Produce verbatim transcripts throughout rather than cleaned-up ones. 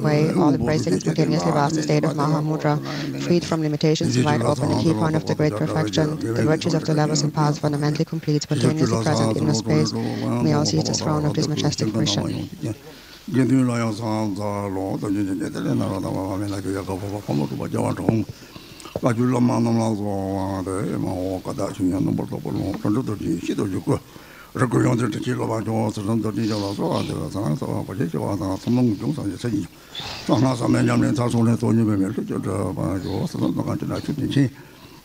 Way, all embracing and spontaneously vast, the state of Mahamudra, freed from limitations, wide open, the key point of the great perfection, the virtues of the levels and paths fundamentally complete, spontaneously present in the space, may all seize the throne of this majestic vision. དགེ་འདུན་ལ་ཡང་སངས་རྒྱས་ལོ་དང་ཉིན་གྱི་ཉེ་དེ་ལས་ན་ར་དང་བ་བ་མེ་ལ་གི་ཡ་ག་བ་བ་ཕ་མ་གྲུབ་པ་རྒྱལ་བ་འབྲོང་། བཀའ་བརྒྱུད་བླ་མ་རྣམས་ལ་གསོལ་བ་འདེབས། མ་འོངས་བཀའ་བདག་མཆོག་ཉིད་རྣམ་པར་རྟོག་པའི་ལུང་། རིན་པོ་ཆེ་རྡོ་རྗེ་སྐུ། རིགས་ཀུན་ཡོངས་འཛིན་དྲིན་ཅན་སློབ་དཔོན་མཆོག་ཚུལ་ཁྲིམས་རྡོ་རྗེ་འཆང་ལ་གསོལ་བ་འདེབས། ཚངས་པའི་ཚོགས་དཔག་བྱེད་ཆེ་བ་དང་། ཐུན་མོང་འཇུག་སངས་རྒྱས་ཚེ་གཉིས་ཀྱི། གསང་སྔགས་ཟབ་མོའི་ཉམས་ལེན་མཐར་སོན་ནས། ཐོག་མཉམ་པའི་མི་ལུས་སྐྱོབ་འདྲ་བ་ཡོད། སེམས་ཙམ་དང་གང་ཅི་ན་ཆུ་དེ་ཆེན།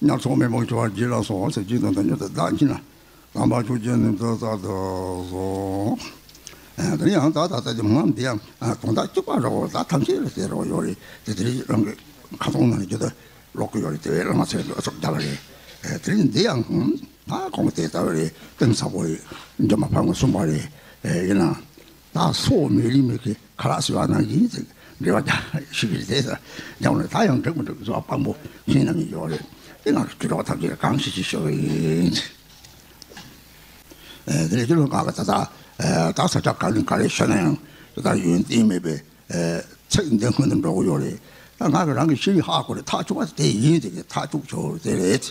ཉ་ཚོགས་མེ་མོ་ཆུ་བར་རྒྱས་ལ་སོགས། ཚེ་གཅིག་དང་དོན་གཉེར་དུ་བདག་གཉིས་ན། དམ་པ་ཆོས་ཀྱི་ནུས་མཐུ་རྩལ་དུ་བཟུང་། ཨ། དེ་ནས་ཡང་ད་ད་ལྟ་དེ་མ་འདི་ཡང་ཨ་དོན་དག་གཅིག་པ་རེད་པ། ད་ཐམས་ཅད་ལ་ཟེར་རོགས་ཡོད་རེད། དེ་དེ་རིང་རང་གི་ཁ་ཚོན་ནང་ནས་རྒྱུ་ད་ལོག་གི་ཡོད་རེད། དེ་བས་བླ་མ་ཚོས་ཨ་ཚོགས་བརྒྱབ་པ་རེད། ཨ། དེ་རིང་འདི་ཡང་ད་གོང་དེ་ལྟ་བུ་རེད། གཏིང་ཟབ་པོ་རེད། འདི་མ་ཕར་ངོས་བཟུང་བ་རེད། ཨ། ཡིན་ན། ད་སོགས་མེད་རིགས་མེད་ཀྱི་ཁ་ལག་ཟེར་བ་ནང་བཞིན་ཅིག་འབྲེལ་བ་རྒྱག་ཞིག་གི་རེད། ད་ཡང་ནས་ད་ཡང་འགྲིག་མི་འགྲིག་བཟོ་བ་དཔང་པོ་ཁྱེད་རྣམས་ཡོད་རེད། དེ་ང་ཚོ་དུས་རབས་ཐམས་ཅད་གང་ཞིག་ཅིག་ཤོར་བ་ཡིན། ཨ། དེ་ནས་དེ་ལོ་ང་ག་ད་ད་ཨ་ད་ས་ཆ་ག་ནས་ག་རེ་ཤོད་ན་ཡང་དེ་ལྟར་ཡོན་ཏན་མེད་པའི་ཨ་ཚིག་འདི་སྔོན་དུ་འགྲོ་གི་ཡོད་རེད། ད་ང་གི་རང་གི་ཤེས་རིག་ཧ་གོ་རེད། ཐག་ཆོད་པ་དེ་ཡིན། དེ་གི་ཐག་ཆོད་ཆོད་དེ་རེད།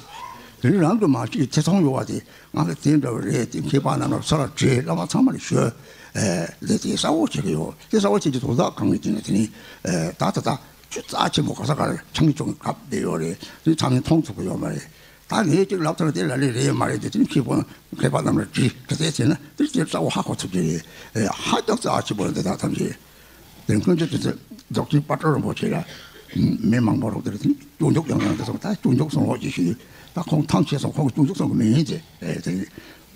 དེ་རིང་རང་གི་མ་ཤེས་ཐེ་ཚོམ་ཡོད་པ་དེ། ང་གི་དེ་འདྲ་བ་རེད། དེ་མཁས་པ་རྣམས་ལ་ཚུར་ལ་དྲིས། བླ་མ་ཚང་མ་ལ་ཞུས། ཨེ། དེ་དེ་གསལ་བོ་བྱེད་ཀྱི་ཡོད། དེ་གསལ་བོ་བྱེད་ཀྱི་དོན་དག་གང་ཡིན་ཟེར་ན། དེ་ནི་ཨེ་ད་ད་ད་ཆུ་རྩ་ཆེན་པོ་ག་ས་ག་རེ་ཆང་བྱུང་སྐབས་བསྡད་ཡོད་རེད། དེ་ཚང་མས་མཐོང་ཐུབ་ཀྱི་ཡོད་མ་རེད། ད་ངས་ཅིག་ལབ་ཚར་དེ་ལ་ལས་རེད་མ་རེད། དེ་དེ་ནི་མཁས་པོ་མཁས་པ་རྣམས་ལ་དྲིས། ག་ཚད་ཟེར་ན་དེ་དེ་གསལ་བོ་ཧ་གོ་ཐུབ་ཀྱི་རེད། ཨེ། ཧ་ཅང་རྩ་ཆེན་པོ་རེད། དེ་དག་ཐམས་ཅད། དེ་སྔོན་ཆད་དུ་རྫོགས་ཆེན་དཔལ་སྤྲུལ་རིན་པོ་ཆེ་ལ་མི་མང་པོ་རོགས་དེར་དེ་སྐྱོན་འཇུག་ཡང་ཡང་དེ་སོང་། ད་སྐྱོན་འཇུག་སོང་རོགས་ཀྱི་ཞུས། ད་ཁོང་ཐང་ཆད་སོང་། ཁོང་གི་སྐྱོན་འཇུག་སོང་གི་མིན་ཟེར། ཨེ། དེ་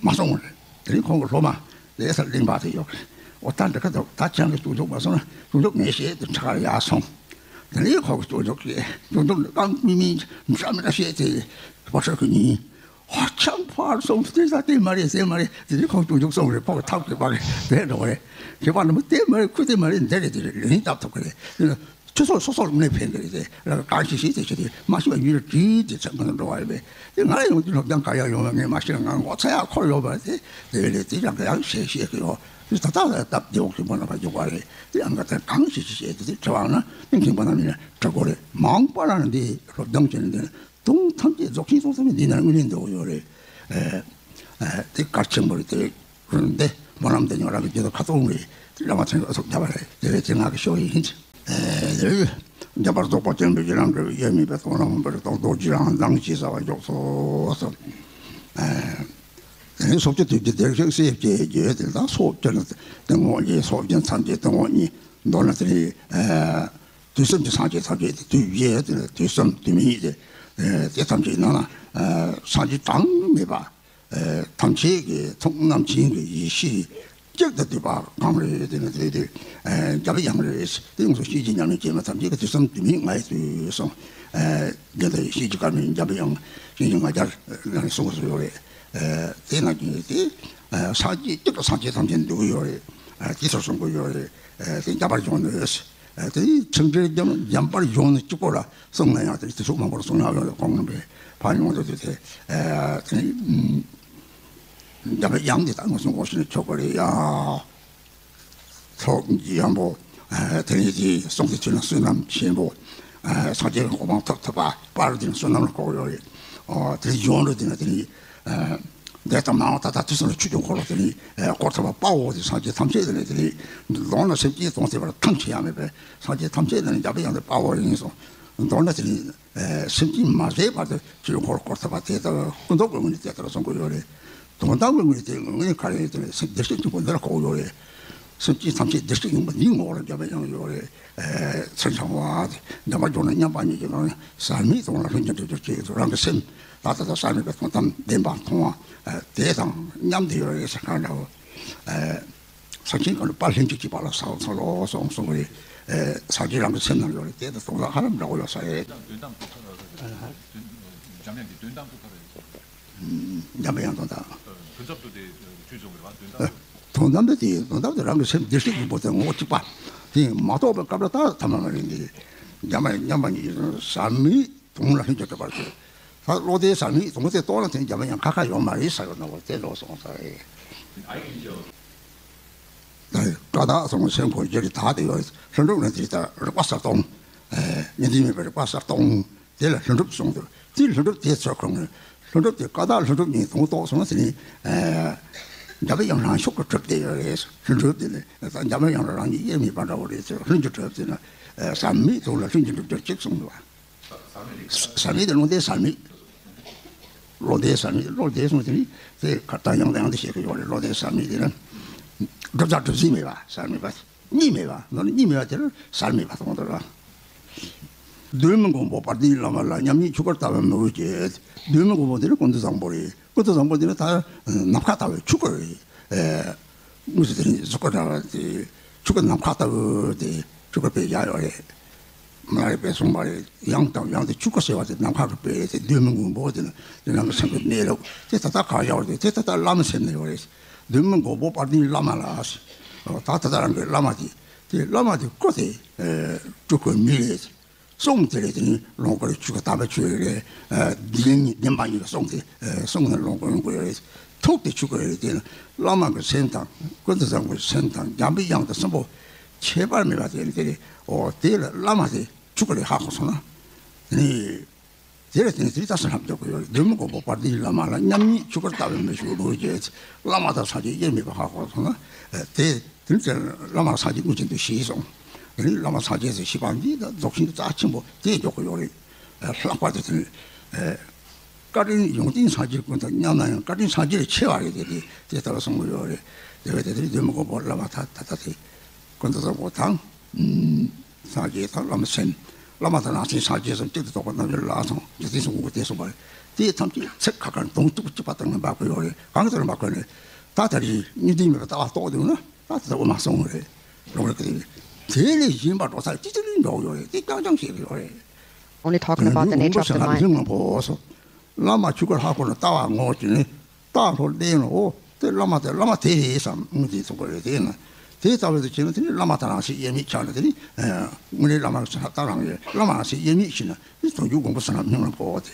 མ་སོང་བ་རེད། དེ་རིང་ཁོང་གི་སློབ་མ་ལས་སར་གླིང་པ་དེ་ཡོད་རེད། འོ་ད་འདི་ག་ད་ད་ཁྱེད་རང་གི་སྐྱོན་འཇུག་མ་སོང་ན་སྐྱོན་འཇུག་ངས་བཤད་དེ་ཁྲ་ཁར་ཡར་སོང་། དེ་ནས་ཁོང་གི་སྐྱོན་འཇུག་གི་སྐྱོན་འཇུག་རྐང་མིག་མིག་འདྲ་མི་འདྲ་བཤད་དེ་ཕར་ཚུར་གི་ཉིན། ཧ་ཅང་ཕར་སོང་། དེ་ད་དེ་མ་རེད་ཟེར་མ་རེད། དེ་ནི་ཁོང་སྐྱོན་འཇུག་སོང་རེད། ཁོང་གི་ཐབས་མཁས་པ་རེད། དེ་འགྲོ་བ་རེད། མཁས་པ་རྣམས་དེ་མ་རེད། ཁུ་དེ་མ་རེད། འདི་རེད། དེ་རེད། ལན་བཏབ་ཐུབ་ཀྱི་རེད། དེ་ནི་ཆུ་ཚོད་སོ་སོར་གནས་ཕན་གྱི་རེད། དེ་ལ་གང་ཞིག་ཞིག་དེ་ཆུ་དེ་མ་ཤེས་པ་ཡུལ་རེ་བྲིས་དེ་ཚད་མ་འགྲོ་བ་རེད་པས། དེ་ང་ལ་ཡོང་དུས་སློབ་སྦྱོང་ག་ཡག་ཡོང་བ་ངས་མ་ཤེས་ན། ང་ངོ་ཚ་ཡག་འཁོར་ཡོད་པ་རེད། དེ་རེད། དེ་ཡང་ག་ཡག་བཤད་བཤད་ཀྱི་ཡོད། དེ་ད་ལྟ་ལ་སྟབས་བདེ་བོ་གི་མོ་ན་བ་འཇུག་པ་རེད། དེ་ཡང་ག་ད་གང་ཞིག་ཞིག་བཤད་དེ་དེ་དྲི་བ་ན་དེ་མཁྱེན་པ་རྣམས་ཡིན་ན་དྲི་དགོས་རེད། མང་པོ་རང་འདི་སློབ་སྦྱོང་བྱས་ནས་འདི་དོན་ཐམས་ཅད་རྫོགས་ཆེན་སོང་ཙམ་འདི་ན་དངོས་གནས་འདུག་ཡོད་རེད། ཨེ། ཨེ། དེ་གལ་ཆེན་པོ་རེད། དེ་རུང་དེ་སྨོན་ལམ་དེ་ཉོ་ར་གི་རྒྱུད་ཁ་ཐོག་རེད། དེ་བླ་མ་ཚང་གི་ཨ་ཚོགས་བརྒྱབ་པ་རེད། དེ་རེད། དེ་ང་གི་ཤོག་ཡིན། ཨེ། དེ་རེད། འཇམ་དཔལ་རྫོགས་པ་ཆེན་པོའི་ལམ་འབྲས་བུ་དབྱེར་མེད་པའི་སྟོང་ལ་མངོན་པར་རྟོགས། རྡོ་རྗེ་རང་མདངས་ཀྱིས་གསལ་བར་མགྱོགས་སོ་སོ། ཨེ། དེ་ནས་སོ་བརྒྱད་དུས་ཀྱི་བདེ་གཤེགས་སྲས་བཅས་ཀྱིས། དེ་ལྟར་སོ་བརྒྱད་ནི་ཏིང་འོག་གཉིས། སོ་བརྒྱད་ཐམས་ཅད་ཏིང་འོག་གཉིས། མདོར་ན་དེ་ནི་ཨེ། དུས་གསུམ་གྱི་སངས་རྒྱས་ཐམས་ཅད་དེ་དུས་བཞི་དེ་ནི་དུས་གསུམ་དུས་མིན་དེ། ཨེ། དེ་ཐམས་ཅད་ནང་ན་ཨེ། སངས་རྒྱས་གྲངས་མེད་པ། ཨེ། ཐམས་ཅད་ཀྱི་ཐུགས་རྣམ་མཁྱེན་གྱི་ཡེ་ཤེས་གཅིག་ཏུ་འདུས་པ་གང་རེད། དེ་ནི་དེ་དེ་ཨེ། འཇམ་དབྱངས་རེད། དེ་ཡོངས་སུ་ཤེས་བྱའི་ཉམས་ལེན་སྐྱེས་མ་ཐམས་ཅད་ཀྱི་དུས་གསུམ་དུས་མིན་ང་ཡི་དུས་གསུམ། ཨེ། དེ་ལྟར་ཤེས་བྱའི་སྐར་མའི་འཇམ་དབྱངས་ཤེས་བྱའི་ང་རྒྱལ་ལ་ནི་གསུངས་སུ་ཡོད་རེད། ཨེ། དེ་ན་གྱི་དེ་ཨེ། སངས་རྒྱས་གཅིག་ཏུ་སངས་རྒྱས་ཐམས་ཅད་འདུས་ཀྱི་ཡོད་རེད། ཨེ། དེ་ཚོ་གསུང་གི་ཡོད་རེད། ཨེ། དེ་འཇམ་པར་བྱུང་ནས། ཨེ། དེ་ནི་ཆིག་འགྲེལ་འཇམ་འཇམ་དཔལ་གཞུང་ནས་གཅིག་པོ་ལ་གསུངས་ན་ཡང་དེ་དེ་ཚོ་མང་པོར་གསུངས་ཡག་ཡོད་རེད། ཁོང་རྣམ་པས་ཕར་ཡོང་དུས་དེ་དེ་ཨེ། དེ་ནི་འཇམ་པའི་དབྱངས་འདི་དག་ངོས་བཟུང་དགོས་ཤེས་ནི་ཆོག་གི་རེད་ཡ། ཚོགས་ཀྱི་དབང་པོ། ཨ། དེ་ནས་དེ་གསུང་དེ་ཚུལ་ན་བསོད་ནམས་ཆེན་པོ། ཨ། སངས་རྒྱས་གོ་འཕང་ཐོབ་ཐུབ་པ་པར་དེ་ནི་བསོད་ནམས་ལ་གོ་ཡོད་རེད། ཨོ། དེ་ཡོང་རེད། དེ་ནི་དེ་ནི། ཨ། འདས་དང་མ་འོངས་ད་ལྟ་དུས་གསུམ་ལ་ཆོས་ཀྱི་འཁོར་ལོ་དེ་ནི། ཨ། བསྐོར་ཐུབ་པ་དཔའ་བོ་དེ་སངས་རྒྱས་ཐམས་ཅད་དེ་ནི་དེ་ནི། མདོར་ན་སེམས་ཅན་དོན་བྱེད་པར་ཐང་ཆད་ཡ་མེད་པའི་སངས་རྒྱས་ཐམས་ཅད་དེ་ནི་འཇམ་པའི་དབྱངས་དེ་དཔའ་བོ་ཡིན་གསུངས། མདོར་ན་དེ་ནི། ཨེ། སེམས་ཅན་མ་ཟད་བར་དུ་ཆོས་འཁོར་བསྐོར་ཐུབ་པ་དེ་ལྟར་སྐུ་མདོག་གི་ངོས་ནས་དེ་ལྟར་གསུང་གི་ཡོད་རེད། དོན་དམ་གྱི་ངོས་ནས་དེ་ངོས་ནས་ག་རེ་ཡིན་དེ་ནས་སེམས་བདེ་གཤེགས་ཆེན་པོ་འདི་ལ་གོ་ཡོད་རེད། སེམས་ཅན་ཐམས་ཅད་བདེ་གཤེགས་ཡིན་པ་འདིའི་ངོ་བོ་ལ་འཇམ་པའི་དབྱངས་ཡོད་རེད། ཨེ། ཚུལ་འཆང་བ་དེ་འཇམ་པ་འབྱུང་གནས་མཉམ་པ་ཉིད་ཀྱི་ངང་ནས་ཟག་མེད་དང་ལ་ལྷུན་གྱིས་འདྲེས་པར་བྱེད་དུ་རང་གི་སེམས་ད་ལྟ་དང་ཟག་མེད་པའི་དོན་དམ་བདེན་པ་མཐོང་བ་དེ་དང་མཉམ་དུ་ཡོད་རེད་ཟེར་ག་འདྲ་བོ། ཨེ། ས་ཆེན་གང་དུ་དཔལ་ལྷུན་གྱིས་གྲུབ་པ་ལ་གསོལ་གསོལ་ལོ་གསུངས་གསུངས་པ་རེད། ཨེ། སངས་རྒྱས་རང་གི་སེམས་ནང་ཡོད་རེད། དེ་དང་དོན་དག་ཧ་ལམ་འདྲ་བོ་ཡོད་ས་རེད། དོན་དམ་དུ་ཁ་འཇམ་དབྱངས་ཀྱི་དོན་དམ་དུ་ཁ་རེད། འཇམ་དབྱངས་དོན་དམ། དོན་ཚབ་ཏུ་དེ་ཆོས་ཚོགས་རེད་པ། དོན་དམ། དོན་དམ་དེ་དེ་དོན་དམ་དེ་རང་གི་སེམས་བདེ་གཤེགས་ཀྱི་བུ་དེ་ངོ་བོ་གཅིག་པ་དེ་མ་རྟོགས་པའི་སྐབས་ལ་ད་ཐ་མ་མ་རེད། འདི་འཇམ་དབྱངས་མཉམ་པ་ཉིད་ཟག་མེད། དུང་ལ་ལྷུན་གྱིས་གྲུབ་པར་གྱུར། ད་བློ་དེ་ཟག་མེད་དུང་དེ་རྟོགས་ན་དེ་འཇམ་པའི་དབྱངས་ཁ་ཁ་ཡོད་མ་རེད་ཟེར་བ་ནང་བར་དེ་ལོག་སོང་ས་རེད། ད་ ཀ་དག་གསུངས། སེམས་ཁོ་རྒྱུད་ལ་དག་དེ་ཡོད། ལྷུན་གྲུབ་ནི་དེ་ལྟར་རིག་པ་གསལ་སྟོང་། ཨེ་ཉན་ཐོས་མེད་པའི་རིག་པ་གསལ་སྟོང་། དེ་ལ་ལྷུན་གྲུབ་གསུངས་འདུག་དེ་ལྷུན་གྲུབ་དེ་ཚོ་ཁོང་གི་ལྷུན་གྲུབ་དེ་ཀ་དག་ལྷུན་གྲུབ་གཉིས་དང་ཐོག་སོང་ཟེར་ནས། ཨེ་འཇམ་པའི་དབྱངས་རང་ཤུགས་ཀྱིས་གྲུབ་བསྡད་ཡོད་རེད། ལྷུན་གྲུབ་དེ་ནི་འཇམ་པའི་དབྱངས་རང་ཉིད་དབྱེར་མེད་པ་འདྲ་བོ་རེད་ཟེར། ལྷུན་གྱིས་གྲུབ་ཟེར་ན། ཨེ་ཟག་མེད་དུ་ལ་ལྷུན་གྱིས་གྲུབ་རྒྱུ་གཅིག་གསུངས་འདུག་ཟག་མེད་དེ་བློ་ལྡན་ཟག་མེད། བློ་ལྡན་ཟག་མེད། བློ་ལྡན་གསུངས་དེ་ནི་དེ་ཁ་ད་ཡང་ཡང་དུ་བཤད་ཀྱི་ཡོད་རེད། བློ་ལྡན་ཟག་མེད་དེ་ནི་གྲུབ་ཟག་གྲུབ་ཟིན་མེད་པ། ཟག་མེད་པ། གཉིས་མེད་པ། ནོར་གཉིས་མེད་པ་དེ་ལ་ཟག་མེད་པ་གསུངས་འདུག་ར། གདོད་མའི་མགོན་པོ་དཔལ་ལྡན་བླ་མ་ལ། མཉམ་ཉིད་ཆོས་སྐུར་ལྟ་བའི་མོས་གུས་བསྐྱེད། གདོད་མའི་མགོན་པོ་དེ་ནི་ཀུན་ཏུ་བཟང་པོ་རེད། ཀུན་ཏུ་བཟང་པོ་དེ་ནི་ད་ནམ་མཁའ་ལྟ་བུའི་ཆོས་སྐུ་རེད། ཨེ། དངོས་སུ་དེ་ནི་གཟུགས་སྐུ་འདྲ་བ་དེ་ཆོས་སྐུ་ནམ་མཁའ་ལྟ་བུ་དེ་ཆོས་སྐུ་དཔེ་བཞག་ཡོད་རེད། མ་རེད་པས་གསུངས་པ་རེད། ཡང་དང་ཡང་དུ་ཆོས་སྐུ་ཟེར་བ་དེ་ནམ་མཁའ་གི་དཔེ་རེད་དེ། གདོད་མའི་མགོན་པོ་དེ་ནི་དེ་ནང་གི་སེམས་ཀྱི་གནས་ལུགས་དེ་ད་ལྟ་གང་ཡོད་རེད། དེ་ད་ལྟ་བླ་མའི་སེམས་ནས་ཡོད་རེད། གདོད་མའི་མགོན་པོ་དཔལ་ལྡན་བླ་མ་ལ། ད་ད་ལྟ་རང་གི་བླ་མ་དེ་དེ་བླ་མ་དེ་སྐུ་དེ་ཆོས་སྐུ་མི་རེད། གསུང་དེ་རེད། དེ་ནི་ལོངས་སྐུ་རེད། ཆོས་སྐུ་དམ་པའི་ཆོས་རེད། ཨ་བདེན་བདེན་པ་ཉིད་ལ་གསུང་དེ། ཨ་གསུང་ནི་ལོངས་སྐུ་ཡོང་གི་ཡོད་རེད། ཐུགས་དེ་ཆོས་སྐུ་རེད། དེ་ནི་བླ་མ་གི་སེམས་དང་ཀུན་ཏུ་བཟང་པོའི་སེམས་དང་འཇམ་པའི་དབྱངས་དང་གསུམ་པོ་ཁྱད་པར་མེད་པ་དེ་རེད། དེ་རེད། འོ་དེ་ལ་བླ་མ་དེ་ཆོས་སྐུ་རེད་ཧ་གོ་སོང་ན། དེ་ནི་དེ་རེད། དེ་ནི་དེ་ལྟ་སུ་ལྷམ་རྒྱག་གི་ཡོད་རེད། གདོད་མའི་མགོན་པོ་དཔལ་ལྡན་བླ་མ་ལ། མཉམ་ཉིད་ཆོས་སྐུར་ལྟ་བའི་མོས་གུས་བསྐྱེད། བླ་མ་དང་སངས་རྒྱས་དབྱེར་མེད་པ་ཧ་གོ་སོང་ན། ཨ་དེ། དེ་ནི་བླ་མ་སངས་རྒྱས་དངོས་ཅན་དུ་ཞེས་གསུངས། དེ་ནི་བླ་མ་སངས་རྒྱས་སུ་ཞེས་པ་འདི་དང་རྫོགས་ཆེན་གྱི་རྩ་ཆེན་པོ་དེ་འཇོག་གི་ཡོད་རེད། ལྷག་པར་དུ་དེ་ནི་བཀའ་དྲིན་ཡོན་ཏན་སངས་རྒྱས་ཀུན་དང་མཉམ་ན་ཡང་། བཀའ་དྲིན་སངས་རྒྱས་ལས་ཆེ་བ་རེད། དེ་དེ་དེ་ལྟར་གསུང་གི་ཡོད་རེད། དེ་བས་དེ་དེ་ནི་གདོད་མའི་མགོན་པོ་བླ་མ་ད་ད་ལྟ་དེ་ཀུན་ཏུ་བཟང་པོ་དང་། སངས་རྒྱས་དང་བླ་མ་སེམས། བླ་མ་དང་རང་སེམས་སངས་རྒྱས་སམ། གཅིག་ཏུ་རྟོགས་པ་རྣམ་འགྱུར་ལ་སོགས་འཇིག་རྟེན་གསུམ་མགོན་པོ་དེ་གསུངས་པ་རེད། དེ་ཐམས་ཅད་ཚིག་ཁ་ཁ་དོན་གཅིག་གཅིག་པ་ལྟར་ངེས་འབབ་ཀྱི་ཡོད་རེད། གང་ལྟར་མ་གོ་ནས་ད་ད་རེས་གཉིས་ལྡན་མེད་པའི་ལྟ་བ་རྟོགས་འདུག་ན། ད་དེ་ལྟ་འོ་མ་སོང་བ་རེད། ལོང་རེད་ཀི། དེ་ལས་གཞན་པ་འགྲོ་ས་ཅི་ཅི་ལས་འགྲོ་ཡོད་རེད། དེ་རྐྱང་རྐྱང་བཤད་ཀྱི་ཡོད་རེད། Only talking about the nature of the mind. བླ་མ་ཆོས་སྐུ་ལ་ཧ་གོ་ན་ལྟ་བ་ངོ་ཅི་ནི་རྟགས་ལྷོ་ལྡན་ནོ། འོ་དེ་བླ་མ་དེ་བླ་མ་དེ་རེད་བསམ་དངོས་དེ་ཚོ་གོ་རེད། དེ་ན་དེ་ལྟ་བུ་དེ་བྱས་ན་དེ་ནི་བླ་མ་དང་རང་སེམས་དབྱེར་མེད་ཆགས་ན། དེ་ནི་དངོས་གནས་བླ་མ་ལ་ལྟ་རང་ཡོད། བླ་མ་རང་སེམས་དབྱེར་མེད་ཤེས་ན། དེ་དོན་བརྒྱུད་མགོན་པོ་བསོད་ནམས་སྙིང་ལ་འཕོ་བ་དེ།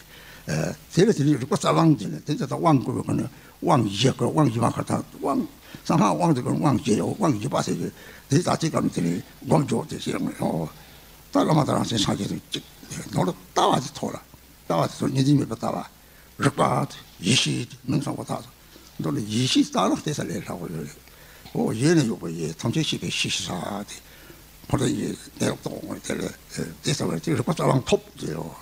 དེ་ལ་དེ་ནི་རིག་པ་རྩ་བ་དེ་ནི་དེ་ལྟ་དབང་བསྐུར་བའི་སྒོ་ནས་དབང་བཞི་དགོས། དབང་བཞི་པ་ག་ད་དབང་གསང་སྔགས་དབང་དེ་ག་དབང་བཞི་ཡོད། དབང་བཞི་པ་ཟེར་གྱི་དེ་ད་ཅི་ག་ནི་དེ་ནི་སྒོམ་སྦྱོར་དེ་བྱེད་ཡོང་ངེས་ཡོད། ད་བླ་མ་དང་རང་སེམས་སངས་རྒྱས་དང་གཅིག་ནོར་ལྟ་བ་དེ་ཐོག་ལ། ལྟ་བ་དེ་ཚོ་གཉིས་ལྡན་མེད་པའི་ལྟ་བ། རིག་པ། ཡེ་ཤེས། མིང་ཚང་པོ་དག་མདོར་ན་ཡེ་ཤེས་ལྟ་ན་དེ་ས་ལས་ལྷག་པ་ཡོད་རེད། འོ་ཡེ་ནས་ཡོད་པ་ཡེ། ཐམས་ཅད་ཤེས་པའི་ཤེས་ཤེས་ས་དེ། ཕར་ཡེ་གནས་ལུགས་རྟོགས་དེ་ལས་དེ་ས་བར་དེ་རིག་པ་རྩ་བ་ཐོབ་དེ་ཡོད།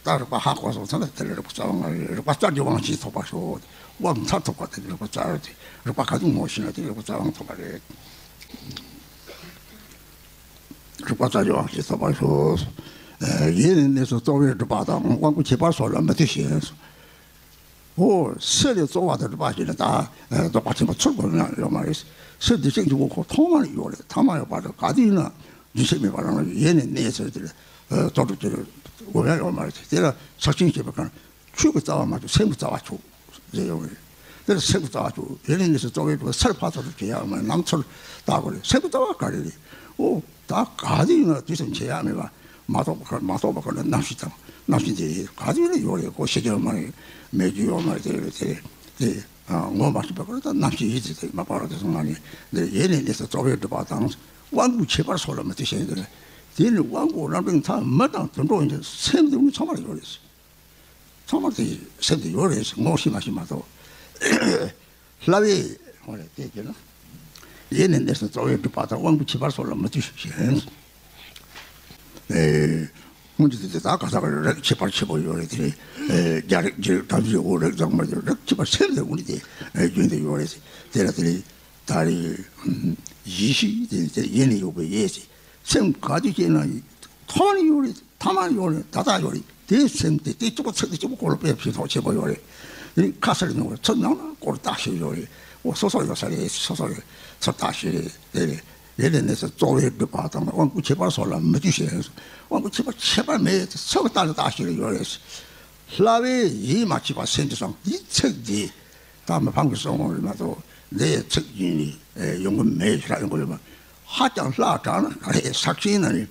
ད་རིག་པ་ཧ་གོ་སོང་ཙང་དེ་ལས་རིག་པ་རྩ་བ་ང་རེད། རིག་པ་རྩལ་གྱི་དབང་ཤེས་ཐོབ་པ་ཤོག་དབང་མཐར་ཐུག་པ་དེ་རིག་པ་རྩལ་དེ། རིག་པ་ག་དུས་ངོ་ཤེས་ན་དེ་རིག་པ་རྩ་བ་ཐོབ་པ་རེད། རིག་པ་རྩལ་གྱི་དབང་ཤེས་ཐོབ་པར་ཤོག་ཡེ་ནས་གནས་སུ་རྩོལ་བས་སྒྲུབ་པ་དང་། དབང་པོའི་ཁྱད་པར་སོགས་ལ་མི་ལྟོས་ཤིང་། འོ་སེམས་ལ་རྩོལ་བ་དང་སྒྲུབ་པ་ཞེས་ནས་ད་རྫོགས་པ་ཆེན་པོ་ཚུར་དགོས་ན་ཡོད་མ་རེད། སེམས་འདི་ཅན་གྱི་དབང་པོ་ཐོག་མར་ཡོད་རེད། ཐ་མ་ཡོད་པ་རེད། ག་དུས་ན་རྒྱུན་ཆད་མེད་པར་རང་ལ་ཡེ་ནས་གནས་ཟེར་དེ་ལ་རྩོལ་སྒྲུབ་ཀྱི་དགོས་ཡ་ཡོད་མ་རེད། དེ་ལ་ཕྱག་ཆེན་བྱེད་པ་གང་། ཆོས་ཀྱི་རྩ་བ་མ་གཏོགས་སེམས་ཀྱི་རྩ་བ་ཆོག་ཟེར་ཡོང་རེད། དེར་སེམས་ཀྱི་རྩ་བ་ཆོག་ཡེ་ནས་གནས་སུ་རྩོལ་བས་སྒྲུབ་པ། ཚུར་ཕར་ཚུར་དུ་བྱེད་ཡག་མ་ནམ་ཚུར་ལྟ་དགོས་རེད། སེམས་ཀྱི་རྩ་བ་ག་རེ་རེད། ཨོ་ད་ག་དུས་ཡིན་ན་དུས་སུ་བྱེད་ཡག་མེད་པ། མ་རྟོགས་པ་ག་མ་རྟོགས་པ་ག་ན་རྣམ་ཤེས་དང་། རྣམ་ཤེས་དེ་ག་དུས་ཡིན་ན་ཡོད་རེད། ཁོ་ཤེས་རྒྱུ་ཡོད་མ་རེད། མེད་རྒྱུ་ཡོད་མ་རེད། དེ་རེད་དེ་རེད་དེ། ངོ་མ་ཤེས་པ་ག་ད་རྣམ་ཤེས་ཡིད་ཀྱི་དེ་མ་པ་ར་དེ་སོང་ང་ནི་འདིར་ཡེ་ནས་གནས་སུ་རྩོལ་བས་སྒྲུབ་པ་དང་། དབང་པོའི་ཁྱད་པར་སོགས་ལ་མི་ལྟོས་ཤིང་། དེ་ནི་དབང་པོ་རྣམ་གྲངས་ཐ་མི་དང་དུད་འགྲོ་ཡིན་ཀྱང་སེམས་དེ་ནི་ཚང་མར་ཡོད་རེད། ཚང་མར་དེ་སེམས་དེ་ཡོད་རེད། ངོ་ཤེས་མ་ཤེས་མ་གཏོགས། ལྷ་བས་ཧོ་རེད་དེ་ཀྱི་ན། ཡེ་ནས་གནས་སུ་རྩོལ་བས་སྒྲུབ་པ་དང་། དབང་པོའི་ཁྱད་པར་སོགས་ལ་མི་ལྟོས་ཤིང་། ཨེ། སྔོན་གྱི་དེ་དེ་ད་ག་ས་ག་རིགས་ཁྱད་པར་ཆེ་པོ་ཡོད་རེད། དེ་ནི་རྒྱ་རིགས་རྒྱ་རིགས་དམ་ཚིག་འོ་རིགས་ཙམ་མ་རེད། རིགས་ཁྱད་པར་སེམས་དེ་འོ་ནི་དེ་རྒྱུན་དུ་ཡོད་རེད། དེ་ལ་དེ་ནི་ད་རེས་ཡེ་ཤེས་དེ་ནི་དེ་ཡེ་ནས་ཡོད་པའི་ཡེ་ཟེར། སེམས་ག་དུས་སྐྱེས་ན་ཐོག་ནས་ཡོད་རེད། ཐ་མ་ཡོད་རེད། ད་ལྟ་ཡོད་རེད། དེའི་སེམས་དེ་དེ་གཅིག་པོ་ཚིག་དེ་གཅིག་པོ་སྐོར་ལ་དཔེ་ཕྱིན་ཐོག་ཆེན་པོ་ཡོད་རེད། དེ་ནི་ཁ་གསལ་ནང་ཚུར་ནང་ན་སྐོར་བརྟག་ཤེས་ཡོད་རེད། འོ་སོ་སོར་ཡོད་ས་རེད། སོ་སོར་ཚུར་བརྟག་ཤེས་རེད། དེ་རེད། ཡེ་ནས་གནས་སུ་རྩོལ་བས་སྒྲུབ་པ་དང་། དབང་པོའི་ཁྱད་པར་སོགས་ལ་མི་ལྟོས་ཤིང་། དབང་པོའི་ཁྱད་པར་ཁྱད་པར་མེད་དེ་ཚུར་བལྟས་ནས་བརྟག་ཤེས་རེད་ཡོད་རེད། ལྷ་བས་ཡིད་མ་ཆེས་པ་སེམས་ཀྱི་སང་དེའི་ཚིག་འདི་ད་མི་ཕམ་གྱི་གསུང་ངོ་རེད་མ་གཏོགས་འདི་ཚིག་ཡིན་ནི་ཡོང་གི་མེད་ཤག་ཡོང་གི་ཡོད་མ། ཧ་ཅང་ལྷག་དྲགས་ན་ག་རེ་ཟག་ཤིང་ན་ནི་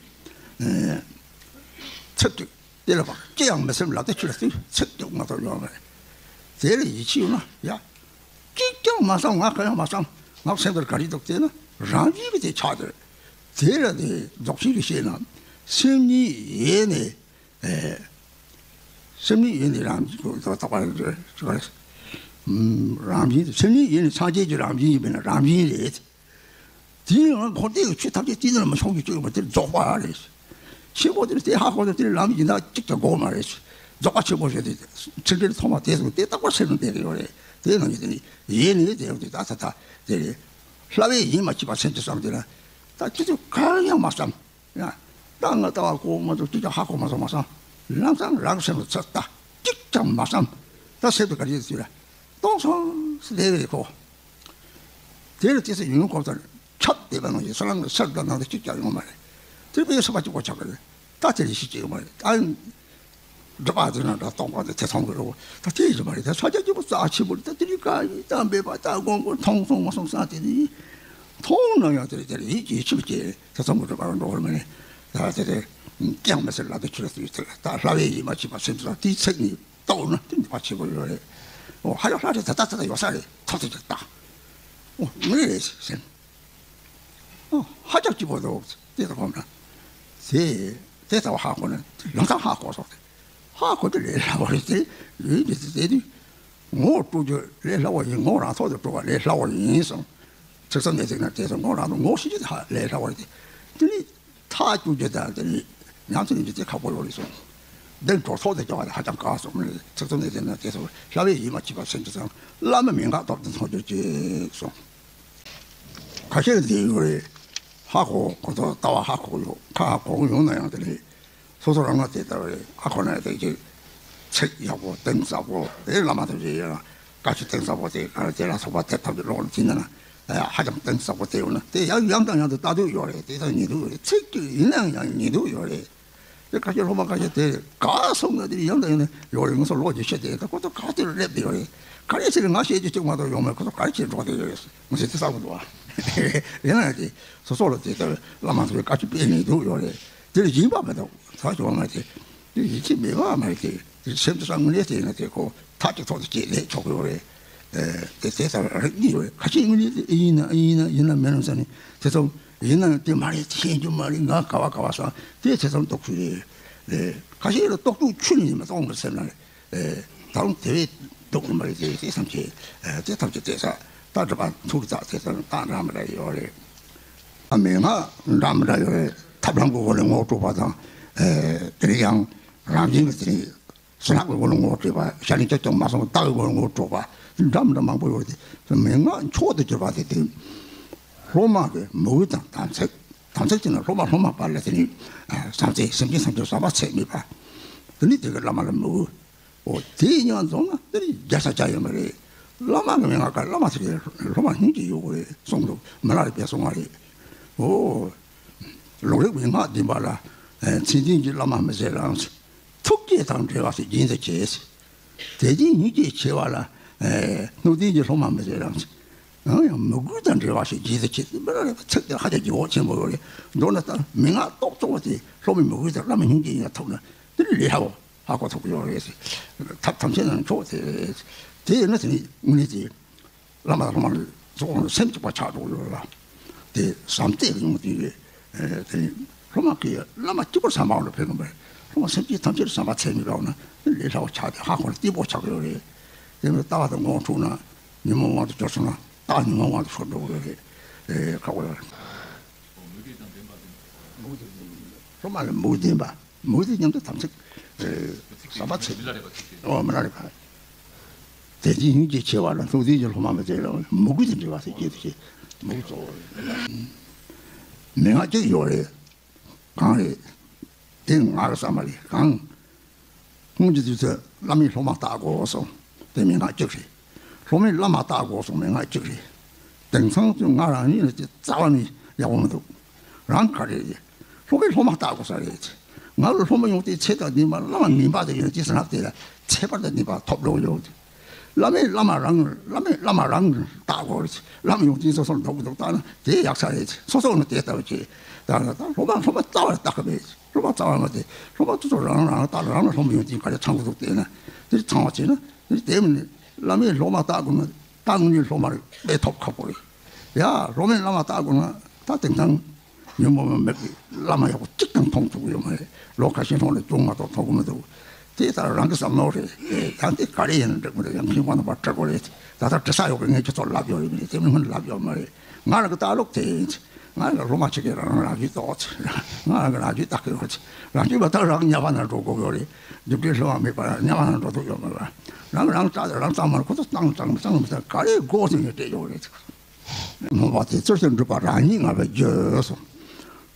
ཚིག་དུས། དེ་ལ་བ་ཅི་ཡང་མི་སེམས་ལ་དེ་ཆུ་ལ་དེ་ཚིག་དེ་མ་གཏོགས་ཡོང་བ་རེད། དེ་ལ་ཡིད་ཆེས་ཡོད་ན་ཡ། གཅིག་ཀྱང་མ་བསམ། ང་ག་ཡང་མ་བསམ། ང་སེམས་ལ་ག་རེ་འདུག་ཟེར་ན་རང་བཞིན་གྱིས་དེ་ཆགས་ཏེ། དེ་ལ་དེ་རྫོགས་ཆེན་གྱིས་བཤད་ན་སེམས་ཉིད་ཡེ་ནས། ཨེ། སེམས་ཉིད་ཡེ་ནས་རང་བཞིན་གྱིས་རྟོགས་པ་རེད། རང་བཞིན་སེམས་ཉིད་ཡེ་ནས་སངས་རྒྱས་ཀྱི་རང་བཞིན་ཡིན་པས་ན་རང་བཞིན་རེད། དེའི་ངང་འཁོར་འདས་ཀྱི་ཆོས་ཐམས་ཅད་ཅི་ནས་མི་འབྱུང་གི་སྤྱོད་པ་དེ་རྫོགས་པ་རེད། ཆེན་པོ་དེ་དེ་ཧ་གོ་ན་དེ་ལམ་ཡིན་ན་གཅིག་ཀྱང་དགོས་མ་རེད། རྫོགས་པ་ཆེན་པོ་ཞེས་དེ་ཚིག་འགྲེལ་ཐོག་མ་དེ་སོང་དེ་རྟག་པར་སེམས་ལ་བསྡད་ཀྱི་ཡོད་རེད། དེ་ནང་བཞིན་དེ་ནི་ཡེ་ནས་དེ་ཡང་དེ་ད་ད་ད་དེ་རེད། སླ་བས་ཡིད་མ་ཆེས་པ་སེམས་ཀྱི་བསམ་དེ་ལ་ད་ཅི་ཐུབ་གང་ཡང་མ་བསམ། ཡང་ད་ང་ལྟ་བ་གོ་མ་ཐུབ་གཅིག་ཀྱང་ཧ་གོ་མ་ཐུབ་མ་བསམ། ལམ་སང་རང་སེམས་ལ་ཚོད་ལྟ་གཅིག་ཀྱང་མ་བསམ། ད་སེམས་དེ་ག་རེ་ཡོད་ཟེར་ལ་སྟོང་སོང་ཟེར་བའི་གོ་དེ་ལ་དེ་ཚེ་ཡུན་གོམས་ལྟར་ཁྱབ་བསྡད་པ་ནང་བཞིན་ས་ལམ་ལ་སར་དང་ནང་དུ་གཅིག་ཀྱང་ཡོང་མ་རེད། དེ་པས་ས་པ་གཅིག་པོ་ཆགས་པ་རེད། ད་དེ་ལ་ཤི་ཅིག་ཡོང་མ་རེད། ད་སྒྲུབ་པ་དེ་ན་འདྲ་གཏོང་བ་དེ་ཚེ་ཐོང་གི་རེད། ད་དེ་ཡིན་མ་རེད། ད་ས་ཆ་གཅིག་པོ་རྩ་ཆེན་པོ་རེད། ད་དེ་རིགས་ཀ་ཡིན་ད་འབད་པ་ད་དགོངས་དགོངས་མཐོང་སོང་མ་སོང་ས་དེ་ནི་མཐོང་ན་ཡང་དེ་རེད། དེ་རེད་ཡིད་ཀྱི་ཆིབས་ཀྱི་དེ་ཚོ་མོ་སྒྲུབ་པ་འགྲོ་བར་མ་ནི་ད་དེ་རེད། ཀྱང་མི་སེར་ལ་དེ་ཆུ་ལ་དེ་ཡོད་ཚེ་ད་སླ་བའི་ཡིད་མ་ཆེས་པ་སེམས་ཚོ་དེའི་ཚིག་ནི། ལྟ་འོ་ན་དེ་འདི་པ་ཆེན་པོ་ཡོད་རེད། འོ་ཧ་ཡོད་ལྷ་རེད། ད་ལྟ་ད་ལྟ་ཡོད་ས་རེད། ཐོག་ཐོག་ཅིག་ལྟ། འོ་དངོས་རེད་ཟེར། འོ་ཧ་ཅང་སྐྱིད་པོ་འདུག་དེ་ལྟ་གོམས་ན། དེ་དེ་ལྟ་བ་ཧ་གོ་ན་ལམ་སང་ཧ་གོ་སོང་སྟེ། ཧ་གོ་དེ་ལས་སླ་བོ་རེད་དེ། ཡིན་དེ་དེ་དེ་དུས་ངོ་བོ་སྤྲོ་རྒྱུ་ལས་སླ་བོ་ཡིན། ངོ་བོ་རང་ཐོག་ཏུ་སྤྲོ་བ་ལས་སླ་བོ་ཡིན་གསུངས། ཚིག་གསུམ་ནས་བརྩིས་ན་དེ་ཚོ་ངོ་བོ་རང་དུ་ངོ་ཤེས་རྒྱུ་དེ་ཧ་ལས་སླ་བོ་རེད་དེ། དེ་ནི། ཐག་གཅོད་རྒྱུ་དང་དེ་ནི་ཉམས་སུ་ལེན་རྒྱུ་དེ་ཁག་པོ་ཡོད་རེད་གསུངས། འདི་གྲོགས་ཚོགས་དེ་སྐྱོ་བ་དེ་ཧ་ཅང་དཀའ་གསུངས་ནས་ཚིག་གསུམ་ནས་བརྩིས་ན་དེ་ཚོ་སླ་བས་ཡིད་མ་ཆེས་པ་སེམས་ཀྱི་ཚང་བླ་མའི་མན་ངག་ཐོབ་སྟེ་མཐོང་གྱུར་ཅིག་གསུངས། ཁ་ཤས་ལ་འདི་ཡོད་རེད། ཧ་གོ་ཁོ་ཚོ་ལྟ་བ་ཧ་གོ་ཡོད་ཁ་ཧ་གོ་ཡོང་ན་ཡང་དེ་རེད། སོ་སོ་རང་ང་དེ་ལྟ་བུ་རེད། ཨ་ཁོ་ན་དེ་ཅིག་ཚིག་ཡག་པོ་གཏིང་ཟབ་པོ་དེ་བླ་མ་ཐུགས་རྗེ་ཡོད་ན་བཀའ་ཆོས་གཏིང་ཟབ་པོ་དེ་ག་རེ་དེ་ལ་སོགས་པ་དེ་ཐབས་ཀྱི་ལོག་ལ་ཕྱིན་ན་ཧ་ཅང་གཏིང་ཟབ་པོ་དེ་ཡོད་ན་དེ་ཡང་ཡང་དང་ཡང་དུ་ལྟ་འདོད་ཡོད་རེད། དེ་དང་ཉེ་འདོད་ཡོད་རེད། ཚིག་གཅིག་ཡིན་ནའང་ཡང་ཉེ་འདོད་ཡོད་རེད། དེ་བཀའ་ཆོས་སློབ་མ་བཀའ་ཆོས་དེ་ག་སོང་ན་དེ་ཡང་དང་ཡང་དུ་ཡོད་རེད། ང་ཚོ་ལོག་ཅིག་བཤད་དེ་ད་ཁོ་ཚོ་ག་དེ་རུ་སླེབས་བསྡད་ཡོད་རེད། ག་རེ་ཟེར་ང་བཤད་རྒྱུ་གཅིག་མ་གཏོགས་ཡོད་མེད། ཁོ་ཚོ་ག་རེ་བྱེད་འགྲོ་བསྡད་ཡོད་རེད། ང་ཚོས་དེ་བསམ་གི་འདུག་ཨ། ཡིན་ན་དེ་སོ་སོ་ལ་དེ་ལྟ་བུའི་བླ་མ་ཚོའི་བཀའ་ཆོས་སྤེལ་ནས་འདུག་ཡོད་རེད། དེ་ལ་ཡིན་པ་མི་འདུག་ད་ཞོག་ང་དེ་དེ་ཡིད་ཆེས་མེད་པ་མ་རེད། དེ་དེ་སེམས་ཀྱི་སང་ངོས་ནས་དེ་ཡིན་ན་དེ་ཁོ་ཐག་གཅིག་ཐོག་ཏུ་བཅད་ལས་ཆོག་གི་ཡོད་རེད། ཨེ། དེ་དེ་ལྟར་རིག་གནས་ཡོད་རེད། ཁ་ཤས་ངོས་ནས་དེ་ཨེ་ཡིན་ན་ཨེ་ཡིན་ན་ཡིན་ན་མིན་ན་ཟེར་ནས་དེ་ཚོ་ཡིན་ན་དེ་མ་རེད། དེ་ཤེས་རྒྱུ་མ་རེད། ང་ག་བ་ག་བ་སང་དེ་དེ་ཚོ་རྟོག་ཚུལ་རེད། ཨེ། ཁ་ཤས་ལ་རྟོག་ཚུལ་ཆུ་ནས་མ་གཏོང་གི་སེམས་ན་རེད། ཨེ། ད་རུང་དེ་བས་སྡུག་མ་རེད། དེ་དེ་བསམ་གྱི་ཨེ། དེ་ཐམས་ཅད་དེ་ས་ད་སྒྲུབ་པ་ཐུགས་རྩ་དེ་ས་ད་འདྲ་མི་འདྲ་ཡོད་རེད། ཨ། མན་ངག་འདྲ་མི་འདྲ་ཡོད་རེད། ཐབས་ལམ་གྱི་སྒོ་ནས་ངོ་སྤྲོད་པ་དང་། ཨེ། དེ་ཡང་རང་བཞིན་གྱི་དེ་བྱིན་རླབས་ཀྱི་སྒོ་ནས་ངོ་སྤྲོད་པ། ཤ་ལན་ཅོ་ཅོ་མ་སོང་རྟགས་ཀྱི་སྒོ་ནས་ངོ་སྤྲོད་པ་འདྲ་མི་འདྲ་མང་པོ་ཡོད་རེད། དེ་མན་ངག་མཆོག་ཏུ་གྱུར་པ་དེ་དེ་སློབ་མ་གི་མོས་གུས་དང་དམ་ཚིག་དམ་ཚིག་ཅན་ནི་སློབ་མ་སློབ་མ་བར་ལ་དེ་ནི་བསམ་རྩེ་སེམས་ཅན་ཐམས་ཅད་ཟག་པ་ཚད་མེད་པ། དེ་ནི་དེ་གི་བླ་མ་ལ་མོས་གུས། འོ་དེའི་ཉམས་རྫོགས་ན་དེ་ནི་རྒྱལ་ས་ཆགས་ཡོད་མ་རེད། བླ་མ་གི་མན་ངག་ག་བླ་མ་ཚོ་གི་སློབ་མ་སྙིང་རྗེ་ཡོད་དགོས་རེད་གསུངས་འདུག་མི་ལ་རེ་བས་གསུང་བ་རེད། འོ། ལུང་རིགས་མན་ངག་བདེན་པ་ལ། མཚན་ལྡན་གྱི་བླ་མ་མི་ཟེར་རམ། ཐུགས་བསྐྱེད་དང་འབྲེལ་བ་ཞིག་རྒྱུན་དུ་བྱེད། དད་ཅིང་སྙིང་རྗེ་ཆེ་བ་ལ། ཨེ། སྣོད་ལྡན་གྱི་སློབ་མ་མི་ཟེར་རམ། ཡང་ཡང་མོས་གུས་དང་འབྲེལ་བ་ཞིག་རྒྱུན་དུ་བྱེད། འདི་འདྲ་རེད་པ། ཚིག་དེ་ཧ་ཅང་རྒྱུ་བ་ཆེན་པོ་ཡོད་རེད། མདོར་ན་ད་མན་ངག་རྟོགས་ཚོགས་པ་དེ་སློབ་མའི་མོས་གུས་དང་བླ་མའི་སྙིང་རྗེ་ཡིན་ན་ཐུབ་ན་འདི་ལས་སླ་བོ་ཧ་གོ་ཐུབ་ཀྱི་ཡོད་རེད་ཟེར། ཐབས་ཐམས་ཅད་ན་མཆོག་དེ་རེད། དེ་ཡིན་ན་དེ་ནི་དངོས་གནས་དེ། བླ་མ་དང་སློབ་མ་ལ་སོགས་སེམས་གཅིག་པ་ཆགས་འགྲོ་ཡོད་ལ། དེ་བསམ་གཏན་ལ་ཡོང་དུས་དེ་སློབ་མ་གིས་བླ་མ་གཅིག་པུར་བསམ་པའང་ལ་ཕན་གི་མ་རེད། སློབ་མ་སེམས་ཅན་ཐམས་ཅད་ལ་བསམ་པ་ཚད་མེད་པ་ཡོང་ན་དེ་ལས་སླ་བོ་ཆགས་ཏེ་ཧ་གོ་ལ་བརྟན་པོ་ཆགས་ཀྱི་ཡོད་རེད། དེ་མིན་ལྟ་བ་དང་ངོ་བོ་འཁྲུགས་ན་ཉོན་མོངས་དབང་དུ་གྱུར་སོང་ན་རྟགས་ཉོན་མོངས་དབང་དུ་ཤོར་འགྲོ་གི་ཡོད་རེད། ཨེ། ཁག་པོ་ཡོད་རེད། སློབ་མ་ལ་མོས་གུས་ལྡན་པ། མོས་གུས་ལྡན་པ། མོས་གུས་དེ་མཉམ་དུ་དམ་ཚིག་ཨེ། ཟམ་པ་ཚེ། མི་ལ་རས་པ་ཚིག་དེ། ཨོ། མི་ལ་རས་པ། དད་ཅིང་སྙིང་རྗེ་ཆེ་བ་ལ་སྣོད་ལྡན་གྱི་སློབ་མ་མི་ཚེ་ལ་མོས་གུས་དང་འབྲེལ་བ་ཟེར་གྱི་དེ་མོས་གུས་གཙོ་བོ་རེད། མན་ངག་གཅིག་ཡོད་རེད། གང་རེད། དེ་ང་རང་བསམ་པ་རེད། གང་། སྔོན་གྱི་དུས་ཚོད་བླ་མས་སློབ་མ་བལྟ་དགོས་གསུངས། དེ་མན་ངག་གཅིག་རེད། སློབ་མས་བླ་མ་བལྟ་དགོས་གསུངས། མན་ངག་གཅིག་རེད། དེང་སང་དུས་ང་རང་ཉིད་ལ་དེ་རྩ་བ་ནས་ཡག་པོ་མི་འདུག་རང་ག་རེ་རེད། སློབ་མས་སློབ་མ་བལྟ་དགོས་ས་རེད། ང་ལ་སློབ་མ་ཡོང་དུས་ཚེ་དང་ལྡན་པ་བླ་མ་ངན་པ་དེ་ཡོད་དུས་ཟེར་ན་དེ་ལ་ཁྱད་པར་དང་ལྡན་པ་ཐོབ་འགྲོ་ཡོད། བླ་མས་བླ་མ་རང་། བླ་མས་བླ་མ་རང་བལྟ་དགོས་རེད། བླ་མ་ཡོང་དུས་སོ་སོར་འདུག་འདུག་བལྟ་ན་དེ་ཡག་ས་རེད། སོ་སོ་ནི་དེ་ལྟ་བུ་བྱེད། ད་ད་སློབ་མ་སློབ་མ་རྩ་བ་ལ་བལྟ་གི་མེད། སློབ་མ་རྩ་བ་མ་དེ་སློབ་མ་སོ་སོ་རང་རང་བལྟ་ལ་རང་ལ་སློབ་མ་ཡོང་དུས་ག་རེ་ཚང་གི་འདུག་བལྟས་ན་དེ་ཚང་བ་བྱས་ན་དེ་དེ་མིན་བླ་མས་སློབ་མ་བལྟ་དགོས་ན་ད་དངོས་གནས་སློབ་མ་རེད་དཔེ་ཐོབ་ཁག་པོ་རེད། ཡ་སློབ་མའི་བླ་མ་ལྟ་དགོས་ན་ད་དེང་སང་ཉོན་མོངས་པ་མེད་པའི་བླ་མ་ཡག་པོ་གཅིག་ཀྱང་མཐོང་ཐུབ་ཀྱི་ཡོད་མ་རེད། ལོ་ཁ་ཤས་སྔོན་ལ་ཅུང་མ་གཏོགས་མཐོང་གི་མི་འདུག་དེ་ལྟར་རང་གི་བསམ་བློ་རེད། ཡང་དེ་ག་རེ་ཡིན་ན་འགྲིག་མི་འདུག་ཡང་ཁྱིམ་པ་རྣམ་པ་དྲི་དགོས་རེད། ད་ལྟ་དྲི་ས་ཡོད་པའི་ངས་ཁྱེད་ཚོར་ལབ་ཡོད་རེད། མི་དེ་མི་སྔོན་ལབ་ཡོད་མ་རེད། ང་རང་གི་ལྟ་ལུགས་དེ་ཡིན། ང་རང་གི་སློབ་མ་ཆེ་གེ་རང་རང་ལབ་རྒྱུ་ཏོག་ཙམ། ང་རང་གི་ལབ་རྒྱུ་ལྟ་གི་ཡོད་རེད། ལབ་རྒྱུ་མ་ཐག་རང་ཉ་པ་ན་འགྲོ་དགོས་ཡོད་རེད། རྒྱུ་འབྲས་ལྷུ་བ་མེད་པ་ཉ་པ་ན་འགྲོ་ཐུབ་ཡོད་མ་རེད། རང་རང་ལྟ་རང་ལྟ་མ་རེད། ཁོ་ཚོ་བཏང་བཏང་མ་རེད། ཁོ་ཚོ་བཏང་མི་ཐུབ་ག་རེ་དགོས་ཟེར་ནས་སྤྲད་ཡོད་རེད། མོས་པ་དེ་ཚུལ་དུ་འགྲུབ་པ་རང་ཉིད་ངེས་པར་བརྗོད་སོ།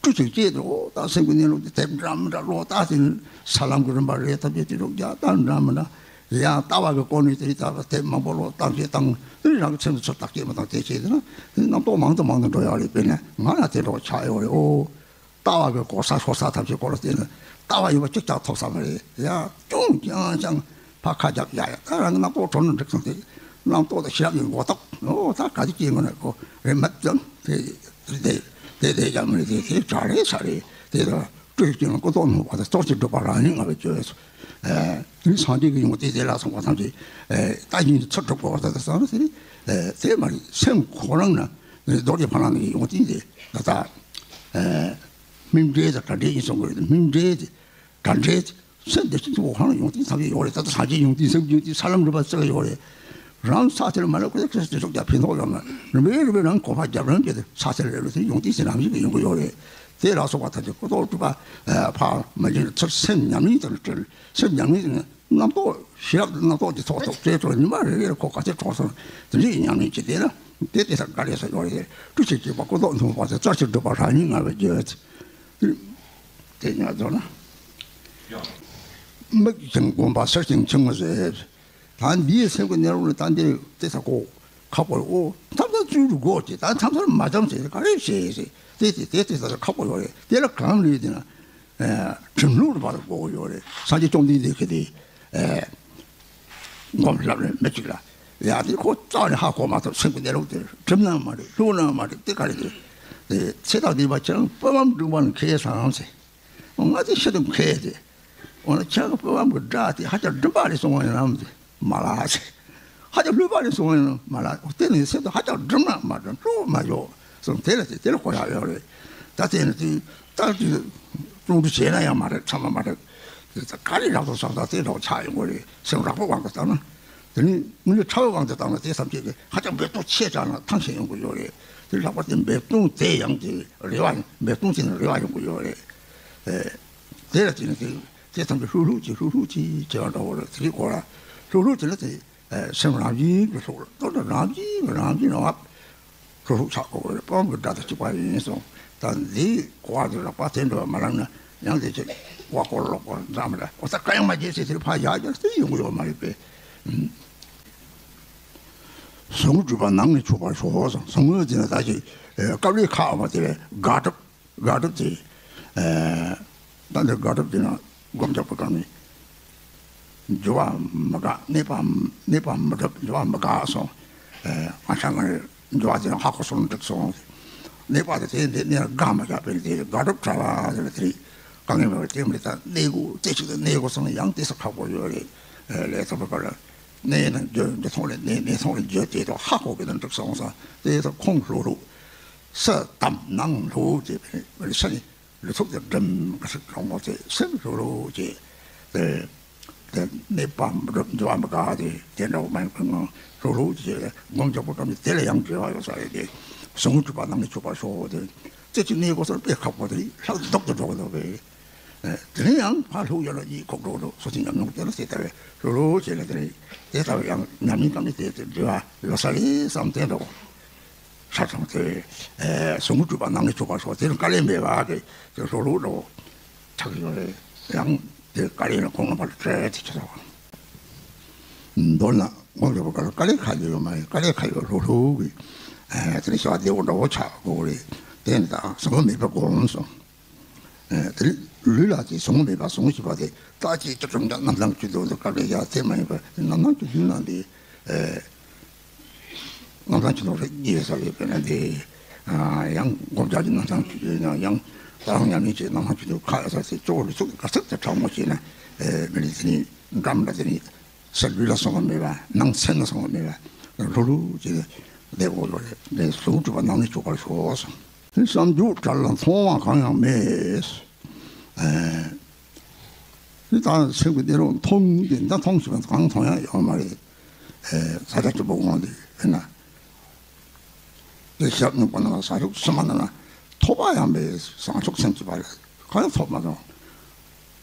སྤྲོས་བཅས་ཀྱིས་དེ་འོ་ད་སེམས་ཀྱི་གནས་ལུགས་དེ་དེ་འདྲ་མི་འདྲ་ལོ་ད་དེ་ས་ལམ་གྱི་རིམ་པ་རེད། ཐབས་ཤེས་དེ་རུ་རྒྱ་ད་འདྲ་མི་འདྲ་ཡང་ལྟ་བ་གི་སྐོར་ནས་དེ་ལྟ་བ་དེ་མང་པོ་ལོ་བཏང་བྱས་བཏང་དེ་རང་གི་སེམས་སུ་ཚུར་བརྟག་དཔྱད་མི་བཏང་དེ་བྱས་དེ་ན་དེ་རྣམ་རྟོག་མང་དུ་མང་དུ་འགྲོ་ཡག་རེད། དཔེར་ན་ང་ལ་དེ་འདྲ་ཆགས་ཡོད་རེད། ཨོ། ལྟ་བ་གི་གོ་ས་ཤོར་ས་ཐམས་ཅད་སྐོར་ལ་བལྟས་ན་ལྟ་བ་ཡོད་པ་གཅིག་ཀྱང་ཐོབ་ས་མ་རེད། ཡ་ཅུང་ཅང་ཅང་ཕར་ཁ་རྒྱབ་ཡ་ཡ་ད་རང་གི་རྣམ་རྟོག་གྲོལ་ན་འགྲིག་སོང་སྟེ། རྣམ་རྟོག་དང་ཤེས་རབ་ཀྱི་མགོ་ཐོག་ཨོ་ད་ག་དུས་སྐྱེ་དགོས་ན་ཁོ་རེ་མ་ཙམ་དེ་དེ་དེ་དེ་ཡང་མི་རེད། དེ་དེ་གྲ་རེད་ས་རེད། དེ་ལ་སྤྲོས་ཀྱི་ལ་ཀུན་རྟོག་ནུབ་པ་དང་རྟོག་ཅིང་སྒྲུབ་པ་རང་ཉིད་ངེས་པར་བརྗོད། དེ་ནི་སངས་རྒྱས་ཀྱི་ཡོན་ཏན་དེ་ལ་སོགས་པ་ཐམས་ཅད་ལྟ་ཞིང་ཚུར་སྒྲུབ་དགོས་པ་དང་དེ་ཚང་མ་དེ་ནི་དེ་མ་རེད། སེམས་ཁོ་རང་ན་རྡོ་རྗེ་ཕ་ལ་ནི་ཡོན་ཏན་དེ་ད་ལྟ། སྨིན་འབྲས་དང་དགྲ་འབྲས་ཡིན་གསུང་གི་རེད། སྨིན་འབྲས་དེ་དགྲ་འབྲས་དེ་སེམས་བདེ་ཆེན་གཙོ་བོ་ཧང་ཡོང་དུས་ཐམས་ཅད་ཡོད་རེད། ད་ལྟ་སངས་རྒྱས་ཡོང་དུས་སེམས་ཡོང་དུས་ས་ལམ་རིམ་པ་བརྩི་གི་ཡོད་རེད། རང་ས་དེར་མ་ལ་ཁོ་ཚོ་ཁྱེད་ཚོ་དེ་ཚོ་རྒྱ་ཕན་ཐོགས་ཡོང་ན་རིམ་པས་རིམ་པས་རང་གོ་འཕང་རྒྱབ་རང་གི་ས་དེར་རེ་རེ་དེ་ཡོང་དུས་ཟིན་རང་བཞིན་གྱིས་ཡོང་གི་ཡོད་རེད། དེ་ལ་སོགས་པ་ཐམས་ཅད་ཀུན་རྟོག་སྒྲུབ་པ་ཕར་མ་ཡིན་ཚུར་སེམས་ཉམས་ལེན་དང་བྲལ། སེམས་ཉམས་ལེན་དེ་ནི་རྣམ་རྟོག་ཤེས་རབ་རྣམ་རྟོག་དེ་ཚོགས་ཐོག་བྲལ་དུ་ཉི་མ་རེ་རེ་ལ་ཁོ་ག་ཚོད་གྲོགས་སོང་དེ་འདྲའི་ཉམས་ལེན་བྱེད་དེ་ན་དེ་དེ་ལྟར་དཀའ་ལས་སུ་ཡོད་རེད། སྤྲོས་བཅས་སྐྱེས་པ་ཀུན་རྟོག་ནུབ་པ་དེ་རྩལ་ཕྱིར་སྒྲུབ་པ་རང་ཉིད་ངེས་པར་བརྗོད། དེ་ཉག་རྫོགས་ན། མིག་ཅིང་བསྒོམ་པ་ཟེར་ཅིང་འཆིང་ངོ་ཟེར། ད་འདིའི་སེམས་ཀྱི་གནས་ལུགས་ནི་ད་འདི་དེ་ས་གོ་ཁག་པོ་ཨོ་ཐབས་ལ་བཙུན་རུ་དགོས་ཀྱི་ད་ཐབས་ལ་མ་འཆམ་ཟེར་ག་རེ་བྱེད་ཟེར་དེ་དེ་དེ་དེ་ས་ཁག་པོ་ཡོད་རེད། དེ་ལ་གང་ལུས་དེ་ན། ཁྲིམས་ལུགས་རུ་བར་དགོས་ཡོད་རེད། སངས་རྒྱས་བཅོམ་ལྡན་འདས་ཁྱེད་དེ། སྒོམ་ལབ་རེད་མི་གཅིག་ལ། ཡ་དེ་ཁོ་རྩ་ནས་ཧ་གོ་མ་ཐུབ། སེམས་ཀྱི་གནས་ལུགས་དེ་ཁྲིམས་ནང་མ་རེད། ལུགས་ནང་མ་རེད། དེ་ག་རེ་རེད། དེ་ཚེ་དང་ལྡན་པ་ཁྱེད་རང་པི་ཝང་འབྲུག་པ་ནི་ཁེ་སང་ཟེར། ང་དེ་ཤི་དུ་ཁེ་དེ། འོ་ན་ཁྱེད་རང་པི་ཝང་གི་སྒྲ་དེ་ཧ་ཅང་སྒྲིམ་པ་རེད་གསུང་བ་ཡིན་ནམ་ཟེར། མ་ལ་ཟེར། ཧ་ཅང་ལྷོད་པ་རེད་གསུང་བ་ཡིན་ནམ་མ་ལ། དེ་ནི་སེམས་དུ་ཧ་ཅང་སྒྲིམ་ན་མ་སྒྲིམ་བློ་མ་ཡོད་གསུང་། དེ་ལ་དེ་དེ་ལ་གོ་ཡག་ཡོད་རེད། ད་དེ་ནི་དེ། ད་དེ་ཀྲུང་དུ་བྱས་ན་ཡང་མ་རེད། ཚང་མ་མ་རེད། དེ་ད་ག་རེ་རག་ཏུ་སོང་ད་དེ་འདྲ་བོ་ཆགས་ཡོང་གི་རེད། སེམས་རགས་པ་དབང་དུ་བཏང་ན། དེ་ནི་དངོས་གནས་ཕྲ་བའི་དབང་དུ་བཏང་ན་དེ་ཐམས་ཅད་ཀྱི་ཧ་ཅང་འབད་རྩོལ་ཆེ་དྲགས་ན་ཐང་ཆད་ཡོང་གི་ཡོད་རེད། དེ་ལྷག་པར་དུ་འབད་རྩོལ་དེ་ཡང་དེ་རེ་བ་ཡིན། འབད་རྩོལ་དེ་ནི་རེ་བ་ཡོང་གི་ཡོད་རེད། ཨེ། དེ་ལ་བརྟེན་ནས་དེ་དེ་ཐམས་ཅད་ལྷུག་ལྷུག་ཅིག་ལྷུག་ལྷུག་ཅིག་བྱེད་པ་འདྲ་བོ་རེད། དེ་རིགས་སྐོར་ལ་ལྷུག་ལྷུག་བྱེད་ན་དེ། སེམས་རང་བཞིན་གྱིས་ལྷུག་ལ་ལྟོ་འདྲ་རང་བཞིན་གྱིས་རང་བཞིན་རང་ལྷུག་ལྷུག་ཆགས་དགོས་པ་རེད། སྤང་གི་སྒྲ་དང་གཅིག་པ་ཡིན་གསུངས། ད་འདིའི་གོ་བ་དེ་རགས་པ་དེ་འདྲ་བ་མ་ལབ་ན་ཡང་དེ་ཚེ་བ་སྐོར་ལོག་པར་འཛམ་ར་འོ་ད་ཀ་ཡང་མ་བརྗེད་ཚེ་དེར་ཕར་ཡར་རྒྱབ་སྟེ་ཡོང་གི་ཡོད་མ་རེད་པས། ཟུང་འཇུག་པ་ནང་ནས་ཆུད་པར་ཤོག་གསུངས། ཟུང་འཇུག་ཟེར་ན་ད་ཅི་སྐབས་རེ་ཁག་མ་དེ་ལས་དགག་སྒྲུབ། དགག་སྒྲུབ་དེ། ད་འདི་དགག་སྒྲུབ་དེ་ན་སྒོམ་རྒྱག་པའི་སྐབས་ནས། སྦྱོར་བ་མི་དགག་གནས་པ་གནས་པ་མི་སྒྲུབ་སྦྱོར་བ་མི་དགག་གསུངས། ཨ་ཤ་ང་རེ་སྦྱོར་བ་དེ་ན་ཧ་གོ་སོང་འགྲིག་སོང་། གནས་པ་དེ་དེ་འདི་གནས་ལ་དགག་མི་བྱ་བས་དེ་དགག་སྒྲུབ་བྱ་བ་དེ་ལ་དེ་རིགས་དཀའ་ངལ་མེད་པར་དེ་མི་ད་གནས་དགོས་རྩེ་གཅིག་ཏུ་གནས་དགོས་སོང་ན་ཡང་དེ་ས་ཁག་པོ་ཡོད་རེད། ལས་ཐོབ་པའི་སྐབས་ལ་གནས་ན་འགྱོད་འགྱོད་ཐོང་ལས་གནས་གནས་ཐོང་ལས་འགྱོད་དེ་དང་ཧ་གོ་གི་ན་འགྲིག་སོང་ས་དེ་ད་ཁོང་ལྷོ་ལྷོ། ས་དམ་ནང་ལྷོ་ཅེས་པའི་ས་ནི་ལུས་ཐོག་ཏུ་སྒྲིམ་ག་ས་གྲོང་མོ་ཚེ་སེམས་ལྷོ་ལྷོ་ཅེས་ཏེ་ཏེ་གནས་པ་མི་སྒྲུབ་འགྱུར་བ་མི་དགག་སྟེ་དེ་འདྲ་བ་མ་ཡིན་པའི་ངང་ལྷོ་ལྷོ་ཅེས་སྒོམ་རྒྱག་པའི་སྐབས་ནི་དེ་ལ་ཡང་འགྱུར་བ་ཡོད་ས་རེད་དེ། ཟུང་འཇུག་པ་ནང་ནས་ཆུད་པར་ཤོག་དེ་རྩེ་གཅིག་གནས་དགོས་སར་དཔེ་ཁག་པོ་དེ་ལྷག་ཏུ་ལྡོག་ཏུ་འགྲོ་གི་འདུག་པས། དེ་ནས་ཡང་ཕར་ལྷོ་ཡོད་ལ་ཡིད་ཁོག་འགྲོ་འགྲོ་སོ་སོའི་ཉམས་མྱོང་དེ་ལ་ཟེར་ལྟ་བས་ལྷོ་ལྷོ་ཅེས་ལ་དེ་རེད། དེ་ལྟ་བུ་ཡང་ཉམས་ལེན་སྐབས་ནི་དེ་དེ་འགྱུར་བ་ཡོད་ས་རེད་བསམ་དེ་འདྲ་བོ། ས་དང་དེ། ཨེ་ཟུང་འཇུག་པ་ནང་ནས་ཆུད་པར་ཤོག་དེ་ནི་དཀའ་ལས་མེད་པ་གི་དེ་ལྷོ་ལྷོ་འགྲོ། ཆགས་ཡོད་རེད། ཡང་དེ་དཀའ་ལས་ནི་ཁོང་རྣམ་པ་ལ་སྤྲད་དེ་ཆུད་ཐོག་མདོར་ན་ངོ་སྤྲོད་པ་ག་ལ་དཀའ་ལས་ཁག་ཡོད་ཡོད་མ་ཡིན། དཀའ་ལས་ཁག་ཡོད་ལྷོ་ལྷོ་གི། ཨེ་དེ་ནི་ཤ་བདེ་བོ་འདྲ་བོ་ཆགས་དགོས་རེད། དེ་ནི་ད་ཟུང་མེད་པ་དགོངས་སོང་། ཨེ་དེ་ནི་ལུས་ལ་དེ་ཟུང་མེད་པ་ཟུང་ཞིག་པ་དེ་རྟག་གཅིག་ཏུ་གྲུབ་འདྲ་རྣམ་ཐང་ཆུད་དོ་དེ་དཀའ་ལས་ཡ་དེ་མ་ཡིན་པ་རྣམ་ཐང་ཆུད་དོ་ན་དེ། ཨེ། རྣམ་ཐང་ཆུ་ནོར་རེ་རྒྱས་ས་ཡོད་པས་ན་དེ། ཡང་སྒོམ་རྒྱག་གི་རྣམ་ཐང་ཆུ་ཡོད་ན་ཡང་ད་རང་ཉམས་ལེན་བྱེད་རྣམ་ཐང་ཆུ་ནོར་ཁ་ཡ་ས་སེ་གཙོ་བོ་ལུས་ཚུགས་དཀའ་ཚེགས་དེ་དྲག་མོ་བྱས་ན་མི་ལི་དེ་ནི་འགྲམ་ལ་དེ་ནི་ས་ལུས་ལ་སོང་བ་མེད་པ་ནང་སེམས་ལ་སོང་བ་མེད་པ་ལྷུ་ལྷུ་བྱས་ནས་ བསྡད་དགོས་ཡོད་རེད། དེ་གཟུགས་སྒྲིབ་པ་ནང་ནས་བྱུག་པར་ཤོག་གསུངས། དེ་བསམ་འགྲུབ་གྲྭ་ལ་མཐོང་བ་གང་ཡང་མེད། ཨེ། དེ་ད་སེམས་ཀྱི་གནས་ལུགས་མཐོང་གི་འདི་མཐོང་ཞིག་གང་མཐོང་ཡང་ཡོད་མ་རེད། ཨེ། ས་ཆ་གཅིག་པོ་དབང་དུ་ཡོད་ན། དེ་ཞབས་གཉིས་པོ་ནང་ས་ཕྱོགས་སུ་མ་ན་ན་ཐོབ་པ་ཡང་མེད། བྱང་ཆུབ་སེམས་ཀྱི་བར་གང་ཡང་ཐོབ་མ་སོང་།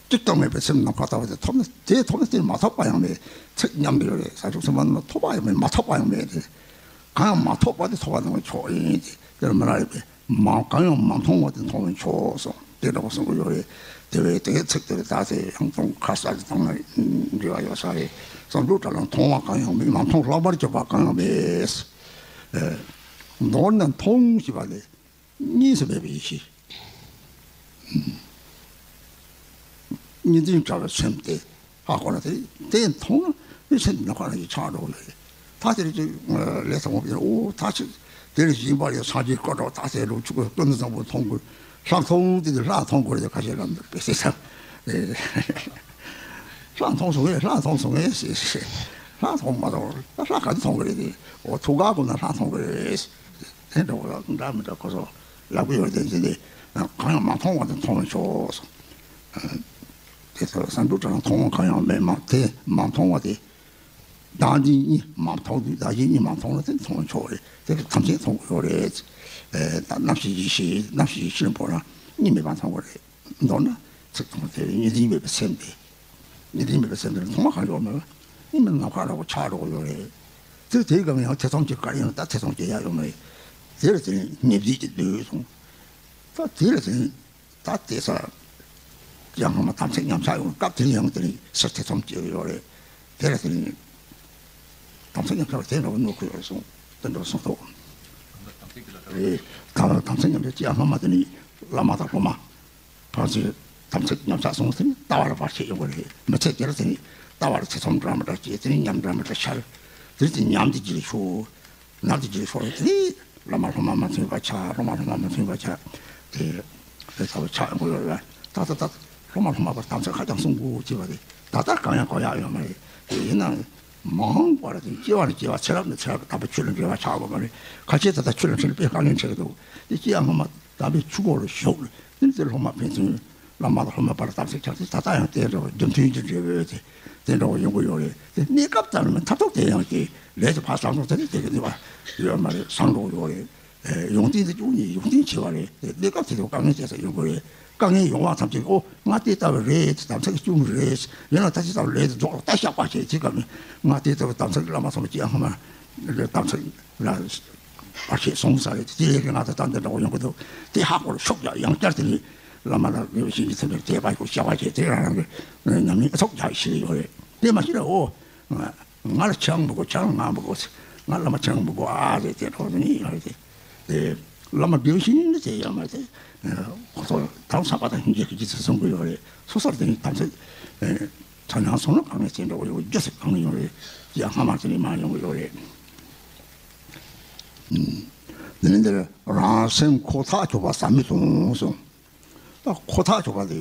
གཅིག་ཀྱང་མེད་པའི་སེམས་ནམ་མཁའ་ལྟ་བུ་དེ་ཐོབ་ན་དེ་ཐོབ་ན་དེ་མ་ཐོབ་པ་ཡང་མེད། ཚིག་མཉམ་དུ་ཡོད་རེད། ས་ཕྱོགས་སུ་མ་ན་ན་ཐོབ་པ་ཡང་མེད། མ་ཐོབ་པ་ཡང་མེད་དེ། གང་ཡང་མ་ཐོབ་པ་དེ་ཐོབ་པ་དང་མཆོག་ཡིན་ཏེ། དེར་མི་ར་རེད་པས། མ་གང་ཡང་མ་མཐོང་བ་དེ་མཐོང་བས་ཆོག་གསུངས། དེ་འདྲ་པོ་གསུང་གི་ཡོད་རེད། དེ་བས་དེའི་ཚིག་དེར་ད་ཚེ་ཡང་དང་ཁ་གསལ་གྱི་དང་འབྲེལ་བ་ཡོད་ས་རེད། བསམ་འགྲུབ་གྲྭ་ལ་མཐོང་བ་གང་ཡང་མེད། མ་མཐོང་ལྷག་པར་གྱུར་པ་གང་ཡང་མེད། ཨེ། མདོར་ན་མཐོང་ཞེས་པ་ལས་གཉིས་སུ་མེད་པའི་ཡེ་ཤེས། གཉིས་འཛིན་བྲལ་བའི་སེམས་དེ། ཧ་གོ་ན་དེ་དེ་མཐོང་ན་དེ་སེམས་ནམ་མཁའ་ལ་ཡི་ཆགས་འགྲོ་གི་ཡོད་རེད། ད་དེ་རེད་ཅེས་ལས་ཐོག་མ་ཡིན། ཨོ་ད་ཅིག་དེ་ལས་གཞན་པ་ཡི་སངས་རྒྱས་བཀའ་སྒྲོག་ད་ཟེར་རོ་ཆུ་ཀུན་ཀུན་ཏུ་བཟང་པོ་མཐོང་དགོས། ལྷ་མཐོང་དེ་དེ་ལྷ་མཐོང་དགོས་རེད། ཁ་ཤས་ལ་འདུག་པས་ཟེར་ས། ལྷ་མཐོང་སོང་ངས། ལྷ་མཐོང་སོང་ངས་ཟེར། ལྷ་མཐོང་མ་མཐོང་ལྷ་ག་ཚོད་མཐོང་གི་རེད། དེ་ཨོ་ཐུགས་ཁག་དགོས་ན་ལྷ་མཐོང་གི་རེད། དེ་འདྲ་བོ་འདྲ་མི་འདྲ་ཁོ་ཚོ་ལབ་ཀྱི་ཡོད་རེད། དེ་དེ་གང་ཡང་མ་མཐོང་བ་དེ་མཐོང་བས་ཆོག་གསུངས། དེ་ཚོ་བསམ་འགྲུབ་གྲྭ་ལ་མཐོང་བ་གང་ཡང་མེད། མ་དེ་མ་མཐོང་བ་དེ་བདག་འཛིན་གཉིས་མ་མཐོང་དུས་བདག་གཞན་གཉིས་མ་མཐོང་ན་དེ་མཐོང་བས་ཆོག་རེད། དེ་ལ་ཐམས་ཅད་མཐོང་དགོས་ཡོད་རེད། ཨེ་ད་རྣམ་ཤེས་ཡེ་ཤེས་རྣམ་ཤེས་ཡེ་ཤེས་པོ་ལ་གཉིས་མེད་པ་མཐོང་དགོས་རེད། མདོར་ན་ཚིག་མཐོང་དེ་གཉིས་འཛིན་མེད་པའི་སེམས་དེ། གཉིས་འཛིན་མེད་པའི་སེམས་དེ་ལ་མཐོང་བ་གང་ཡོད་མེད་པ། གཉིས་མེད་ནམ་མཁའ་འདྲ་བོ་ཆགས་འགྲོ་གི་ཡོད་རེད། དེ་དེའི་སྒང་ཡང་ཐེ་ཚོམ་གྱི་བཀའ་ཡང་ད་ཐེ་ཚོམ་སྐྱེ་ཡ་ཡོད་མ་རེད། དེ་ལ་དེ་ནི་ཉེར་འཛིན་གྱི་འདོད་སོང་། ད་དེ་ལ་དེ་ནི་ད་དེ་ས་ཡང་སྔ་མ་དམ་ཚིག་ཉམས་ཆག་ཡོང་སྐབས་དེ་ནི་ཡང་དེ་ནི་སར་ཐེ་ཚོམ་སྐྱེ་གི་ཡོད་རེད། དེ་ལ་དེ་ནི་དམ་ཚིག་ཉམས་ཆག་དེ་འདྲ་བོ་གནོད་ཀྱི་ཡོད་སོང་། དེ་འདྲ་སོང་ཐོག་རེད། ད་དམ་ཚིག་ཉམས་ཆག་ཅི་ཡང་སྔ་མ་དེ་ནི་བླ་མ་དང་སློབ་མ། ཕར་ཚུར་དམ་ཚིག་ཉམས་ཆག་སོང་ཟེར་ནས་ལྟ་བ་ལ་བར་ཆད་ཡོང་གི་རེད། མི་ཚེ་འདིར་ཟེར་ནས་ལྟ་བ་ལ་ཐེ་ཚོམ་འདྲ་མི་འདྲ་སྐྱེས། དེ་ནས་ཉམས་འདྲ་མི་འདྲ་ཤར། དེ་དེ་ཉམས་དེ་ཅི་ལ་ཤོར། ནར་དེ་ཅི་ལ་ཤོར། དེ་བླ་མ་སློབ་མ་མ་མཐུན་པ་ཆགས། སློབ་མ་སློབ་མ་མ་མཐུན་པ་ཆགས། དེ་དེ་ལྟ་བུ་ཆགས་ཡོང་གི་ཡོད་རེད། ད་ད་ད་སློབ་མ་སློབ་མ་བར་དམ་ཚིག་ཧ་ཅང་སྲུང་དགོས་ཅེས་པ་རེད། ད་ལྟ་གང་ཡང་གོ་ཡག་ཡོད་མ་རེད། དེ་ཡིན་ནའང་མ་འོངས་པར་དེ་སྐྱེ་བ་ནས་སྐྱེ་བ་ཚེ་རབས་ནས་ཚེ་རབས་དམ་པའི་ཆོས་ལ་འབྲེལ་བ་ཆགས་དགོས་མ་རེད། ཁ་ཆེ་ད་ལྟ་ཆོས་ལ་འཕྲིན་ལས་དཔེ་དཀའ་ངལ་འཕྲད་ཀྱི་འདུག་དེ་སྐྱེ་ཡང་སྔོན་མ། དམ་པའི་ཆོས་སྒོ་ལ་ཞུགས། དེ་ནས་དེ་སློབ་མ་ཕན་ཚུན་བླ་མ་དང་སློབ་མ་བར་དམ་ཚིག་ཆགས་ཚེ་ད་ལྟ་ཡང་དེ་འདྲ་བ་རྒྱུ་མཐུན་གྱི་འབྲས་བུ་དེ་དེ་འདྲ་བ་ཡོང་གི་ཡོད་རེད། དེ་གནས་སྐབས་ཙམ་མཐར་ཐུག་དེ་ཡང་དེ་ལས་དེ་ཕར་བཟང་དང་དེ་དེ་གི་ནུས་པ་ཡོད་མ་རེད། བཟང་འགྲོ་ཡོད་རེད། ཡོན་ཏན་དེ་ཅུང་ཉིད་ཡོན་ཏན་ཆེ་བ་རེད། དེ་གནས་སྐབས་དེ་དུ་དཀའ་ངལ་ཆེ་ས་ཡོང་གི་རེད། དཀའ་ངལ་ཡོང་བ་ཐམས་ཅད་ཨོ་ང་དེ་ལྟ་བུ་རེད། དམ་ཚིག་སྐྱོན་རེད། ཡིན་ན་ད་ཅི་ལྟ་བུ་ལས་དེ་རྫོགས་ལ་ད་བཤགས་པ་བྱེད་ཅེས་སྐབས་ནས་ང་དེ་ལྟ་བུ་དམ་ཚིག་བླ་མ་ཚོ་ལ་ཅི་ཡང་ཧ་མ་རེད། དམ་ཚིག་ལ། བར་ཆད་སོང་ས་རེད། དེ་ལས་ཀྱི་ང་ཚོ་ཏན་ཏན་འདྲ་བོ་ཡོང་གི་འདུག་དེ་ཧ་གོ་ལ་ཤུགས་རྒྱག་ཡང་བསྐྱར་དེ་ནི་བླ་མ་དང་དགེ་བའི་བཤེས་གཉེན་ཚོ་ནས་དད་པ་ཞུ་བྱ་བ་བྱེད་དེ་རང་རང་གི་ཉམས་ལེན་ཨ་ཚོགས་རྒྱག་ཤེས་ཡོད་རེད། དེ་མ་ཤེས་ལ་ཨོ། ང་ལ་ཆང་མི་དགོས། ཆང་ང་མི་དགོས། ང་བླ་མ་ཆང་མི་དགོས་ཨ་ཟེར་དེ་འདྲ་བོ་ནི་ཡོད་རེད། དེ་བླ་མ་དགེ་བའི་བཤེས་གཉེན་ནི་དེ་ཡོད་མ་རེད། ཁོ་ཚོ་དང་ས་པ་དང་ཧིན་རྗེ་གི་རྗེས་སུ་བཟུང་གི་ཡོད་རེད། སོ་སོར་དེ་ནི་དམ་ཚིག་ཐ་ན་སོང་ན་གང་ནས་ཅི་འདྲ་བོ་ཡོད་རྒྱུ་ཟེར་གང་ཡོད་རེད། ཡང་སྔ་མ་དེ་ནི་མ་ཡོང་གི་ཡོད་རེད། ཨུམ། དེ་ནས་འདིར་རང་སེམས་ཁོ་ཐག་ཆོད་པ་ཟབ་མོའི་དོན་གསུངས། ད་ཁོ་ཐག་ཆོད་པ་དེ་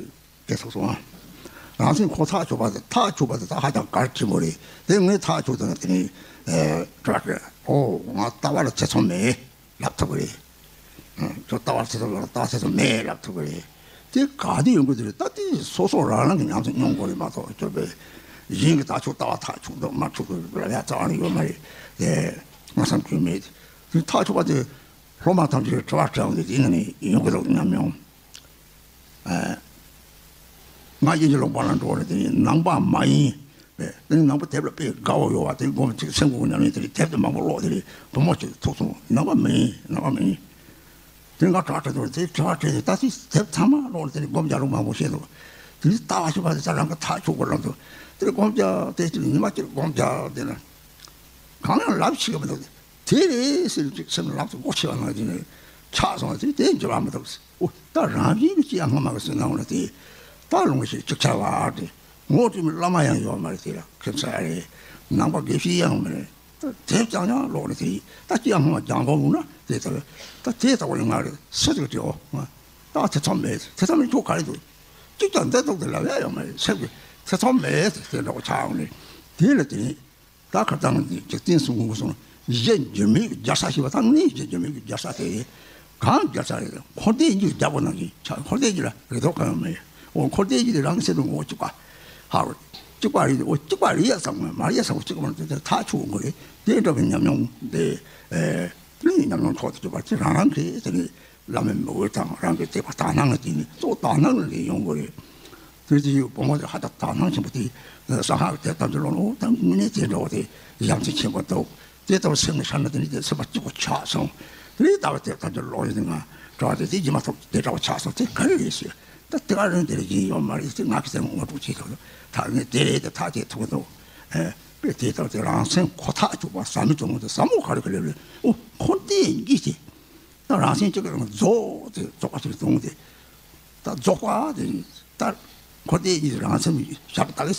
གལ་ཆེ་སོང་ཨ། རང་སེམས་ཁོ་ཐག་ཆོད་པ་དེ་ཐག་ཆོད་པ་དེ་ད་ཧ་ཅང་གལ་ཆེན་པོ་རེད། དེ་ངས་ཐག་ཆོད་དང་དེ་ནས་ཨེ་དྲག་གི་ཨོ་ང་ལྟ་བ་ལ་ཐེ་ཚོམ་མེད་ལབ་ཐུབ་ཀྱི་རེད། ཨ་ཁྱོད་ལྟ་བ་ལ་ཐེ་ཚོམ་ཡོད་ལ་ལྟ་བ་ཐེ་ཚོམ་མེད་ལབ་ཐུབ་ཀྱི་རེད། དེ་ག་དུས་ཡོང་གི་འདུག་རེད། ད་དེ་སོ་སོ་རང་རང་གི་ཉམས་སུ་མྱོང་དགོས་རེད་མ་གཏོགས་ཁྱོད་པས་གཞན་གྱི་ད་ཁྱོད་ལྟ་བ་ཐག་ཆོད་འདུག་མ་ཆོད་གི་ལབ་ཡ་རྩ་བ་ནས་ཡོད་མ་རེད། དེ་ང་བསམ་ཚུལ་མེད། དེ་ཐག་ཆོད་པ་དེ། སློབ་མ་ཐམས་ཅད་དྲི་བ་དྲིས་ཏེ་དེ་ནི་ཡོང་གི་འདུག་སྙམ་ཡོང་། ཨ། ང་དབྱིན་ཇི་ལུང་པ་ལ་འགྲོ་རེད། དེ་ནི་ནང་པ་མ་ཡིན་པས། དེ་ནི་ནང་པ་དེབ་ལ་དཔེ་དགའ་བོ་ཡོད་པ་དེ་སྒོམ་ཅིག་སེམས་ཁོང་ཉམས་ལེན་དེ་རིགས་དེབ་དེ་མང་པོ་ཀློག་དེ་རིགས་བུ་མོ་ཅིག་ཐུག་སོང་། ནང་པ་མ་ཡིན། ནང་པ་མ་ཡིན། དེ་ང་དྲི་བ་དྲིས་འདུག་དེ་དྲི་བ་དྲིས་ཏེ་ད་ཅི་དེབ་ཚང་མ་ཀློག་ནས་དེ་ནི་སྒོམ་རྒྱག་རོགས་མང་པོ་བཤད་འདུག་དེ་ནི་ལྟ་བ་ཞིག་པ་དེ་ད་རང་གི་ཐག་ཆོད་དགོས་ལབ་འདུག་དེ་ནི་སྒོམ་རྒྱག་དེ་ཅིག་ཉི་མ་གཅིག་སྒོམ་རྒྱག་དེ་ན་གང་ཡང་ལབ་ཤེས་ཀྱི་མི་འདུག་དེ་རེད་ཟེར་ཅིག་སེམས་ལམ་དུ་སྒོ་ཕྱེ་བ་ནང་བཞིན་ཆགས་སོང་བ་དེ་དེ་འགྱུར་བ་མི་འདུག་ཨོ་ད་རང་བཞིན་གྱི་ཅི་ཡང་སྔ་མ་གི་སུན་སྣང་ལ་དེ་ད་ལོང་ཞིག་ཅིག་ཆགས་པ་དེ་ངོ་སྤྲོད་མི་བླ་མ་ཡང་ཡོད་མ་རེད། དེ་ལ་ཁྱིམ་ས་རེད། ནང་པ་དགེ་བཤེས་ཡང་མ་རེད། ད་དེ་ཅང་ཡང་ལོག་ནས་དེ་ད་ཅི་ཡང་སྔ་མ་སྦྱང་དགོས་འོང་ན་དེ་ལྟ་བུ་ད་དེ་ལྟ་བུ་ཡིན་ང་རེད་སུ་ཟིག་དྲིའོ། ད་ཐེ་ཚོམ་མེད། ཐེ་ཚོམ་མེད་ཁྱོད་ག་རེ་འདུག་ཅིག་ཀྱང་འདི་ཐོག་ཏུ་ལབ་ཡ་ཡོད་མ་རེད། སེམས་ཀྱི་ཐེ་ཚོམ་མེད་དེ་འདྲ་བོ་ཆགས་འོང་ནས་དེ་ལ་དེ་ད་ཁ་བཏང་ནས་འཇིག་རྟེན་གསུམ་མགོན་གསུམ་ གཞན་འགྱུར་མེད་ཀྱི་རྒྱལ་ས་ཞེས་པ་དང་ནི་གཞན་འགྱུར་མེད་ཀྱི་རྒྱལ་ས་དེ་གང་རྒྱལ་ས་རེད། འཁོར་འདས་གཉིས་རྒྱལ་པོ་ནང་བཞིན་ཆགས། འཁོར་འདས་གཉིས་ལ་རེ་དོགས་གང་ཡང་མེད། འོ་འཁོར་འདས་གཉིས་དེ་རང་གི་སེམས་དང་ངོ་བོ་གཅིག་པ། ཧ་གོ། གཅིག་པ་རེད། འོ་གཅིག་པ་རེད་ཡ་བསམ་ན་མ་རེད་ཡ་བསམ་གཅིག་པ་རེད། དེ་ཐག་ཆོད་དགོས་རེད། དེ་འདྲ་བའི་ཉམས་མྱོང་དེ་ཨེ་དེ་ནི་ཉམས་མྱོང་མཆོག་ཏུ་གྱུར་པ་དེ་རང་རང་གིས་དེ་ནི་བླ་མའི་མོས་དང་རང་གི་དད་པ་དག་སྣང་ལ་བརྟེན་ནས་གཙོ་བོ་དག་སྣང་ལ་ཡོང་དགོས་རེད། དེ་དུས་བུ་མོ་དེ་ཧ་ད་དག་སྣང་ཆེན་པོ་དེ་ས་ཧ་དེ་ལྟ་འདི་ལོ་ནོ་ད་དངོས་གནས་དེ་འདྲ་བ་དེ་ཡ་མཚན་ཆེན་པོ་འདུག་དེ་ལྟ་བུ་སེམས་ནས་ཤར་ན་དེ་ནི་དེ་སེམས་པ་སྐྱིད་པོ་ཆགས་སོང་། དེ་ལྟ་བུ་དེ་ལྟ་འདི་ལོ་ཡིན་ང་གྲོགས་དེ་དེ་ཇི་མ་ཐུབ་དེ་འདྲ་བ་ཆགས་སོང་། དེ་ག་རེ་རེད་ཟེར། ད་དེ་ག་རེ་དེ་རེད་ཡིན་ཡོད་མ་རེད། དེ་ང་གི་སེམས་ངོ་སྤྲོད་བྱེད་ཐུབ་ད་ངས་དེ་རེད་དེ་ཐག་བཅད་ཐུབ་འདུག་ཨེ་པས་དེ་ལྟ་བུ་དེ་རང་སེམས་ཁོ་ཐག་ཆོད་པ་ཟབ་མོ་ཆུང་ངུ་དེ་ཟབ་མོ་ག་རེ་ག་རེ་རེད། འོ་འཁོར་འདས་གཉིས་དེ། ད་རང་བཞིན་གཅིག་གི་རང་རྫོགས་དེ་རྫོགས་པ་ཅིག་རྫོགས་དེ། ད་རྫོགས་པ་དེ་ད་འཁོར་འདས་གཉིས་རང་སེམས་ཞབས་ད་གི་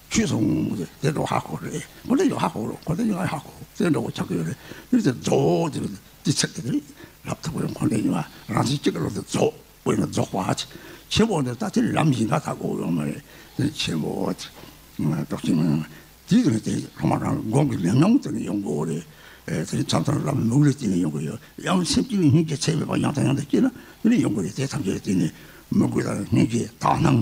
ཆུད་སོང་དེ་དེ་འགྲོ་ཧ་གོ་རེད། འཁོར་འདས་ཡོད་ཧ་གོ་རེད། འཁོར་འདས་ཡོད་ཧ་གོ་དེ་འགྲོ་ཆགས་ཀྱི་ཡོད་རེད། དེ་དེ་རྫོགས་དེ་དེ་ཚེ་དེ་རེད་ལབ་ཐུབ་ཀྱི་རེད། འཁོར་འདས་གཉིས་རང་བཞིན་གཅིག་གི་རང་དེ་རྫོགས་པས་ན་རྫོགས་པ་ཆེན་པོ་འདི་ད་དེ་ལམ་ཡིན་ཁ་ཐག་གོ་ཡོད་མ་རེད། དེ་ཆེན་པོ་ཆེ་ང་དོག་ཆེན་མིན། དེའི་དོན་དེ་སློབ་མ་རང་སྒོམ་གྱི་ཉམས་མྱོང་དེ་ནས་ཡོང་དགོས་རེད། ཨེ་དེ་ནི་མཚམས་མཚམས་ལམ་མུག་ལས་དེ་ནས་ཡོང་གི་ཡོད། ཡང་སེམས་ཀྱི་སྙིང་རྗེ་ཚད་མེད་པ་ཡང་དང་ཡང་དུ་སྐྱེས་ན་དེ་ནས་ཡོང་གི་རེད། དེ་ཐམས་ཅད་དེ་ནི་མུག་གུ་དང་སྙིང་རྗེ་དག་སྣང་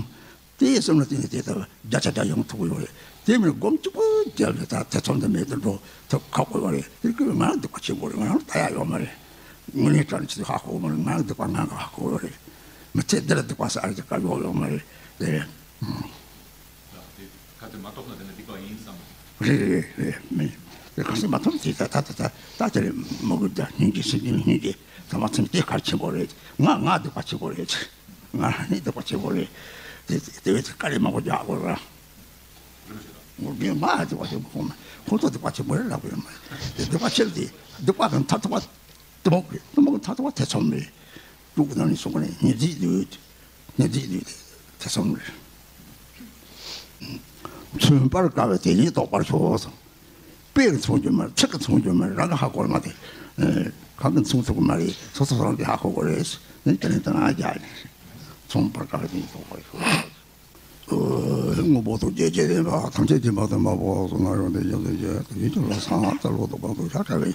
དེ་སེམས་ལ་དེ་ནི་དེ་ལྟར་བརྒྱ་ཆ་བརྒྱ་ཡོང་ཐུབ་ཀྱི་ཡོད་རེད། དེ་མིན་སྒོམ་གཅིག་པུ་བརྒྱབ་ནས་ད་ཐེ་ཚོམ་དང་མེད་དུ་འགྲོ་ཐུབ་ཁག་པོ་ཡོད་རེད། དེ་ཀུན་ང་རང་སྡིག་པ་ཆེན་པོ་རེད། ང་རང་ལ་ད་ཡག་ཡོད་མ་རེད། དངོས་གནས་དྲང་ནས་ཧ་གོ་མ་རེད། ང་རང་སྡིག་པ་ང་རང་ཧ་གོ་ཡོད་རེད། མི་ཚེ་འདི་ལ་སྡིག་པ་ཟེར་ཡག་གི་སྐབས་ཡོད་ཡོད་མ་རེད། དེ་རེད། ད་དེ་ག་ཚོད་མ་གཏོགས་ན་དེ་ནི་སྡིག་པ་ཡིན་བསམ། རེད་རེད་རེད། མིན། དེ་ག་ཚོད་མ་གཏོགས་དེ་ད་ད་ད་ད་ད་དེ་རེད། མ་གུ་ད་སྙིང་རྗེ་སེམས་ཅན་སྙིང་རྗེ་ད་མ་ཚིམ་དེ་གལ་ཆེན་པོ་རེད། ང་ང་སྡིག་པ་ཆེན་པོ་རེད། ང་ནི་སྡིག་པ་ཆེན་པོ་རེད། དེ་དེ་བས་དེ་དཀའ་ལས་མང་པོ་རྒྱག་དགོས་ར། ངོ་རྒན་མ་སྡིག་པ་ཆེན་པོ་ཁོང་ཁོང་ཚོ་སྡིག་པ་ཆེན་པོ་རེད་ལབ་ཡོད་མ་རེད། དེ་སྡིག་པ་ཆེ་ལ་དེ་སྡིག་པ་དང་ཐ་ཐུག་པ་དེ་མོ་རེད། དེ་མོ་ཐ་ཐུག་པ་ཐེ་ཚོམ་རེད། དྲུག་གི་ནང་ནས་གསུངས་པ་ནས་ཉེ་སྡིག་ལུས། ཉེ་སྡིག་ལུས་ཐེ་ཚོམ་རེད། མཚོན་པར་དཀའ་བས་དེ་ཉིད་རྟོགས་པར་ཤོག་གསུངས། དཔེ་གིས་མཚོན་རྒྱུ་མ་རེད། ཚིག་གིས་མཚོན་རྒྱུ་མ་རེད། རང་གིས་ཧ་གོ་བ་མ་རེད། ཨེ། གང་གིས་མཚོན་ཐུབ་ཀྱི་མ་རེད། སོ་སོ་རང་གིས་ཧ་གོ་དགོས་རེད། ནི་དེ་ནས་དེ་ང་རྒྱག་ནས་མཚོན་པར་དཀའ་བས་དེ་ཉིད་རྟོགས་པར་ཤོག་དངོས་པོ་ཐུགས་རྗེ་ཆེ་ལྡན་པ་ཐམས་ཅད་མཁྱེན་པ་དང་མ་འཕོ་བ་སོགས་སྣང་རུང་དེ་ཡོད་དེ་ཡོད་དེ་ཡིད་ཀྱི་བློ་སངས་དེ་ལོ་ཏོག་པ་དུ་ཤར་ཕྲ་བའི།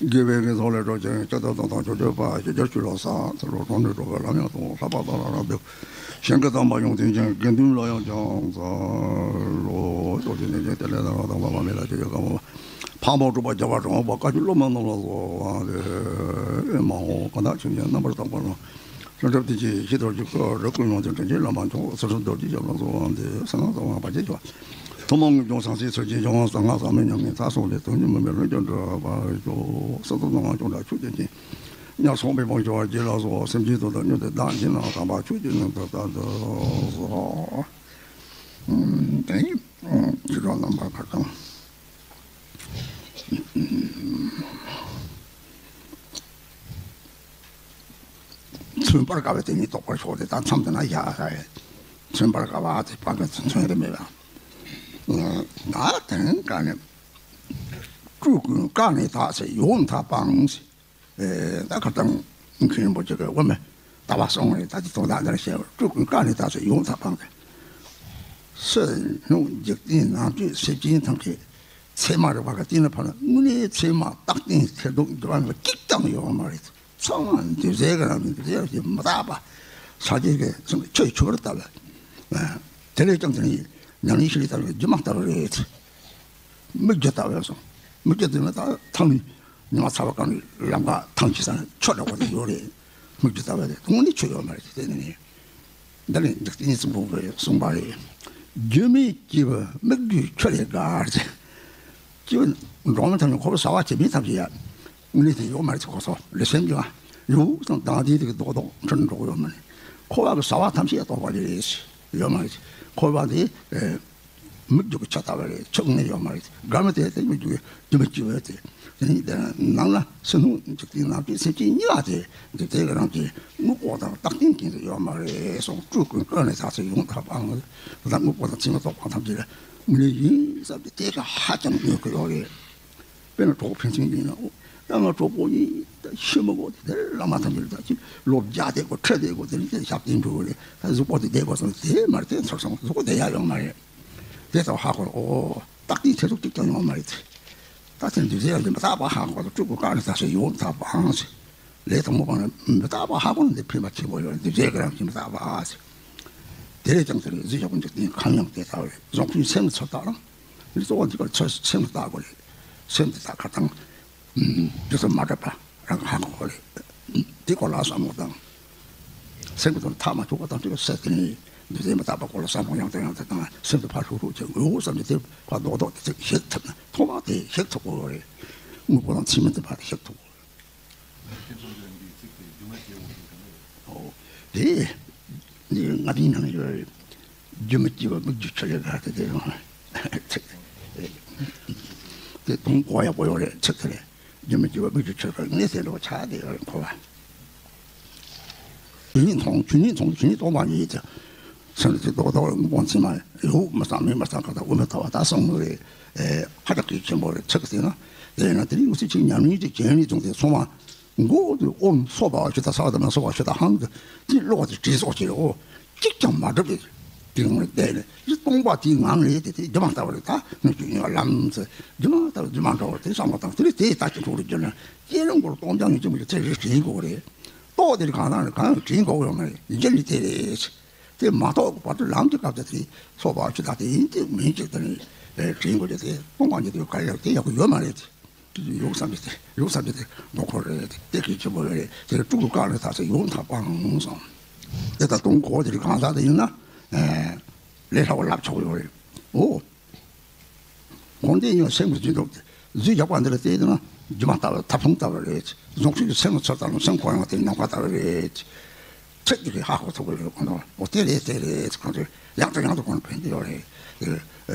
དགེ་བའི་གེགས་སོགས་ལས་གྲོལ་ཅིང་སྐྱབས་དང་དོན་དང་ཕྱོགས་བཅུའི་དཔལ་ཞི་བྱར་གྱུར་ལ་སངས་དེ་ལོ་གྲོང་ནས་གྲོལ་བའི་ལམ་ཡང་དང་ལྷག་པ་དང་རང་རང་བདེ། གཞན་གྱི་དམ་པ་ཡོངས་འཛིན་ཅིང་དགེ་འདུན་ལ་ཡང་ཕྱག་འཚལ་ལོ། ཕྱོགས་བཅུའི་གནས་ཆེན་ཏེ་ལོ་ནས་རང་དང་པ་མ་མི་ལ་སྤྱོད་པའི་དཀའ་མོ། ཕག་མོ་གྲུ་པ་རྒྱ་གར་གྲུ་པ་བཀའ་བརྒྱུད་སློབ་མ་རྣམས་ལ་གསོལ་བ་འདེབས། ཨེ་མ་ཧོ་གང་དག་མཆོད་མཇལ་རྣམ་པར་དག་པ་རྣམས། ལྷུན་གྲུབ་བདེ་སྐྱིད་ཞི་དུལ་གྱི་སྐུ། རིགས་ཀུན་ཡོངས་བསྡུས་དྲིན་ཅན་བླ་མ་མཆོག་ཚུལ་ཁྲིམས་རྡོ་རྗེ་རྒྱབ་ལ་གསོལ་བ་འདེབས། གསང་སྔགས་རྩ་བ་ལྔ་པ་ཞེས་བྱ་བ། ཐུན་མོང་ངེས་འབྱུང་སངས་རྒྱས་ཚུལ་གྱི་འབྱུང་བ། གསང་སྔགས་ཟབ་མོའི་ཉམས་ལེན་མཐར་སོན་ཏེ། དོན་གཉིས་མུན་པའི་ལུས་ཀྱང་འགྲུབ་པར་ཤོག་གསང་རྫོགས་སྣང་བ་ཅུང་དྲག་ཆོས་ཀྱི་སྤྱན། ཉ་གསོག་པའི་བང་ཆུང་བ་རྗེས་ལ་གསོལ། སེམས་ཅན་དོན་དུ་སྨྱོ་འདི་བདག་བྱིན་ནས། དམ་པ་ཆོས་ཀྱི་སྙིང་པོ་ལྟར་དུ་གསོལ། དེ་ཡིས་ཕྱི་རོལ་རྣམ་པར་དག་ཀྱང་། མཚོན་པར་དཀའ་བས་དེ་ཉིད་རྟོགས་པར་ཤོག་དེ་ད་མཚམས་དེ་ན་བཞག་ས་རེད། མཚོན་པར་དཀའ་བ་དེ་དཔག་གི་མཚོན་དེ་མེད་པ། ད་དེ་ནི་བཀག་ནས། སྤྲུལ་ཀུན་བཀག་ནས་དག་ཚེ་ཡོངས་ཐབས་སྤངས། ཨེ་ད་ཁ་སང་མཁན་རིན་པོ་ཆེ་གིས་འོ་མ་ཟླ་བ་གསུམ་རེད། ད་ཅི་ཐོག་ད་འདིར་བཤད་པ། སྤྲུལ་ཀུན་བཀག་ནས་དག་ཚེ་ཡོངས་ཐབས་སྤངས་ཏེ། སྲིད་ཞི་འཇིག་རྟེན་ནང་བཅུད་སེམས་ཅན་ཐམས་ཅད་ཚད་མ་རིག་པ་གི་སྟེང་ནས་ཕར་ལ་དངོས་གནས་ཚད་མ་རྟག་བརྟན་ཐེར་འདོན་འགྱུར་བ་མེད་པ་གཅིག་ཀྱང་ཡོད་མ་རེད། ཚང་མ་འདུས་བྱས་ཀྱི་རང་བཞིན་འདུས་བྱས་ཀྱི་མི་རྟག་པ། ཕྱག་རྒྱའི་གི་སེམས་ཆོས་ཆོས་པར་ལྟ་བ། དེ་ལས་ཀྱང་དེ་ནི་ཉམས་ལེན་ཤེས་རིག་ལྟ་བའི་སྒྱུ་མ་ལྟ་བུ་རེད། མིག་རྒྱུ་ལྟ་བས་སོ། མིག་རྒྱུ་དེ་ནི་ད་ཐང་ནི་ཉི་མ་ཚ་བ་གང་ནི་ལམ་ཁ་ཐང་ཆད་ས་ནི་ཆོས་འདྲ་བོ་དེ་ཡོད་རེད། མིག་རྒྱུ་ལྟ་བས་དེ་དངོས་གནས་ཆོས་ཡོད་མ་རེད། དེ་ནི་འདི་ནི་འཇིག་རྟེན་གསུམ་པོ་གི་གསུངས་པ་རེད། རྒྱུ་མེད་སྐྱེས་བུ་མིག་རྒྱུའི་ཆོས་ལས་འགལ་ཟེར། སྐྱེས་བུ་འགྲོ་མི་ཐམས་ཅད་འཁོར་བའི་ཟ་བ་བྱེད་མི་ཐམས་ཅད་ཡ། དངོས་གནས་དེ་ཡོད་མ་རེད། ཁོ་ཚོ་ལུས་སེམས་ཀྱི་ཡུལ་དང་དང་དེའི་དེ་གི་རྡོག་རྡོག་འཁྲུལ་འགྲོ་གི་ཡོད་མ་རེད། འཁོར་བ་གི་ཟ་བ་ཐམས་ཅད་རྟོགས་པ་རེད། ཡོད་མ་རེད། འཁོར་བ་དེ་ཨེ། མིག་རྒྱུ་གི་ཆ་ལྟ་བ་རེད། ཆོས་དངོས་ཡོད་མ་རེད། འགལ་མེད་དེ་དེ་མིག་རྒྱུ་གི་རྒྱུ་མེད་སྐྱེས་བུ་དེ། དེ་ནི་དེ་ནང་ལ་ཕྱི་སྣོད་འཇིག་རྟེན་ནང་བཅུད་སེམས་ཅན་གཉིས་པ་དེ་འདི་དེ་གི་རང་གི་དངོས་པོ་དང་རྟག་བརྟན་ཅན་དུ་ཡོད་མ་རེད་གསུངས། སྤྲུལ་ཀུན་བཀག་ནས་དག་ཚེ་ཡོངས་ཐབས་སྤངས། ད་དངོས་པོ་དང་ཚད་མ་རྟོགས་པ་ཐམས་ཅད་ལ་དངོས་གནས་ཡིན་བསམ་སྟེ་དེ་ག་ཧ་ཅང་དངོས་ཀྱི་ཡོད་རེད། དཔེར་ན་གྲོགས་ཕན་ཚུན་ཡིན་ན། ཨོ། ད་ང་གྲོགས་པོ་ཡིན། ད་ཤི་མི་དགོས། དེ་བླ་མ་ཐམས་ཅད་ད་ཅི་ལོ་བརྒྱ་བསྡད་དགོས། ཁྲི་བསྡད་དགོས། དེ་ནི་དེ་ཞབས་བརྟན་འགྲོ་གི་རེད། ད་གཟུགས་པོ་དེ་བསྡད་དགོས་སོང་། དེ་མ་རེད། དེ་ཚར་སོང་། གཟུགས་པོ་བསྡད་ཡ་ཡོད་མ་རེད། དེ་ལྟར་ཧ་གོ། ཨོ། རྟག་བརྟན་ཚེ་སྲོག་གཅིག་ཀྱང་ཡོད་མ་རེད། ད་དེ་འདུས་བྱས་ལ་མི་རྟག་པ་ཧ་གོ་ལ་སྤྲུལ་སྐུ་བཀའ་ལ་ད་སོ་ཡོད་མི་རྟག་པའང་ཟེར། ལས་དང་མོ་པ་ན་མི་རྟག་པ་ཧ་གོ་ན་འདི་ཕན་པ་ཆེན་པོ་ཡོད། འདུས་བྱས་ཀྱི་རང་བཞིན་མི་རྟག་པ་ཟེར། དེ་ལས་ཀྱང་དེ་རེད་གཟི་ཞབས་ཀྱི་འཇིག་རྟེན་གང་ཡང་དེ་ལྟ་བས་བཟང་ཕུན་སེམས་ཚོར་དག་ལ། འདི་གཙོ་བོ་འདི་ཀར་ཚོད་སེམས་ལ་བལྟ་དགོས་རེད། སེམས་དེ་དག་ཁ་དང་། འདི་ཚོ་མ་འདྲ་བ་རང་ཧ་གོ་དགོས་རེད། འདི་སྐོར་ལ་བསམ་བློ་བཏང་། སེམས་ཀྱི་དོན་མཐའ་མ་ཐུག་པ་དང་དུས་སུ་དེ་ནི་འདུས་བྱས་མི་རྟག་པ་སྐོར་ལ་བསམ་བློ་ཡང་དང་ཡང་དུ་བཏང་། སེམས་དེ་ཕར་ཧྲུག་ཧྲུག་བྱེད་དགོས་བསམ་ནས་དེ་ཕར་རྡོག་རྡོག་དེ་ཚིག་ཞིག་ཐུབ་ན་ཐོག་མ་དེ་ཞིག་ཐུབ་དགོས་རེད། དངོས་པོ་དང་ཚིག་མི་མཐུན་པ་དེ་ཞིག་ཐུབ་དགོས་རེད། ཨོ། དེ་ནི་ང་དེའི་ནང་ཡོད་རེད། རྒྱུ་མི་སྐྱེ་བ་མིག་རྒྱུ་ཆོས་ཅན་ག་དེ་དེ་རང་ཚིག་དེ་དུང་གོ་ཡག་པོ་ཡོད་རེད། ཚིག་དེ་རེད། རྒྱུ་མི་སྐྱེ་བ་མིག་རྒྱུ་ཆོས་ཅན་ག་ངེས་ཟེར་འགྲོ་ཆགས་དེ་ཡོད་རེད་གོ་བ། ཇི་སྙེད་མཐོང་ཇི་སྙེད་མཐོང་ཇི་སྙེད་སྟོང་པ་ཉིད་དེ། སེམས་ཀྱི་རྡོག་རྡོག་དབང་ཚིག་མ་ཡོད་མི་ཚང་མིན་མི་ཚང་ག་དང་དབུ་མ་ཐལ་བ་ད་གསུང་གི་རེད། ཧ་ཅང་གལ་ཆེན་པོ་རེད། ཚིག་དེ་ན་དེ་ན་དེ་རིང་ངོ་སི་ཆིག་ཉམས་ལེན་གྱི་བྱེད་ནི་བྱུང་སྟེ་སོང་བ། མགོ་དུ་ཨོམ་སོགས་པ་ཞུ་དང་ས་བ་དང་མ་སོགས་པ་ཞུ་དང་ཧང་དུ་དེ་ཀློག་དེ་དྲིལ་སོགས་བྱེད་འོ། གཅིག་ཀྱང་མ་གྲུབ་པའི་དེ་ངོ་བལྟས་ནས་ཡིད་སྟོང་པ་དེའི་ངང་ལས་དེ་དེ་རྒྱུ་མ་ལྟ་བ་རེད། ད་ནུས་ཀྱི་ཡོད་ལམ་ཚེ་རྒྱུ་མ་ལྟ་བ་རྒྱུ་མ་འགྲོ་བ་དེ་བསམ་བློ་བཏང་དེ་ལས་དེ་ལྟ་ཅི་འགྲོ་རེད་རྒྱུ་ན་སྐྱེ་རིང་པོར་སྟོང་རྐྱང་ཡིན་གྱི་མི་རྒྱུ་ཚེ་རེ་དྲིལ་དགོས་རེད། རྟོགས་དེར་གང་དང་གང་དྲིན་གོ་ཡོང་མ་རེད། འཇལ་ནི་དེ་རེད། དེ་མ་རྟོགས་བར་དུ་ལམ་གྱི་སྐབས་དེ་དེ་སོགས་པ་ཅི་ལྟ་དེ་ཡིན་དེ་མིན་ཅིག་དེ་ནི་དྲིན་གོ་རྒྱུ་དེ་སྟོང་པ་ཉིད་དུ་ག་ཡང་དེ་ཡག་པོ་ཡོད་མ་རེད། ཡོད་བསམ་གྱི་དེ་ཡོད་བསམ་གྱི་དེ་ངོ་འཁོར་རེད། དེ་གི་ཆེན་པོ་རེད། དེ་སྤྲུལ་སྐུ་བཀའ་ལ་ད་ཚེ་ཡོང་ཐག་པའང་སོང་། དེ་ལྟ་སྟོང་གོ་དེར་གང་ལྟ་དེ་ཡིན་ན་ལས་སླ་བོ་ལབ་ཆོག་ཡོད་རེད། འོ། དགོངས་དོན་ཡང་སེམས་ཀྱི་འཛིན་སྟོབས་དེ་གཟི་རྒྱག་པ་འདི་ལ་བལྟས་ན་སྒྱུ་མ་ལྟ་བུ་ཐབ་ཚང་ལྟ་བུ་རེད། རྫོགས་ཆེན་གྱི་སེམས་ལ་ཚོད་ལྟ་ན་སེམས་ཁོ་ཡང་དེ་ནམ་མཁའ་ལྟ་བུ་རེད། ཚིག་འདི་གིས་ཧ་གོ་ཐུབ་ཀྱི་ཡོད་ཁོ་ན། འོ་དེ་རེད་དེ་རེད་ཁོ་ཚོས་ཡང་དང་ཡང་དུ་ཁོ་ན་ཕན་གྱི་ཡོད་རེད།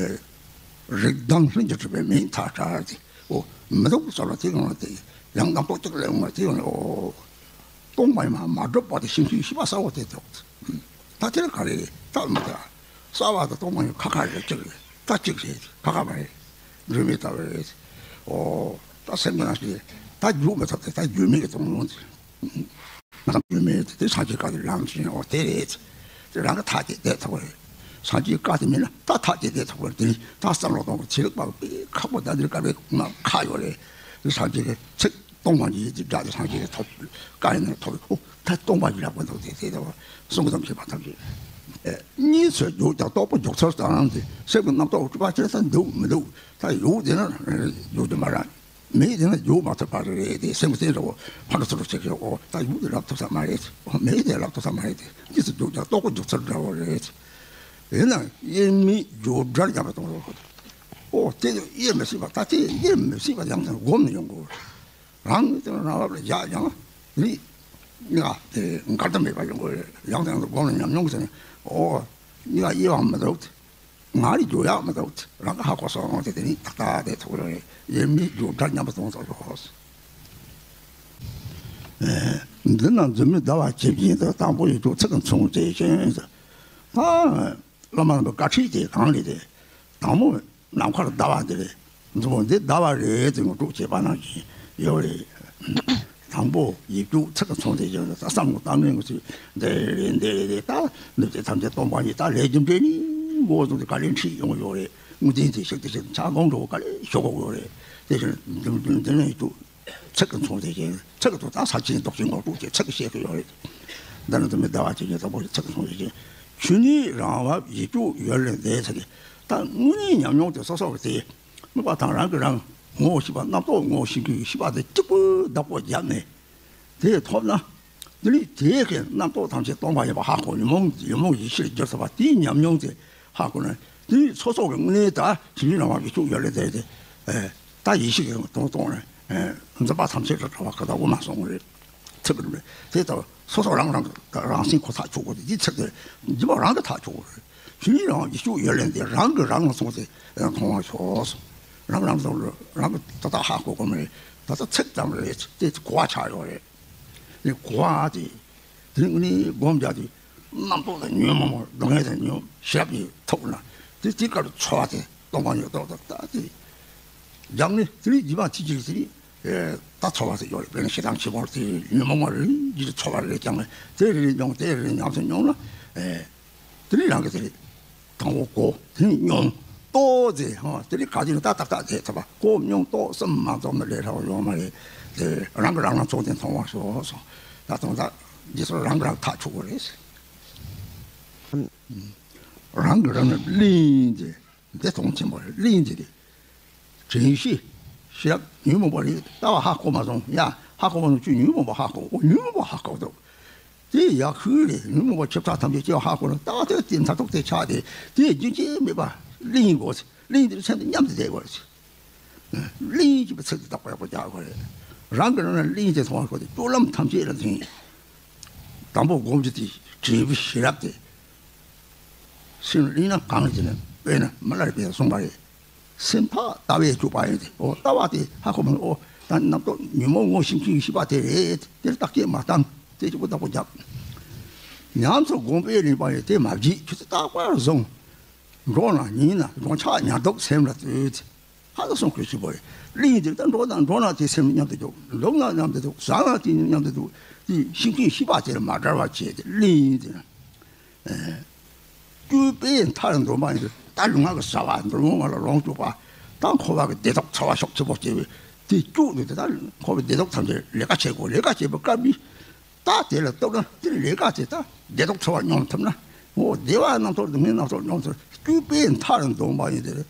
རིགས་དང་ལྷུན་གྱིས་གྲུབ་པའི་མིང་ཐག་ཆོད་དེ། འོ་མི་འདུག་ཟེར་བ་དེ་ཡོང་ལ་དེ་ཡང་དང་ཏོག་ཅིག་ལས་འོང་བ་དེ་ཡོང་ལ་འོ། སྟོང་པ་ཡིན་པ་མ་གྲུབ་པ་དེ་ཤིང་ཤིང་ཤི་བ་ས་འོག་དེ་ཐོག་ད་དེ་ལ་ག་རེ་རེད་ད་མི་ད། གསལ་བ་དང་སྟོང་པ་ཡང་ཁ་ཁ་རེད་གཅིག་རེད་ད་གཅིག་རེད་ཁ་ཁ་མ་རེད། འགྱུར་མེད་ལྟ་བུ་རེད། ཨོ་ད་སེམས་ཀྱི་ནང་ཞིག་ད་འགྱུར་མི་ཐུབ་དེ་ད་འགྱུར་མེད་ཀྱི་སྟོང་ལོང་དེ། ང་ཚོ་འགྱུར་མེད་དེ་སངས་རྒྱས་བཀའ་དེ་ལམ་ཞིག་ཨོ་དེ་རེད། དེ་རང་གི་ཐག་བཅད་བསྡད་ཐུབ་པ་རེད། སངས་རྒྱས་བཀའ་དེ་མིན་ན་ད་ཐག་བཅད་བསྡད་ཐུབ་པ་རེད། དེ་ནི་ད་བསམ་བློ་གཏོང་བ་ཚེ་རིག་པ་པའི་ཁག་པོ་ད་འདིར་བཀའ་པའི་ཁག་ཡོད་རེད། དེ་སངས་རྒྱས་ཀྱི་ཚིག་སྟོང་པ་ཉིད་ཀྱི་སྒྲ་དེ་སངས་རྒྱས་ཀྱི་ཐོབ། བཀའ་ཡིན་ན་ཐོབ། ཨོ་ད་སྟོང་པ་ཉིད་ལ་བཀའ་འདུག་དེ་དེ་ལྟ་བུ་གསུང་གི་དམ་ཞེས་པ་ཐམས་ཅད། གཉིས་སུ་འཇུག་ཀྱང་རྟོག་པ་འཇུག་ཚུལ་དང་དེ་སེམས་ཀྱི་རྣམ་རྟོག་སྤྲུལ་པ་ཅི་ལྟར་འདུག་མི་འདུག་ད་ཡུག་དེ་ན་འཇུག་རྒྱུ་མ་རེད། མེད་དེ་ན་འཇུག་མ་ཐུབ་པ་རེད་དེ་སེམས་ཀྱི་རྟེན་འདྲ་བོ་ཕར་འགྲོ་ཚུར་འགྲོ་བྱེད་ཀྱི་ཡོད། ད་ཡུག་དེ་ལབ་ཐུབ་ས་མ་རེད། མེད་དེ་ལབ་ཐུབ་ས་མ་རེད་དེ་གཉིས་སུ་འཇུག་ཀྱང་རྟོག་པ་འཇུག་ཚུལ་འདྲ་བོ་རེད། ཡིན་ན་དབྱེར་མེད་འཇུག་སྒྲར་མཉམ་པ་གཏོང་རོགས། ཨོ་དེ་ཡང་དབྱེར་མི་སྲིད་པ་ད་དེ་དབྱེར་མི་སྲིད་པ་ཡང་དེ་སྒོམ་ནས་ཡོང་དགོས། རང་ཉིད་དེ་རང་བབ་ལ་བཞག་ཀྱང་ནི་ང་དེ་འགལ་ཟླ་མེད་པ་ཡོང་དགོས། ཡང་དེ་ཡང་དུ་སྒོམ་ནས་ཉམས་མྱོང་ཟེར་ནས་ཨོ་ང་དབྱེ་བ་མི་འདུག་ང་རེ་འཇུག་ཡག་མི་འདུག་རང་གི་ཧ་གོ་སོང་དེ་དེ་ནི་ཏག་ཏག་དེ་ཐུག་རེད། དབྱེར་མེད་འཇུག་སྒྲར་མཉམ་པ་གཏོང་ཐུབ་ཡོད། འདི་ན་འཛུམ་མེད་ཟླ་བ་ཇི་བཞིན་དུ། དང་པོ་ཡིད་འཇུག་ཚིག་གི་མཚུངས་དེ་བཞིན་དུ། ད་བླ་མ་རྣམས་ཀྱི་བཀའ་ཁྲིད་དེ་གང་རེད་དེ། དང་པོ་ནམ་མཁར་ཟླ་བ་འདི་རེད། འཛུམ་པོ་འདི་ཟླ་བ་རེད་ཟེར་ངོ་སྤྲོད་བྱེད་པ་ནང་བཞིན་ཡོད་རེད། དང་པོ་ཡིད་འཇུག་ཚིག་གི་མཚུངས་དེ་བཞིན་དུ་ད་བསམ་བློ་བཏང་ནས་ངོ་ཚུལ་འདི་རེད་འདི་རེད་དེ་ད་ནུབ་ཏེ་ཐམས་ཅད་སྟོང་པ་ཉིད་ད་ལས་རྒྱུ་འབྲས་ནི་མགོ་བཟུང་སྟེ་ག་ལེར་ཁྲིད་ཡོང་གི་ཡོད་རེད། ངོས་འཛིན་དེ་ཞིག་དེ་ཞིག་ཆ་སྒོམ་འགྲོ་ག་ལེར་ཞོག་གི་ཡོད་རེད། དེ་བཞིན་འཛུམ་འཛུམ་འདི་ནས་ཡིད་འཇུག་ཚིག་གི་མཚུངས་དེ་བཞིན་ཚིག་གི་ཐོག་ད་ས་ཆེན་རྡོ་རྗེ་ངོ་སྤྲོད་ཀྱི་ཚིག་གི་བཤད་ཀྱི་ཡོད་རེད། འདི་ནི་དུ་མའི་ཟླ་བ་ཇི་བཞིན་དུ་དང་པོ་ཚིག་གི་མཚུངས་དེ་བཞིན་ཆོས་ཉིད་རང་བབས་ཡིད་འཇུག་ཡུལ་ལས་འདས་ཟེར་ཏེ་ད་དངོས་གནས་ཉམས་མྱོང་དེ་སོ་སོ་གི་དེ་དམིགས་པ་དང་རང་གིས་རང་ངོ་བོ་ཤེས་པ་རྣམ་རྟོག་ངོ་བོ་ཤེས་རྒྱུའི་ཤེས་པ་དེ་གཅིག་པུ་བདག་པོ་བརྒྱབ་ནས་དེ་ཐོབ་ན་དེ་ནི་དེའི་གི་རྣམ་རྟོག་ཐམས་ཅད་སྟོང་པ་ཡིན་པ་ཧ་གོ་ཉོན་མོངས་ཉོན་མོངས་ཡེ་ཤེས་ལ་འགྱུར་ཐུབ་པ་དེའི་ཉམས་མྱོང་དེ་ཧ་གོ་ན། དེ་ནི་སོ་སོ་གི་དངོས་གནས་ད་ཆོས་ཉིད་རང་བབས་ཡིད་འཇུག་ཡུལ་ལས་འདས་ཏེ། ད་ཡེ་ཤེས་ཀྱི་དོན་གཏོང་ནས་འཛིན་པ་ཐམས་ཅད་ཀྱི་གྲོལ་བ་ག་ད་དབུ་མ་སོང་རེད། ཚིག་གི་རེད། དེ་ལྟར་སོ་སོ་རང་རང་གི་རང་སེམས་ཁོ་ཐག་ཆོད་དགོས་ཏེ་འདི་ཚིག་དེ་འདི་མ་རང་གི་ཐག་ཆོད་དགོས་རེད། ཆོས་ཉིད་རང་བབས་ཡིད་འཇུག་ཡུལ་ལས་འདས། རང་གིས་རང་ལ་མཚུངས་ཏེ་མཐོང་བ་ཤོག་རང་རང་ལ་རང་གི་ད་ལྟ་ཧ་གོ་གོ་མ་རེད། ད་ལྟ་ཚིག་ཙམ་རེད། དེ་གོ་བ་ཆགས་ཡོད་རེད། ནི་གོ་བ་དེ། དེ་ནི་སྒོམ་རྒྱག་དུས་རྣམ་རྟོག་དང་ཉོན་མོངས་སྡུག་བསྔལ་དང་ཉོན་ཞེ་སྡང་གི་ཐོག་ན་དེ་དེ་སྐབས་ཚོར་བ་དེ་སྟོང་པ་ཉིད་རྟོགས་དང་ད་དེ་རྒྱག་ནི་དེ་ནི་རྗེས་མ་ཐིག་གཅིག་དེ་ནི་ད་ཚོར་བ་དེ་ཡོད་རེད། དཔེར་ན་ཞེ་སྡང་ཆེན་པོ་དེ་ཉོན་མོངས་རེད་ཀྱི་ཚོར་བ་རེད་ཀྱང་དེ་རེ་རེ་མྱོང་དེ་རེ་རེ་ཉམས་སུ་མྱོང་ན་དེ་ནི་རང་གི་དེ་རེད། དང་པོ་གོ། དེ་ནས་མྱོང་། ཨོ་ཙེ་ཧོ་དེ་རིང་ག་དུས་ན་ད་ཏག་ཏག་དེ་ཐུབ་པ་གོ་མྱོང་ཏོག་གསུམ་མ་གཏོགས་མི་ལས་རག་ཡོང་མ་རེད། དེ་རང་གི་རང་ལ་ཚོགས་ཏེ་མཐོང་བ་སོ་སོ་ད་དང་ད་འདི་ཚོ་རང་གི་རང་ཐག་ཆོད་དགོས་རེད། རང་གི་རང་ལ་གླེང་དེ་འདི་གཏོང་ཆེན་པོ་རེད། གླེང་དེ་རེད། དྲན་ཤེས་ཤེས་རབ་ཉོན་མོངས་པ་རེད། ལྟ་བ་ཧ་གོ་མ་སོང་། ཡ་ཧ་གོ་མ་སོང་། ཁྱོད་ཉོན་མོངས་པ་ཧ་གོ། ཨོ་ཉོན་མོངས་པ་ཧ་གོ་འདུག་དེ་ཡག་ཤོས་རེད། ཉོན་མོངས་པ་ཆིབས་རྟ་ཐམས་ཅད་སྐྱེ་བ་ཧ་གོ་ན་ལྟ་བ་དེ་དེ་མཐར་ཐུག་དེ་ཆགས་ཏེ་དེ་རྒྱུན་ཆད་མེད་པ་གླེང་དགོས། གླེང་དེ་སེམས་དང་མཉམ་དུ་བསྡད་དགོས། གླེང་གཅིག་པའི་ཚིག་དེ་བརྟག་པ་ཡག་པོ་རྒྱག་དགོས་རེད། རང་གི་རང་ལ་གླེང་དེ་མཐོང་བ་ཁོ་དེ་སྤྱོད་ལམ་ཐམས་ཅད་ལ་ཐིང་། དང་པོ་སྒོམ་རྒྱུ་དེ་དྲན་པའི་ཤེས་རབ་དེ། སེམས་གླེང་ན་གང་ལ་བྱེད་ན་དཔེར་ན་མི་ལ་རས་པས་གསུངས་པ་རེད། སེམས་ཐག་ལྟ་བས་སྐྱོབ་པ་ཡིན་ཏེ། ཨོ་ལྟ་བ་དེ་ཧ་གོ་མ་ཨོ་ད་རྣམ་རྟོག་ཉོན་མོངས་ངོ་ཤེས་མཁན་གྱི་ཤེས་པ་དེ་རེད། དེར་བརྟག་དཔྱད་མ་བཏང་དེ་གཅིག་པུ་བདག་པོ་རྒྱབ། ཉམས་སུ་སྒོམ་པས་ལེན་པ་ཡིན་དེ་མ་བརྗེད་ཁྱོད་ཚོ་རྟག་པར་བཟུང་། འགྲོགས་ན་ཉིན་ན་འགྲོགས་ཆགས་ཉར་ལྡོག་སེམས་ལ་ལྟོས་ཏེ། ཧ་ལ་སོང་ཁུལ་ཞིག་པོ་རེད། གླེང་དེ་ད་འགྲོགས་དང་འགྲོགས་ན་དེ་སེམས་མཉམ་དུ་འཇོག་འདུག་ན་མཉམ་དུ་འདུག་ཟ་ན་དེ་མཉམ་དུ་འདུག་དེ་ཤིང་ཀུན་ཤེས་པ་དེ་ལ་མ་བྲལ་བ་བྱས་ཏེ་གླེང་དེ། སྤྱོད་པས་མཐར་འདོན་པ་ཡིན་ཏེ། ད་ལུས་ངག་གི་བྱ་བ་འདི་ལུས་ངག་ལ་ལོངས་སྤྱོད་པ་དང་འཁོར་བ་གི་བདེ་སྡུག་ཚོར་བ་ཤུགས་ཆེ་པོ་སྐྱེ་བའི་དེ་སྐྱོ་འདུག་དེ་ད་འཁོར་བའི་བདེ་སྡུག་ཐམས་ཅད་ལས་ཀ་བྱེད་དགོས། ལས་ཀ་བྱེད་པའི་སྐབས་ནི་ད་དེ་ལ་ལྟོས་ན་དེ་ལས་ཀ་དེ་ད་བདེ་སྡུག་ཚོར་བ་མྱོང་ཐུབ་ན་འོ་བདེ་བ་རྣམ་རྟོག་སྡུག་བསྔལ་རྣམ་རྟོག་མྱོང་ཐུབ། སྤྱོད་པས་མཐར་འདོན་པ་ཡིན་ཏེ། ལྟ་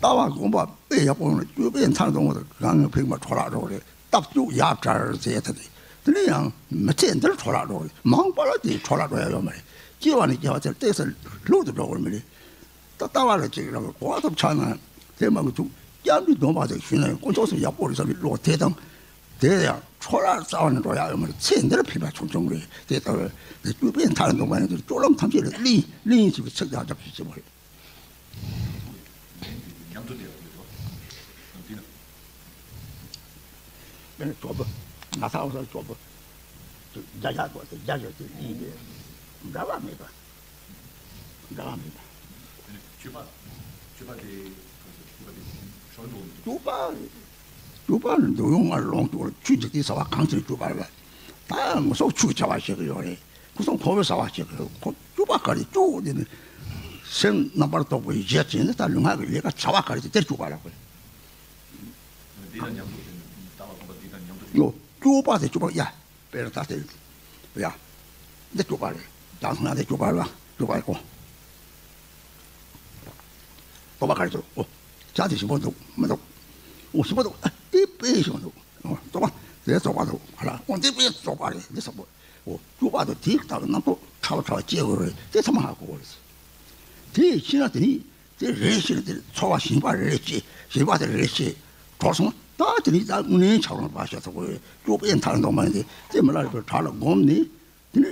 བ་སྒོམ་པ་དཔེ་ཡག་པོ་ཡོང་ན་སྤྱོད་པས་མཐར་འདོན་པ་དང་གང་ངེས་ཕིགས་མ་འཕྲོ་བརླག་འགྲོ་གི་རེད། སྟབས་བཅུག་ཡར་བྲལ་ཟེར་ཐལ་ཏེ། དེ་ནས་ཡང་མི་ཚེ་འདིར་འཕྲོ་བརླག་འགྲོ་གི་རེད། མང་པོ་ལ་དེ་འཕྲོ་བརླག་འགྲོ་ཡ་ཡོད་མ་རེད། སྐྱེ་བ་ནས་སྐྱེ་བ་དེར་ཏོག་ཙམ་ལྷུག་ཏུ་འགྲོ་དགོས་མི་རེད། ད་ལྟ་བ་ལ་ཅིག་རང་གི་གོ་བ་ཐོབ་ཆགས་ན་དེ་མ་གི་ཐུག་སྐྱབས་འགྲོའི་སྡོམ་པ་དེ་ཞུས་ན་དཀོན་མཆོག་གསུམ་ཡག་པོ་རེད་བསམ་པའི་བློ་དེ་དང་། དེ་ཡང་འཕྲོ་བརླག་རྩ་བ་ནས་འགྲོ་ཡ་ཡོད་མ་རེད། ཚེ་འདིར་ཕན་པ་ཆུང་ཆུང་རེད། དེ་ལྟ་བུའི་སྤྱོད་པས་མཐར་འདོན་པ་ཡིན་ཏེ། སྤྱོད་ལམ་ཐམས་ཅད་ལ་གླེང་གླེང་ཞེས་པའི་ཚིག་དེ་ཨ་རྒྱབ་ཀྱི་ཆེན་པོ་རེད། ཉམས་དུ་བསྡད་པ་ཡོད་དོ། དེ་ན། དེ་ནི་གྲོགས་པོ། ང་ཚ་བ་ས་གྲོགས་པོ། རྒྱ་རྒྱ་གོ་དེ་རྒྱ་རྒྱ་དེ་གཉིས་དེ། འདྲ་བ་མེད་པ། འདྲ་བ་མེད་པ། དེ་ནི་སྤྱོད་པ། སྤྱོད་པ་དེ་གང་ཟེར། སྤྱོད་པ་དེ་ཤོར་འགྲོ་མི་འདུག་སྤྱོད་པ་རེད། སྤྱོད་པ་ནི་འདོད་ཡོན་ལྔ་ལོངས་སྤྱོད་ཆོས་འཇིག་རྟེན་ཟ་བ་གང་ཅིར་སྤྱོད་པ་རེད། ད་ངོ་སོ་ཆོས་བྱ་བ་བྱེད་ཀྱི་ཡོད་རེད། ཁོ་ཚོ་འཁོར་བའི་བྱ་བ་བྱེད་ཀྱི་ཡོད། ཁོ་སྤྱོད་པ་ག་རེ་སྤྱོད་དེ་ནི་སེམས་རྣམ་པར་རྟོག་པའི་གཞི་བྱས་ནས་ད་ལུས་ངག་གི་ལས་ཀ་བྱ་བ་ག་རེ་བྱེད་དེར་སྤྱོད་པ་ལབ་དགོས། འདི་དང་མཉམ་དུ་ལྟ་བ་སྒོམ་པ་འདི་དང་མཉམ་དུ་ཡོད། སྤྱོད་པ་དེ་སྤྱོད་པ་ཡ། དཔེར་ན་ད་དེ། ཡ། འདི་སྤྱོད་པ་རེད། ད་སྔ་དེ་སྤྱོད་པ་རེད་བ། སྤྱོད་པ་རེད་གོ། རྟོག་པ་ག་རེ་འདུག་ཨོ། ཇ་དེ་ཞིམ་པོ་འདུག་མི་འདུག་ཨོ་ཞིམ་པོ་འདུག་ཨ་དེ་དཔེ་ཞིམ་པོ་འདུག་ཨོ་རྟོག་པ་དེ་རྟོག་པ་འདུག་ཧ་ལ་ཨོ་དེ་དཔེ་རྟོག་པ་རེད། འདི་ཞིམ་པོ། ཨོ་སྤྱོད་པ་དང་དེའི་ལྟར་རྣམ་རྟོག་ཕྲ་བ་ཕྲ་བ་སྐྱེ་དགོས་རེད། དེ་ཚང་མ་ཧ་གོ་དགོས་རེད། དེ་ཤེས་ན་དེ་ནི་དེ་རེ་ཞིག་ལ་དེ་ཚོར་བ་ཞིམ་པ་རེ་སྐྱེ། ཞིམ་པ་དེ་རེ་སྐྱེ། གྲོགས་སོང་ད་དེ་ནི་ད་དངོས་གནས་ཆགས་རུང་བ་ཤ་ཐུབ་དགོས་རེད། སྤྱོད་པས་མཐར་འདོན་པ་ཡིན་ཏེ། དེ་མི་ལ་རས་པའི་བྲག་ལ་བསྒོམས་ནས། དེ་ནས་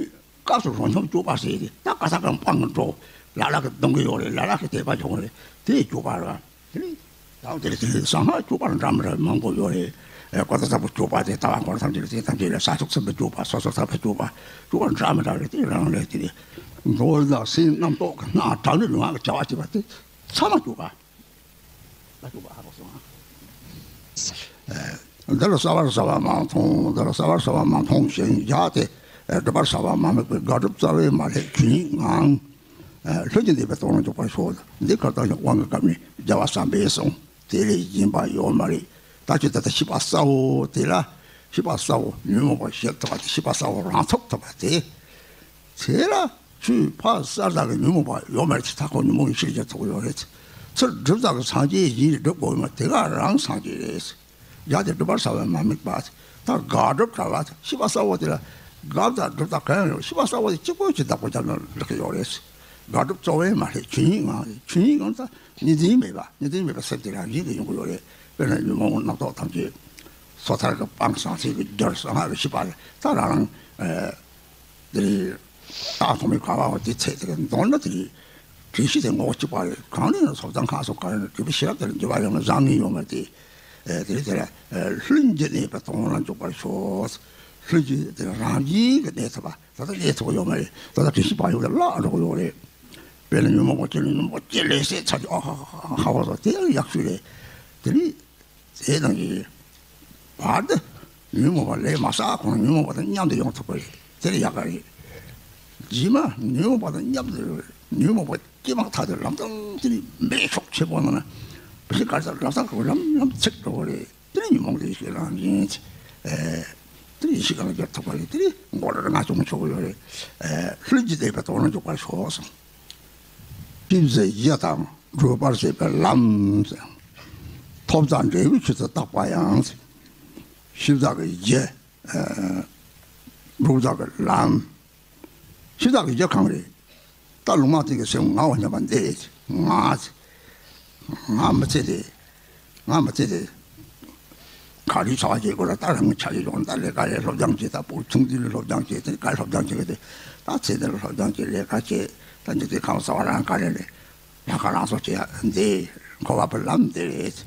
སྐབས་སུ་རང་བྱུང་སྤྱོད་པ་ཟེར་ཏེ་ད་ག་ས་ག་སྤང་གི་འགྲོ། ལ་ལ་གི་གཏོང་གི་ཡོད་རེད། ལ་ལ་གི་དད་པ་བྱུང་རེད། དེ་སྤྱོད་པ་རེད། དེ་ནས་ད་དེ་ལས་དེ་ནས་གསང་སྔགས་སྤྱོད་པ་འདྲ་མི་འདྲ་མང་པོ་ཡོད་རེད། ཨེ་ཀོ་ཏ་ས་པུ་སྤྱོད་པ་དེ་ལྟ་བ་འཁོར་ཐམས་ཅད་དེ་ཐམས་ཅད་ལས་ས་ཕྱོགས་ཚིམ་པའི་སྤྱོད་པ། སོ་སོ་ཐར་པའི་སྤྱོད་པ། སྤྱོད་པ་འདྲ་མི་འདྲ་རེད། དེ་རང་ལས་དེ་ནས་འགྲོ་བ་དང་སེམས་རྣམ་རྟོག་གི་སྣང་བ་དྲག་ནས་ལུས་ངག་གི་བྱ་བ་བྱེད་པ་དེ་ཚང་མ་སྤྱོད་པ། ལ་ཐུག་པ་ཧ་གོ་སོང་ཨ། འདི་ལ་གསལ་བར་གསལ་བ་མ་མཐོང་། འདི་ལ་གསལ་བར་གསལ་བ་མ་མཐོང་ཞིང་བཞག་སྟེ། སྒྲུབ་པར་གསལ་བ་མ་དམིགས་པའི་དགག་སྒྲུབ་རྩ་བའི་མ་ལྷད་ཆོས་ཉིད་ངང་། ལྷུན་གྱིས་གནས་པའི་དོན་ལ་འཇུག་པར་ཤོག་འདི་ཁ་བཏང་ཞིང་དབང་གི་སྐབས་ནས་རྒྱལ་བ་བསམ་པས་གསུངས། དེ་ལས་གཞན་པ་ཡོད་མ་རེད། ད་ཁྱོད་ད་ལྟ་ཤེས་པ་གསལ་བོ་དེ་ལ། ཤེས་པ་གསལ་བོ་ཉོན་མོངས་པ་ཞི་ཐུབ་པ་དེ། ཤེས་པ་གསལ་བོ་རང་ཐོབ་ཐུབ་པ་དེ། དེ་ལ་ཆོས་ཕ་གསལ་དག་གི་ཉོན་མོངས་པ་ཡོད་མ་རེད། ད་ཁོ་ཉོན་མོངས་ཡེ་ཤེས་ཀྱི་ཐོག་ཡོད་རེད། ཚུར་སྒྲུབ་དག་གི་སངས་རྒྱས་གཞན་གྱིས་སྒྲུབ་དགོས་ཡོད་མ་རེད། དེ་ག་རང་སངས་རྒྱས་རེད། ཡ་དེ་སྒྲུབ་པར་གསལ་བ་མ་དམིགས་པ། ད་དགག་སྒྲུབ་བྱ་བ་ཤེས་པ་གསལ་བོ་དེ་ལ་དགག་དང་སྒྲུབ་དང་གང་ཡང་ཡོད། ཤེས་པ་གསལ་བོ་དེ་གཅིག་པོ་གཅིག་བདག་པོ་རྒྱབ་ན་འགྲིག་གི་ཡོད་རེད། དགག་སྒྲུབ་རྩ་བའི་མ་ལྷད་ཆོས་ཉིད་ངང་། ཆོས་ཉིད་ངང་ད་གཉིས་འཛིན་མེད་པ། གཉིས་འཛིན་མེད་པ་སེམས་དེ་རང་བཞིན་གྱིས་ཡོང་གི་ཡོད་རེད། དཔེར་ན་ཉོན་མོངས་རྣམ་རྟོག་ཐམས་ཅད་སོ་ཐར་གྱི་སྤང་། ཟང་ཟིང་གི་རྒྱུ། གསང་སྔགས་ཀྱི་ཤེས་པ་རེད། ད་རང་རང་། ཨེ། དེ་རེད། རྟགས་མཐོང་བའི་ཁ་བ་དེ་ཚད་དེ་འདོན་ན་དེ་རེད། དྲན་ཤེས་དེ་ངོ་བོ་གཅིག་པ་རེད། གང་ལས་ན་ཚོགས་བརྩམས་ཁ་སོགས་ག་རེ་ན་སྒྲུབ་པའི་ཤེས་རབ་དེ་ལ་འགྱུར་བ་ཡོང་ན་བཟང་ངན་ཡོད་མ་རེད་དེ། ཨེ་དེ་རེད། དེ་ལ་ལྷུན་གྱིས་གནས་པའི་དོན་ལ་འཇུག་པར་ཤོག་ལྷུན་གྱིས་དེ་རང་བཞིན་གྱིས་གནས་ཐུབ་པ། ད་ལྟ་གནས་ཐུབ་ཡོད་མ་རེད། ད་ལྟ་དྲན་ཤེས་པ་ཡོད་ལ་བརླག་འགྲོ་གི་ཡོད་རེད། དཔེར་ན་ཉོན་མོངས་པ་སྐྱེས་ན་ཉོན་མོངས་པ་སྐྱེས་ལས་སད་ཚར་གྱི། ཨ་ཧ་ཧ་ཧ་བ་སོགས་དེ་ཡང་ཡག་ཤོས་རེད། དེ་ནི། དེ་དང་གི་བར་དུ་ཉོན་མོངས་པ་ལས་མ་བསགས་གོང་ཉོན་མོངས་པ་དང་མཉམ་དུ་ཡོང་ཐུབ་པ་རེད། དེ་ལ་ཡག་ག་རེད། རྗེས་མ་ཉོན་མོངས་པ་དང་མཉམ་དུ་ ཉོན་མོངས་པ་སྐྱེས་མ་ཐག་ཏུ་ལམ་སང་དེ་ནི་མེ་ཤོག་ཆེན་པོ་ནང་ན་བཞི་གར་ས་ལམ་སང་རུ་ལམ་ལམ་ཚིག་འགྲོ་བ་རེད། དེ་ནི་ཉོན་མོངས་ལས་ཤིག་རང་བཞིན་ཨེ་དེ་ནི་ཤིག་གང་རྒྱབ་ཐུབ་པ་རེད། དེ་ནི་མགོ་ལ་ང་ཅུང་ཆོག་ཡོད་རེད། ཨེ་ལྷུན་གྱིས་གཏད་པའི་དོན་ལ་འཇུག་པར་ཤོག་གསུངས། ཅི་ཟེར་ཡ་དང་སྒྲུབ་པར་བྱེད་པའི་ལམ། ཐོབ་བྱ་འབྲས་བུའི་ཆོས་སུ་བརྟག་པ་ཡང་། ཞིབ་ཚགས་ཀྱི་རྒྱུ། སྒྲུབ་ཚགས་ཀྱི་ལམ། ཞིབ་ཚགས་ཀྱི་རྒྱུ་གང་རེད། ད་ལུང་མ་བསྟན་གྱི་སེམས་ངའོ་སྙམ་པ་འདི། ང་། ང་མི་ཚེ་དེ། ང་མི་ཚེ་དེ། ག་རེ་བྱ་བ་བྱེད་དགོས་ལ་ད་རང་གི་ཆ་ཡི་ཡོང་ད་ལས་ཀ་ལས་སློབ་སྦྱོང་བྱེད་ད་བུ་ཆུང་དུས་ལ་སློབ་སྦྱོང་བྱེད་དེ་ག་རེ་སློབ་སྦྱོང་བྱེད་གི་དེ་ད་ཚེ་འདི་ལ་སློབ་སྦྱོང་བྱེད་ལས་ཀ་བྱེད་ད་འཇིག་རྟེན་ཁམས་གསར་བ་རང་ག་རེ་རེད། ལྷག་དཀར་རང་སོགས་བྱེད་ཡ་འདི་འཁོར་བ་པའི་ལམ་འདི་རེད།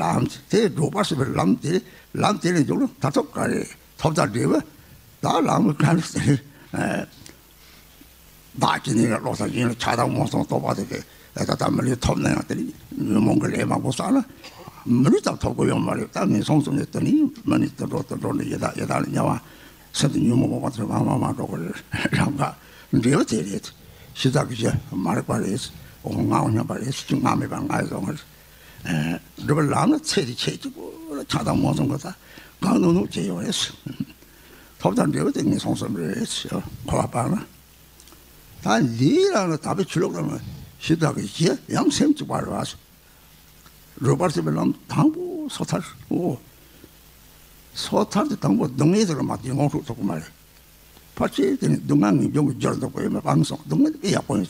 ལམ་དེ་སྒྲུབ་པར་བྱེད་པའི་ལམ་དེ་ལམ་དེ་ལས་འཇུག་ལ་ད་ཐོབ་ག་རེ་ཐོབ་ད་འབྲས་བུ་ད་ལམ་ག་རེ་ཟེར། བདག་གཅིག་ནི་བློ་ཐག་ཡིན་ལ་ཆགས་སྡང་རྨོངས་གསུམ་རྟོག་པ་དེ་གི་ད་ལྟ་མི་ལུས་ཐོབ་ན་ཡང་དེ་ནི་ཉོན་མོངས་ཀྱི་ལས་མང་པོ་བསགས་ན་མི་ལུས་ཙམ་ཐོབ་དགོས་ཡོད་མ་རེད། ད་ངན་སོང་གསུམ་ནས་དེ་ནི་མ་ནི་དུད་འགྲོ་དུད་འགྲོ་ནི་ཡི་དྭགས་ཡི་དྭགས་ནི་དམྱལ་བ་སེམས་དེ་ཉོན་མོངས་པ་དེ་མང་མང་མང་འགྲོ་གི་རེད། རང་ག་འབྲས་བུ་དེ་རེད། ཤི་ཚགས་ཀྱི་ཆ་མ་རིག་པ་རེད། འོ་ངའོ་སྙམ་པ་རེད། ཅི་ང་མེད་པ་ང་ཡི་བཟོ་ང་རེད། སྒྲུབ་པའི་ལམ་ལ་ཚེ་རིང་ཆེ་གཅིག་པོ་ལ་ཆགས་སྡང་རྨོངས་གསུམ་གྱི་ད་གང་ནུག་ནུག་བྱས་ཡོད་རེད། ཐོབ་དང་འབྲས་བུ་དེ་ངན་སོང་གསུམ་རེད། འཁོར་བ་སྤངས་ན། ད་འདིའི་རང་ལ་དག་པའི་ཆོས་ལུགས་ལ་ཞིབ་དག་གི་ཞེ་ཡང་སེམས་གཅིག་པ་རེད་བ། རོལ་པར་བྱེད་པའི་ལམ་དང་པོ་སོ་ཐར། འོ། སོ་ཐར་དེ་དང་པོ་སྡུག་བསྔལ་དེ་ལ་མ་བརྟེན་ངོ་འཕྲོད་ཐུབ་ཀྱི་མ་རེད། ཕལ་ཆེར་དེ་ནི་སྡུག་བསྔལ་ངེས་འབྱུང་གི་རྒྱུར་འདོགས་པ་ཡོད་མེད་སྤང་སོང་། སྡུག་བསྔལ་དེ་ཡག་པོ་ཡིན།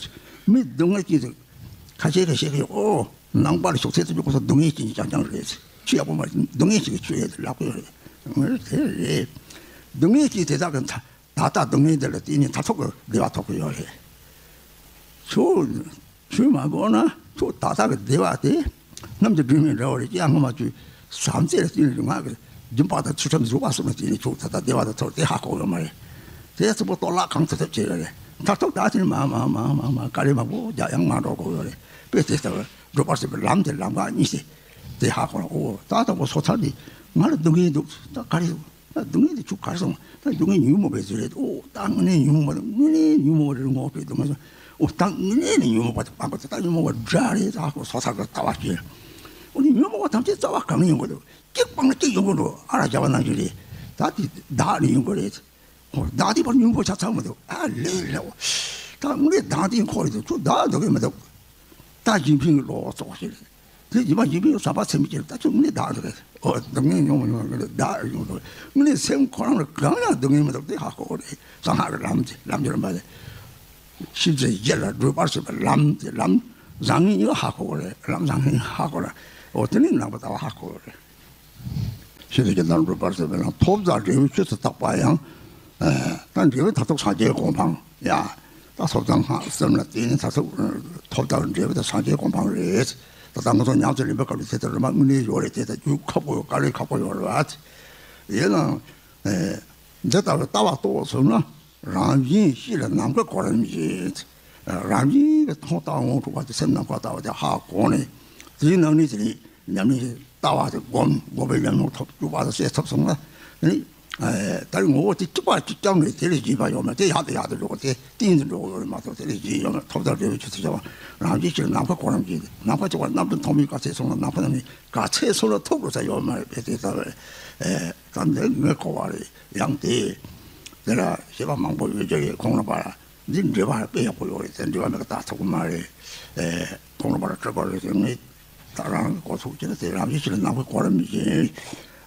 མི་སྡུག་བསྔལ་གྱིས་དེ་ཁ་ཤས་ཁ་ཤས་ཀྱིས་ཨོ་ནང་པ་ལ་ཞུགས་ཚད་དུ་འཇུག་པ་སོགས་སྡུག་བསྔལ་གྱི་རྐྱང་རྐྱང་རེད། ཆོས་ཡག་པོ་མ་རེད། སྡུག་བསྔལ་ཞིག་གི་ཆོས་ཡོད་དེ་ལག་པ་ཡོད་རེད། དེ་རེད། སྡུག་བསྔལ་གྱིས་དེ་དག་གི་མཐའ་ད་ལྟ་སྡུག་བསྔལ་འདི་ལ་བརྟེན་ནས་མཐར་ཐུག་གི་བདེ་བ་ཐོབ་ཀྱི་ཡོད་རེད། ཁྱོད་ཆོས་མ་གོ་ན་ཁྱོད་ད་ལྟ་གི་བདེ་བ་དེ་གནམ་གྱི་སྒྲོན་མེ་འདྲ་བ་རེད། ཅི་ཡང་སྔོན་མ་ཁྱོད་བྱམས་བརྩེ་ལ་བརྟེན་ནས་ང་གི་སྦྱིན་པ་དང་ཚུལ་ཁྲིམས་བཟོད་པ་གསུམ་ལ་བརྟེན་ནས་ཁྱོད་ད་ལྟ་བདེ་བ་དེ་ཐོབ་དེ་ཧ་གོ་ཡོད་མ་རེད། དེ་ཚོ་པོ་གཏོར་བརླག་གང་ཐུབ་ཐུབ་བྱས་ཡོད་རེད། མཐར་ཐུག་ད་ཕྱིན་མ་མ་མ་མ་མ་དཀའ་ལས་མང་པོ་རྒྱག་ཡང་མ་འགྲོ་གོ་ཡོད་རེད། དཔེ་དེ་ལྟ་བུ་སྒྲུབ་པར་བྱེད་པའི་ལམ་དེ་ལམ་ཁ་གཉིས་ཏེ་དེ་ཧ་གོ་ན་ཨོ་ད་ལྟ་བུ་སོ་ཐར་དེ་ང་ལ་སྡུག་བསྔལ་འདུག་ད་དཀའ་ལས་འདུག་ད་སྡུག་བསྔལ་དེ་ཆུ་གར་སོང་། ད་སྡུག་བསྔལ་ཉོན་མོངས་པའི་རྫས་རེད། ཨོ་ད་དངོས་གནས་ཉོན་མོངས་པ་དེ་དངོས་གནས་ཉོན་མོངས་པ་རེད། ངོ་སྤྲོད་དུ་མ་སོང་། ཨོ་ད་དངོས་གནས་ནས་ཉོན་མོངས་པ་དེ་སྤང་དགོས། ད་ཉོན་མོངས་པ་དགྲ་རེད། ད་ཁོ་སོ་ཐར་གྱི་ལྟ་བ་སྐྱེས། ཨོ་ནི་ཉོན་མོངས་པ་ཐམས་ཅད་རྩ་བ་གང་ནས་ཡོང་གི་འདུག་གཅིག་སྤངས་ན་གཅིག་ཡོང་གི་འདུག་ཨ་ར་བྱ་བ་ནང་བཞིན་རེད། ད་དེ་བདག་ནས་ཡོང་གི་རེད། ཨོ་བདག་དེ་བར་ཉོན་མོངས་པ་ཆ་ཚང་མི་འདུག་ཨ་ལེ་ལེ་ཨོ་ད་དངོས་གནས་བདག་དེ་འཁོར་རེད་འདུག་ཁྱོད་བདག་འདུག་གི་མི་འདུག་ད་ཡིན་ཕིང་གི་བློ་ཙོག་ཞིག་རེད། དེ་ཡིན་པ་ཡིན་པའི་ཟབ་པ་ཚད་མེད་ཅིག་ད་ཁྱོད་དངོས་གནས་བདག་འདུག་གས། ཨོ་སྡུག་བསྔལ་མྱོང་མི་མྱོང་གི་བདག་ཡོང་འདུག་དངོས་གནས་སེམས་ཁོ་རང་ལ་གང་ཡང་སྡུག་བསྔལ་མི་འདུག་དེ་ཧ་གོ་གི་རེད། གསང་སྔགས་ཀྱི་ལམ་གྱི་ལམ་གྱི་རིམ་པ་ལས། ཤིན་ཏུ་ཡིད་ལ་སྒྲུབ་པར་བྱེད་པའི་ལམ་གྱི་ལམ་བཟང་ངན་གཉིས་ཀ་ཧ་གོ་གི་རེད། ལམ་བཟང་ངན་ཧ་གོ་རེད། ཨོ་དེ་ནི་ནང་པ་ལྟ་བ་ཧ་གོ་གི་རེད། ཤིན་ཏུ་ཡིད་ལ་སྒྲུབ་པར་བྱེད་པའི་ལམ་ཐོབ་བྱ་འབྲས་བུའི་ཆོས་སུ་བརྟག་པ་ཡང་། ད་འབྲས་བུ་མཐར་ཐུག་སངས་རྒྱས་གོ་འཕང་ཡ། ད་ཐོབ་བྱ་སྔགས་གསུམ་ལ་བརྟེན་ནས་མཐར་ཐུག་ཐོབ་བྱ་འབྲས་བུ་དེ་སངས་རྒྱས་གོ་འཕང་རེད། ད་ལྟ་ང་ཚོ་ཉམས་སུ་ལེན་པའི་སྐབས་ལ་དེ་ལྟར་རིམ་པ་དངོས་གནས་ཡོད་རེད། དེ་ལྟར་རྒྱུ་ཁག་པོ་ཡོད། དཀའ་ལས་ཁག་པོ་ཡོད་རེད་བ། ཡིན་ནའང་། འདི་ལྟ་བུའི་ལྟ་བ་རྟོགས་ཟིན་ན། རང་བཞིན་གཤིས་ལ་ནམ་མཁའ་གོ་རིམ་བཞིན། རང་བཞིན་གྱིས་མཐོང་ལྟ་ངོ་འཕྲོད་པ་དེ་སེམས་ནམ་མཁའ་ལྟ་བུ་དེ་ཧ་གོ་ནས་དེའི་ནང་ནས་དེ་ནས་ཉམས་ལེན་ལྟ་བ་དེ་སྒོམ་སྒོམ་པའི་ཉམས་མྱོང་ཐོབ་སྤྲུལ་པ་དང་བཤད་ཐུབ་སོང་ན་དེ་ནས་ད་རེས་ངོ་བོ་དེ་གཅིག་པ་གཅིག་རྐྱང་རེད། དེ་ལས་གཞན་པ་ཡོད་མེད་དེ་ཡག་ཏུ་ཡག་ཏུ་འགྲོ་གི་དེ་གཏིང་དུ་འགྲོ་གི་ཡོད་རེད་མ་གཏོགས་དེ་ལས་གཞན་ཡོད་མེད། ཐོབ་བྱ་འབྲས་བུའི་ཆོས་སུ་བྱ་བ་རང་བཞིན་གཤིས་ལ་ནམ་མཁའ་གོ་རིམ་བཞིན་ནམ་མཁའ་གཅིག་པ་གནམ་གྲུ་མཐོང་མིན་ག་ཚད་སོང་ན་ནམ་མཁའ་ནང་ནས་ག་ཚད་སོང་ན་ཐུག་དགོས་ས་ཡོད་མ་རེད་པས། དེ་ལྟ་བུའི་ད་འདི་ངས་གོ་བ་རེད། ཡང་དེ་དེ་ལ་བཤད་པ་མང་པོ་ཡོད་ཀྱི་རེད། ཁོང་རྣམ་པ་ལ་འདི་འགྲེལ་པ་དཔེ་ཡག་པོ་ཡོད་རེད། དེ་འགྲེལ་པ་མེད་ཀ་ད་ཐུག་གི་མ་རེད། ཨེ་ཁོང་རྣམ་པ་ལ་སྤྲོད་པ་རེད། དེ་ངས་ད་རང་གི་གོ་ཐུག་ཅེ་ན་དེ་རང་བཞིན་གཤིས་ལ་ནམ་མཁའ་གོ་རིམ་བཞིན་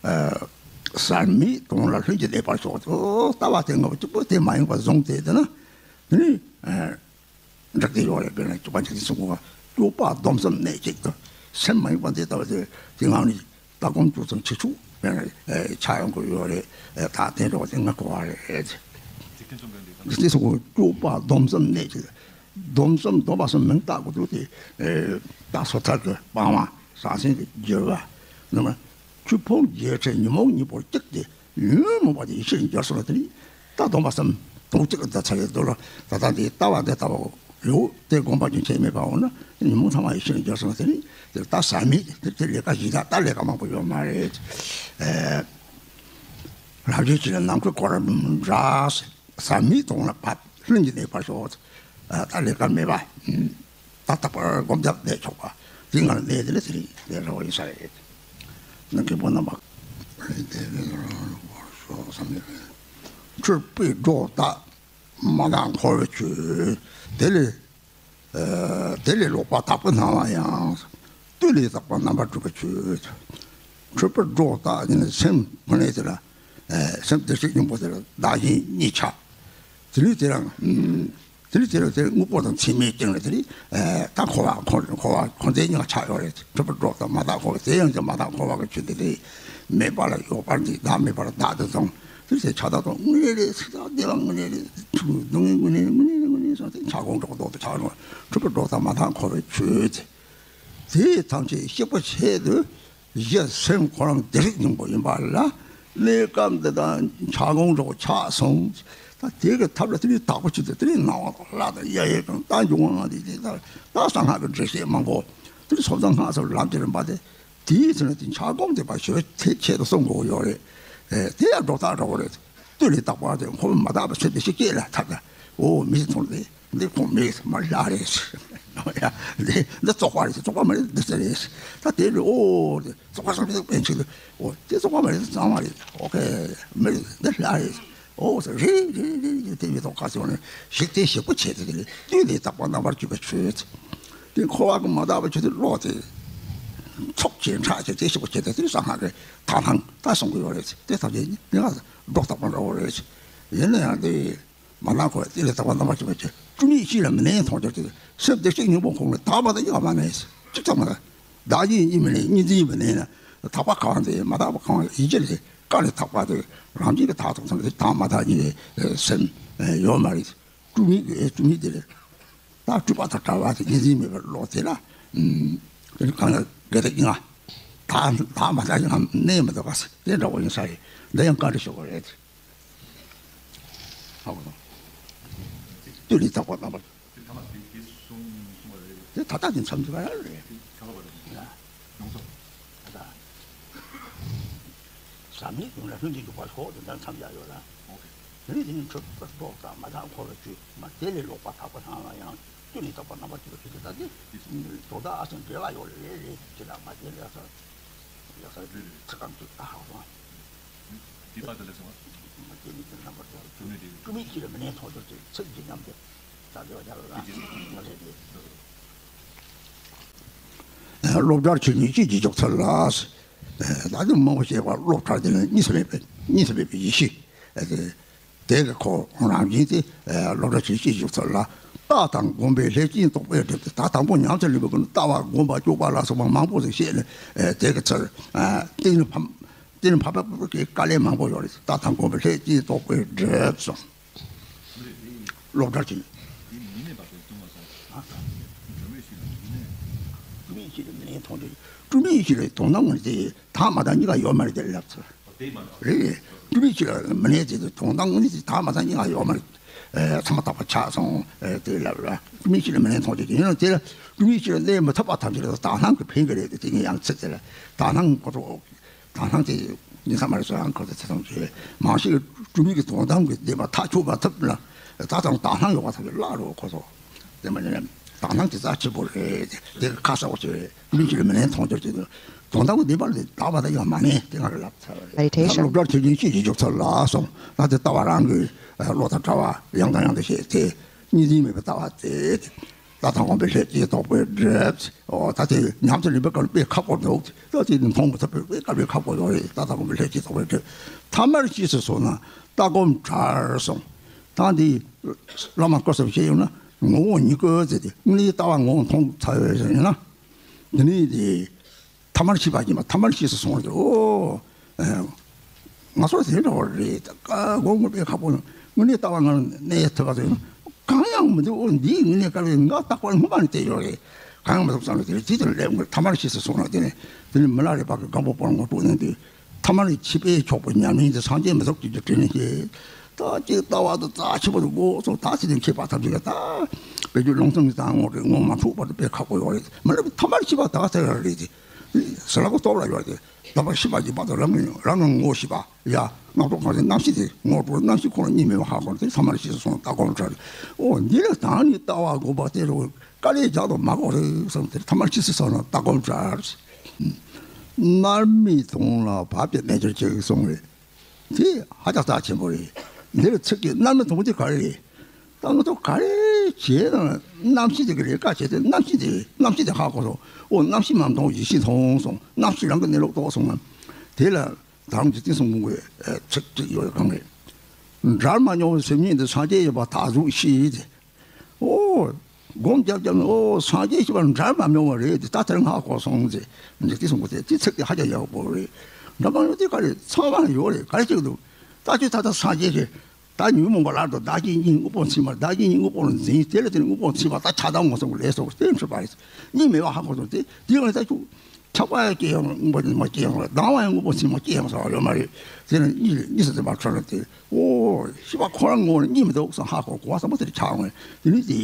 ཨེ་ཟག་མེད་དོན་ལ་ལྷུན་གྱིས་གནས་པར་ཤོག་ལྟ་བ་དེ་ལྔ་པོ་གཅིག་པོ་དེ་མ་ཡིན་པ་བཟུང་སྟེ་དེ་ན་དེ་ནི་ཨེ། འདྲ་སྐད་ཡོད་རེད། དཔེར་ན་སྤྱོད་པ་འཇིག་རྟེན་གསུམ་མགོན་པོ་སྤྱོད་པ་སྡོམ་གསུམ་གནད་གཅིག་ཏུ་སེམས་མ་ཡེངས་པ་འདི་ལྟ་བུ་དེ་དེ་ངང་ནས་ལྟ་སྒོམ་སྤྱོད་གསུམ་བྱེད་ཆོག་དཔེར་ན་ཆགས་ཡོང་གི་ཡོད་རེད། ད་དེ་འདྲ་བ་དེ་ང་གོ་བ་རེད། འཇིག་རྟེན་གསུམ་མགོན་འདི་ལྟ་འཇིག་རྟེན་གསུམ་མགོན་སྤྱོད་པ་སྡོམ་གསུམ་གནད་གཅིག་སྡོམ་གསུམ་སྡོམ་པ་གསུམ་མིང་བཏགས་དགོས་འདུག་དེ་ད་སོ་ཐར་གྱི་སྤང་བ་ཟང་ཟིང་གི་རྒྱུ་བ་ནི་མ། ཆོས་ཕུང་བརྒྱད་ཁྲི་ཉོན་མོངས་གཉིས་པོར་གཅིག་སྟེ། ཉོན་མོངས་པ་དེ་ཡེ་ཤེས་ལ་འགྱུར་སོང་ལ་དེ་ནི་ད་སྡོམ་པ་གསུམ་དོན་གཅིག་ལ་ད་ཚར་རེ་འདུག་ལ་ད་ལྟ་འདི་ལྟ་བ་འདི་ལྟ་བ་ཡོད་དེ་སྒོམ་པ་རྒྱུན་ཆད་མེད་པ་འོང་ན་ཉོན་མོངས་ཚང་མ་ཡེ་ཤེས་ལ་འགྱུར་སོང་ལ་དེ་ནི་དེ་ལ་ད་ཟག་མེད་དེ་དེ་ལས་ཀ་གཞན་དག་ད་ལས་ཀ་མང་པོ་ཡོད་མ་རེད། ཨེ། རང་བཞིན་གྱིས་ནམ་མཁའ་གོ་རིམ་འདྲ། ཟག་མེད་དོན་ལ་བབ་ལྷུན་གྱིས་གནས་པར་ཤོག་ད་ལས་ཀ་མེད་པ། ད་རྟག་པར་སྒོམ་རྒྱབ་བསྡད་ཆོག་པ། དེ་ང་ལ་གནས་དེ་ལ་དེ་རིང་དེ་རེ་བ་ཡིན་ས་རེད། ན་མཁན་པོ་རྣམ་པ། ཆོས་པའི་སྒྲོ་བཏགས་མ་དག་འཁོར་བའི་ཆོས། དེ་ལས། དེ་ལས་ལོག་པར་དག་པར་སྣང་བ་ཡང་། བཏུས་ལས་དག་པ་རྣམ་པར་གྲུབ་པའི་ཆོས། ཆོས་པའི་སྒྲོ་བཏགས་ནི་སེམས་ཁོ་ནའི་དེ་ལ། སེམས་བདེ་གཤེགས་སྙིང་པོ་དེ་ལ་བདག་གཞན་གཉིས་ཆགས། དེ་ནས་དེ་རང་། དེ་ནས་དེ་རང་དེ་དངོས་པོ་དང་མཚན་མའི་སྟེང་ལ་དེ་ནས་ད་འཁོར་བ་འཁོར་འཁོར་བ་འཁོར་འདས་གཉིས་ཆགས་ཡོད་རེད། ཆོས་པའི་སྒྲོ་དང་མ་དག་འཁོར་བ་དེ་ཡང་ཀྱང་མ་དག་འཁོར་བ་གི་ཆོས་དེ་དེ་མེད་པ་ལ་ཡོད་པར་འདི་བདག་མེད་པར་བདག་དེ་དང་དེ་ཚེ་ཆགས་སྡང་དང་དངོས་གནས་རེད། ཚིག་དང་བདེ་བ་དངོས་གནས་རེད། ཆུ་སྡུག་བསྔལ་དངོས་གནས་རེད། དངོས་གནས་རེད། དངོས་གནས་སོང་དེ་ཆགས་སྒོམ་སྒྲོག་སྒྲོག་ཏུ་ཆགས་རུང་ཆོས་པའི་སྒྲོ་དང་མ་དག་འཁོར་བའི་ཆོས་དེ། དེ་ཐམས་ཅད་གཤེགས་པ་ཆེད་དུ། གཞི་སེམས་ཁོ་རང་བདེ་གཤེགས་སྙིང་པོ་ཡིན་པ་ལ། གནས་སྐབས་འདི་དང་ཆགས་སྒོམ་སྒྲོག་ཆགས་སོང་། ད་དེ་གི་ཐབས་ལ་དེ་ནས་དག་པ་ཆེད་དུ་དེ་ནས་སྣང་བ་དང་ལྷ་དང་གཡས་གཡོན་དང་ད་འབྱུང་བ་ལྔ་དེ་དེ་ལྟར་ད་གསང་སྔགས་ཀྱི་འགྲེལ་བཤད་མང་པོ་དེ་ནས་སོ་སོ་སྔགས་སུ་ལམ་གྱི་རིམ་པ་དེ་དེའི་ཚེ་ན་དེ་ཆགས་སྒོམ་དེ་པ་ཞོལ་དེ་ཆེད་དུ་གསུང་དགོས་ཡོད་རེད། དེ་ཡང་སྒྲོ་བཏགས་འགྲོ་གི་རེད། བཏུས་ལས་དག་པ་དེ་འཁོར་བའི་མ་དག་པའི་ཚེ་འདི་ཞིག་སྐྱེས་ལ་ཐར་ད། འོ་མི་ཚེ་ཐུང་རེད། འདི་ཁོང་མི་ཚེ་མ་ལྷ་རེད། འདི་འདི་བཙོག་པ་རེད། བཙོག་པ་མ་རེད། འདི་ཚེ་རེད། ད་དེ་རེད། འོ་དེ་བཙོག་པ་བསམ་ཚུལ་པན་ཆེ་དུ། འོ་དེ་བཙོག་པ་མ་རེད། གཙང་མ་རེད། ཨོ་ཁེ་མི་རེད། འདི་ལྷ་རེད། འོ་ཟེར་རེད་རེད་རེད་རེད། དེ་མི་ཐོག་ཁ་སོང་ནས་ཞིག་དེ་ཞིག་པོ་བྱས་ཏེ་དེ་རེད། བཏུས་ལས་དག་པ་རྣམ་པར་གྲུབ་པའི་ཆོས། དེ་འཁོར་བ་གི་མ་དག་པའི་ཆོས་དེ་བློ་དེ་ཚོགས་ཀྱི་ཕྲག་ཀྱི་དེ་ཞིག་པོ་བྱས་ཏེ་དེ་གསང་སྔགས་ཀྱི་དག་སྣང་ད་གསུང་གི་ཡོད་རེད། དེ་ཐམས་ཅད་ནི་ང་སྒྲོ་བཏགས་པ་འདྲ་བོ་རེད། ཡིན་ན་ཡང་དེ། མ་ལ་གོ་བ་དེ་ལས་དག་པ་རྣམ་པར་གྲུབ་པའི་ཆོས། སྤྲུལ་མིག་གཅིག་ལ་མི་གནས་མཐོང་གྱུར་ཅིག། སེམས་བདེ་གཤེགས་སྙིང་པོ་ཁོང་ལ་དག་པ་དང་དབྱེ་བ་མ་གནས། གཅིག་ཀྱང་མ་གནས། བདག་གཞན་གཉིས་མི་གནས། གཉིས་འཛིན་མི་གནས་ན། དག་པ་གང་དེ་མ་དག་པ་གང་ཡིན་གྱི་རེད། དཀའ་ལས་དག་པ་དེ་རང་བཞིན་གྱི་དག་ཐོག་ཙམ་དེ་དང་མ་དག་གཉིས་སེམས་ཡོད་མ་རེད། སྤྲུལ་མིག་གི་སྤྲུལ་མིག་དེ་རེད། ད་སྤྲུལ་པ་དང་བྲལ་བ་དེ་གཉིས་འཛིན་མེད་པའི་བློ་དེ་ལ། ཨུམ། དེ་ནི་གང་ལ་དགའ་དེ་ཡིན་ང་། ད་ད་མ་ད་ཡང་གནས་མི་འདུག་ག་ཟེར་དེ་འདྲ་བོ་ཡིན་ས་རེད། འདི་ཡང་བཀའ་འདྲི་ཞུ་དགོས་རེད། ཧ་གོ་སོང་། བཏུས་ལས་དག་པ་རྣམ་པར། དེ་ད་ལྟ་དེ་མཚམས་འཇོག་ཡ་རེད། ཟབ་མོའི་དོན་ལ་ལྷུན་གྱིས་འཇུག་པ་སོགས་དོན་དག་མཚམས་བཞག་ཡོད་ལ། དེ་ནས་དེ་ནི་ཆོས་པ་སྒྲོ་བཏགས་མ་དག་འཁོར་བའི་ཆོས་མ། དེ་ལས་ལོག་པར་དག་པར་སྣང་བ་ཡང་། བཏུས་ལས་དག་པ་རྣམ་པར་གྲུབ་པའི་ཆོས་དེ་ལྟ་སྟེ། དོན་དག་ཨ་སང་འབྲེལ་བ་ཡོད་ལ་ལས་རེད། ཅི་ལ་མ་དེ་ལས་ས་ལས་ས་ཚིག་གམ་ཚིག་ད་ཧ་སོང་། དེ་པ་དེ་ལས་སོང་། མ་དེ་ནི་དེ་རྣམ་པར་གྲུབ་པའི་ཆོས་མེད་དེ། སྤྲུལ་མིག་གཅིག་ལ་མི་གནས་མཐོང་གྱུར་ཅིག། ཚིག་འདི་མཉམ་དུ་ད་དེ་བ་རྒྱ་ལ་ལ་ང་ལས་དེ། སློབ་གྲྭར་ཆོས་ཉིད་སྐྱེས་ཀྱི་འཇུག་ཚུལ་ལ། ད་དུང་མང་པོ་བཤད་པ། སློབ་གྲྭ་དེ་ནི་གཉིས་སུ་མེད་པའི་གཉིས་སུ་མེད་པའི་ཡེ་ཤེས། དེ་གི་ཁོ་རང་བཞིན་དེ་སློབ་གྲྭར་ཆོས་ཉིད་སྐྱེས་ཀྱི་འཇུག་ཚུལ་ལ། ལྟ་དང་སྒོམ་པའི་ལྷས་བྱིན་རྟོག་པས་སྒྲིབ་སྟེ། ད་དང་པོ་ཉམས་སུ་ལེན་པའི་སྐབས་ནི་ལྟ་བ་སྒོམ་པ་སྤྱོད་པ་ལ་སོགས་པ་མང་པོ་ཞིག་བཤད་ནས་དེ་གི་ཚུལ་གཏན་ལ་ཕབ། གཏན་ལ་ཕབ་པའི་དཀའ་ལས་མང་པོ་ཡོད་རེད། ལྟ་དང་སྒོམ་པའི་ལྷས་བྱིན་རྟོག་པས་སྒྲིབ་སོང་། སློབ་གྲྭར་ཕྱིན། སྤྲུལ་མིག་གཅིག་ལ་མི་གནས་མཐོང་གྱུར། སྤྲུལ་མིག་གཅིག་ལ་དོན་དམ་དངོས་གནས་དེ་དག་མ་དག་གཉིས་ཀ་ཡོད་མ་རེད་དེ་ལབ་ཚར། རེད། སྤྲུལ་མིག་གཅིག་ལ་མི་གནས་དེ་དོན་དམ་དངོས་གནས་དེ་དག་མ་དག་གཉིས་ཀ་ཡོད་མ་རེད། ཚང་མ་དག་པ་ཆགས་སོང་དེ་ལབ་ལ། སྤྲུལ་མིག་གཅིག་ལ་མི་གནས་མཐོང་གྱུར། ཡིན་ན་དེ་ལ་སྤྲུལ་མིག་གཅིག་ལ་གནས་མི་ཐུབ་པ་ཐམས་ཅད་ལ་དག་སྣང་གི་ཕན་གྱི་རེད་དེ། དེ་ཉིད་ཡང་ཚིག་དེ་ལ་དག་སྣང་ཁོ་ཚོ། དག་སྣང་དེ་ཉིན་མཚན་མ་རེད་སོ་ཡང་ཁོ་ཚོ་ཚེ་ཐུང་ཆེ་མང་ཤོས་སྤྲུལ་མིག་གི་དོན་དམ་གྱི་བདེན་པ་ཐག་ཆོད་པ་ཐུབ་ན། ད་དང་དག་སྣང་ཡོད་པ་ཐམས་ཅད་བརླག་རོགས་ཁོ་ཚོ། དེ་མ་ཡིན་ན་དག་སྣང་དེ་རྩ་ཆེ་པོ་རེད། དེ་གི་ཁ་གསལ་པོ་བྱས་སྤྲུལ་མིག་གཅིག་ལ་མི་གནས་མཐོང་གྱུར་ཅིག། དོན་དམ་གྱི་བདེན་པ་ལ་དག་པ་དང་ཡང་མ་གནས་དེ་ང་གི་ལབ་ཚར་བ་རེད། Meditation. སློབ་གྲྭར་ཆོས་ཉིད་སྐྱེས་ཀྱི་འཇུག་ཚུལ་ལ་སོང་ན་དེ་ལྟ་བ་རང་གི་བློ་དང་བྲལ་བ་ཡང་དང་ཡང་དུ་བཤད་དེ་གཉིས་འཛིན་མེད་པའི་ལྟ་བ་དེ། ལྟ་དང་སྒོམ་པའི་ལྷས་བྱིན་རྟོག་པས་སྒྲིབ། འོ་ད་དེ་ཉམས་སུ་ལེན་པའི་སྐབས་དཔེ་ཁག་པོ་འདུག། ད་དེ་མཐོང་མི་ཐུབ་པའི་དཔེ་དཀའ་བའི་ཁག་པོ་ཡོད་རེད། ལྟ་དང་སྒོམ་པའི་ལྷས་བྱིན་རྟོག་པས་སྒྲིབ། ཐ་མར་གཤེགས་སུ་སོང་ན་ལྟ་སྒོམ་བྲལ་སོང་། ད་འདི་བླ་མ་སྐུ་གསུམ་བཤད་ཡོང་ན་ངོ་བོ་ཉིད་སྐུ་ཟེར་ཏེ་དངོས་གནས་ལྟ་བ་ངོ་བོ་མཐོང་ཚར་བའི་ཟེར་ན། འདི་ནི་དེ། ཐ་མར་གཤེགས་པ་ཡིན་པ། ཐ་མར་གཤེགས་སུ་སོང་བ་རེད། ཨོ། ཨ། ང་ཚོ་དེ་འདྲ་བ་རེད། ད་ཀ་སྒོམ་དགོས་པའི་ཁག་པོ་དངོས་གནས་ལྟ་བ་ང་གནས་ཐུབ་པ་དེ་གང་ཡང་མི་འདུག། ཨོ་འདིའི་དངོས་གནས་ཀ་རེད། ང་རྟག་པར་སྔོན་མ་ནས་བལྟས་ཡོད་རེད། གང་ཡང་མི་འདུག་བསམ་ནས་དེ་རེད། དེ་དེར་སླེབས་ཐ་མར་གཤེགས་སུ་སོང་ན་དེ་ནས་དེ་ནས་མི་ལ་རས་པ་གི་སྒམ་པོ་པོར་ངོ་སྤྲོད་གནང་དུས་ཐ་མར་ཆོས་པས་ཆོག་པའི་ཉམས་ལེན་དེ་སངས་རྒྱས་མི་ཐོབ་ཀྱི་དྲིན་ལན་ཞེས། ད་ཅིག་ལྟ་བ་དང་རྩ་ཆེ་བ་དང་དགོས་སོ། ད་ཚེ་དེ་མཁས་པ་ཐམས་ཅད་ཀྱི་ད་བེད་སྤྱོད་ལུང་ཚང་གི་ད་ངོ་རེད། ངོ་མ་འཕྲོད་པ་དེ་དཔེ་ཁག་པོ་ཡོད་རེད། མི་ལ་ཐ་མར་གཤེགས་པ་ད་ག་ཚད་རེད་དེ། ཟེར་ལ་གོ་སྟོབས་ལ་ཡོད་དེ། ལག་པ་ཤི་བ་ཡིན་པ་དང་རང་གི་རང་གི་ངོ་ཤེས་པ་ཡ། རྣམ་རྟོག་གང་ཞིག་རྣམ་ཤེས་དེ་ངོ་སྤྲོད། རྣམ་ཤེས་ཁོ་ན་གཉིས་མེད་པ་ཧ་གོ་དེ་ཐ་མལ་ཕྱིས་སུ་སོང་ལྟ་སྒོམ་བྱ་རེད། ཨོ་འདི་ལ་ད་ནི་ལྟ་བ་དགོངས་པ་དེ་རུ་དཀའ་ལས་རྒྱག་དང་མ་དགོས་རེད་བསམ་དེ་ཐ་མལ་ཕྱིས་སུ་སོང་ལ་ལྟ་སྒོམ་བྱ་རེད། མནར་མེད་དོན་ལ་བབ་པའི་རྣལ་འབྱོར་ཅིག་གསུངས་རེད། དེ་ཧ་ཅང་རྩ་ཆེན་པོ་རེད། འདིར་ཚིག་གི་མནར་མེད་དོན་དེ་ག་རེ་རེད། ད་ང་ཚོ་ག་རེ་བྱས་ན་རྣམ་ཤེས་དེ་གི་ལས་ཀ་བྱས་ཏེ་རྣམ་ཤེས་དེ་རྣམ་ཤེས་དེ་ཧ་གོ་སོང་། ཨོ་རྣམ་ཤེས་མ་མཐོང་ཡེ་ཤེས་མཐོང་སོང་། རྣམ་ཤེས་རང་གི་གནས་ལུགས་རྟོགས་སོང་ན། དེ་ལ་ད་རུང་འཇིག་རྟེན་གསུམ་མགོན་པོའི་ཚིག་ཅིག་ཡོད་གང་རེད། འདྲ་མ་མྱོང་བའི་སེམས་ཉིད་འདི་སངས་རྒྱས་ཡིན་པ་ད་གཟུགས་ཤེས་ཏེ། ཨོ། སྒོམ་རྒྱབ་རྒྱབ་ནས་ཨོ་སངས་རྒྱས་ཞེས་པ་འདྲ་མ་མྱོང་བ་རེད་དེ་ད་དེར་ང་གོ་སོང་ཟེར། འཇིག་རྟེན་གསུམ་མགོན་དེ་དེ་ཚིག་དེ་ཧ་ཅང་ཡག་པོ་རེད། འདྲ་མ་མྱོང་དེ་ག་རེ་ཚང་མ་ཡོད་རེད། ག་རེ་ཅིག་འདུག་ད་ཅི་ད་ལྟ་སངས་རྒྱས་ཀྱི་ད་ཉོན་མོངས་པ་སླར་དུ་བདག་གི་སྙིང་དངོས་པོར་འཛིན་པ། བདག་གི་སྙིང་དངོས་པོར་འཛིན། དེ་ལ་དེ་ནི་དངོས་པོར་འཛིན་པ་ད་ཆགས་སྡང་ངོ་ཚ་ལས་སོགས་རྟེན་འབྲེལ་པ་རེད། གཉིས་མེད་པ་ཧ་གོ་སོང་དེ་དེ་ཡང་ད་ཅུ། ཆགས་པ་སྐྱེ་ཡང་དངོས་པོ་ནི་མ་སྐྱེ་ཡང་ལ། སྡང་བ་ཡང་དངོས་པོ་ཚིག་མ་སྐྱེ་ཡང་ཟེར་བ་ཡོད་མ་རེད། དེ་ནི་གཉིས་གཉིས་སུ་འཛིན་པ་འཕྲོ་ལ་དེ་ཨོ་ཤེས་པ་ཁོ་རང་ངོ་ནི་གཉིས་མི་འདུག་བསམ་ཧ་གོ་གོ་བ་བསམ་པ་དེར་ཆགས་འོང་། དེ་ནི་དེ་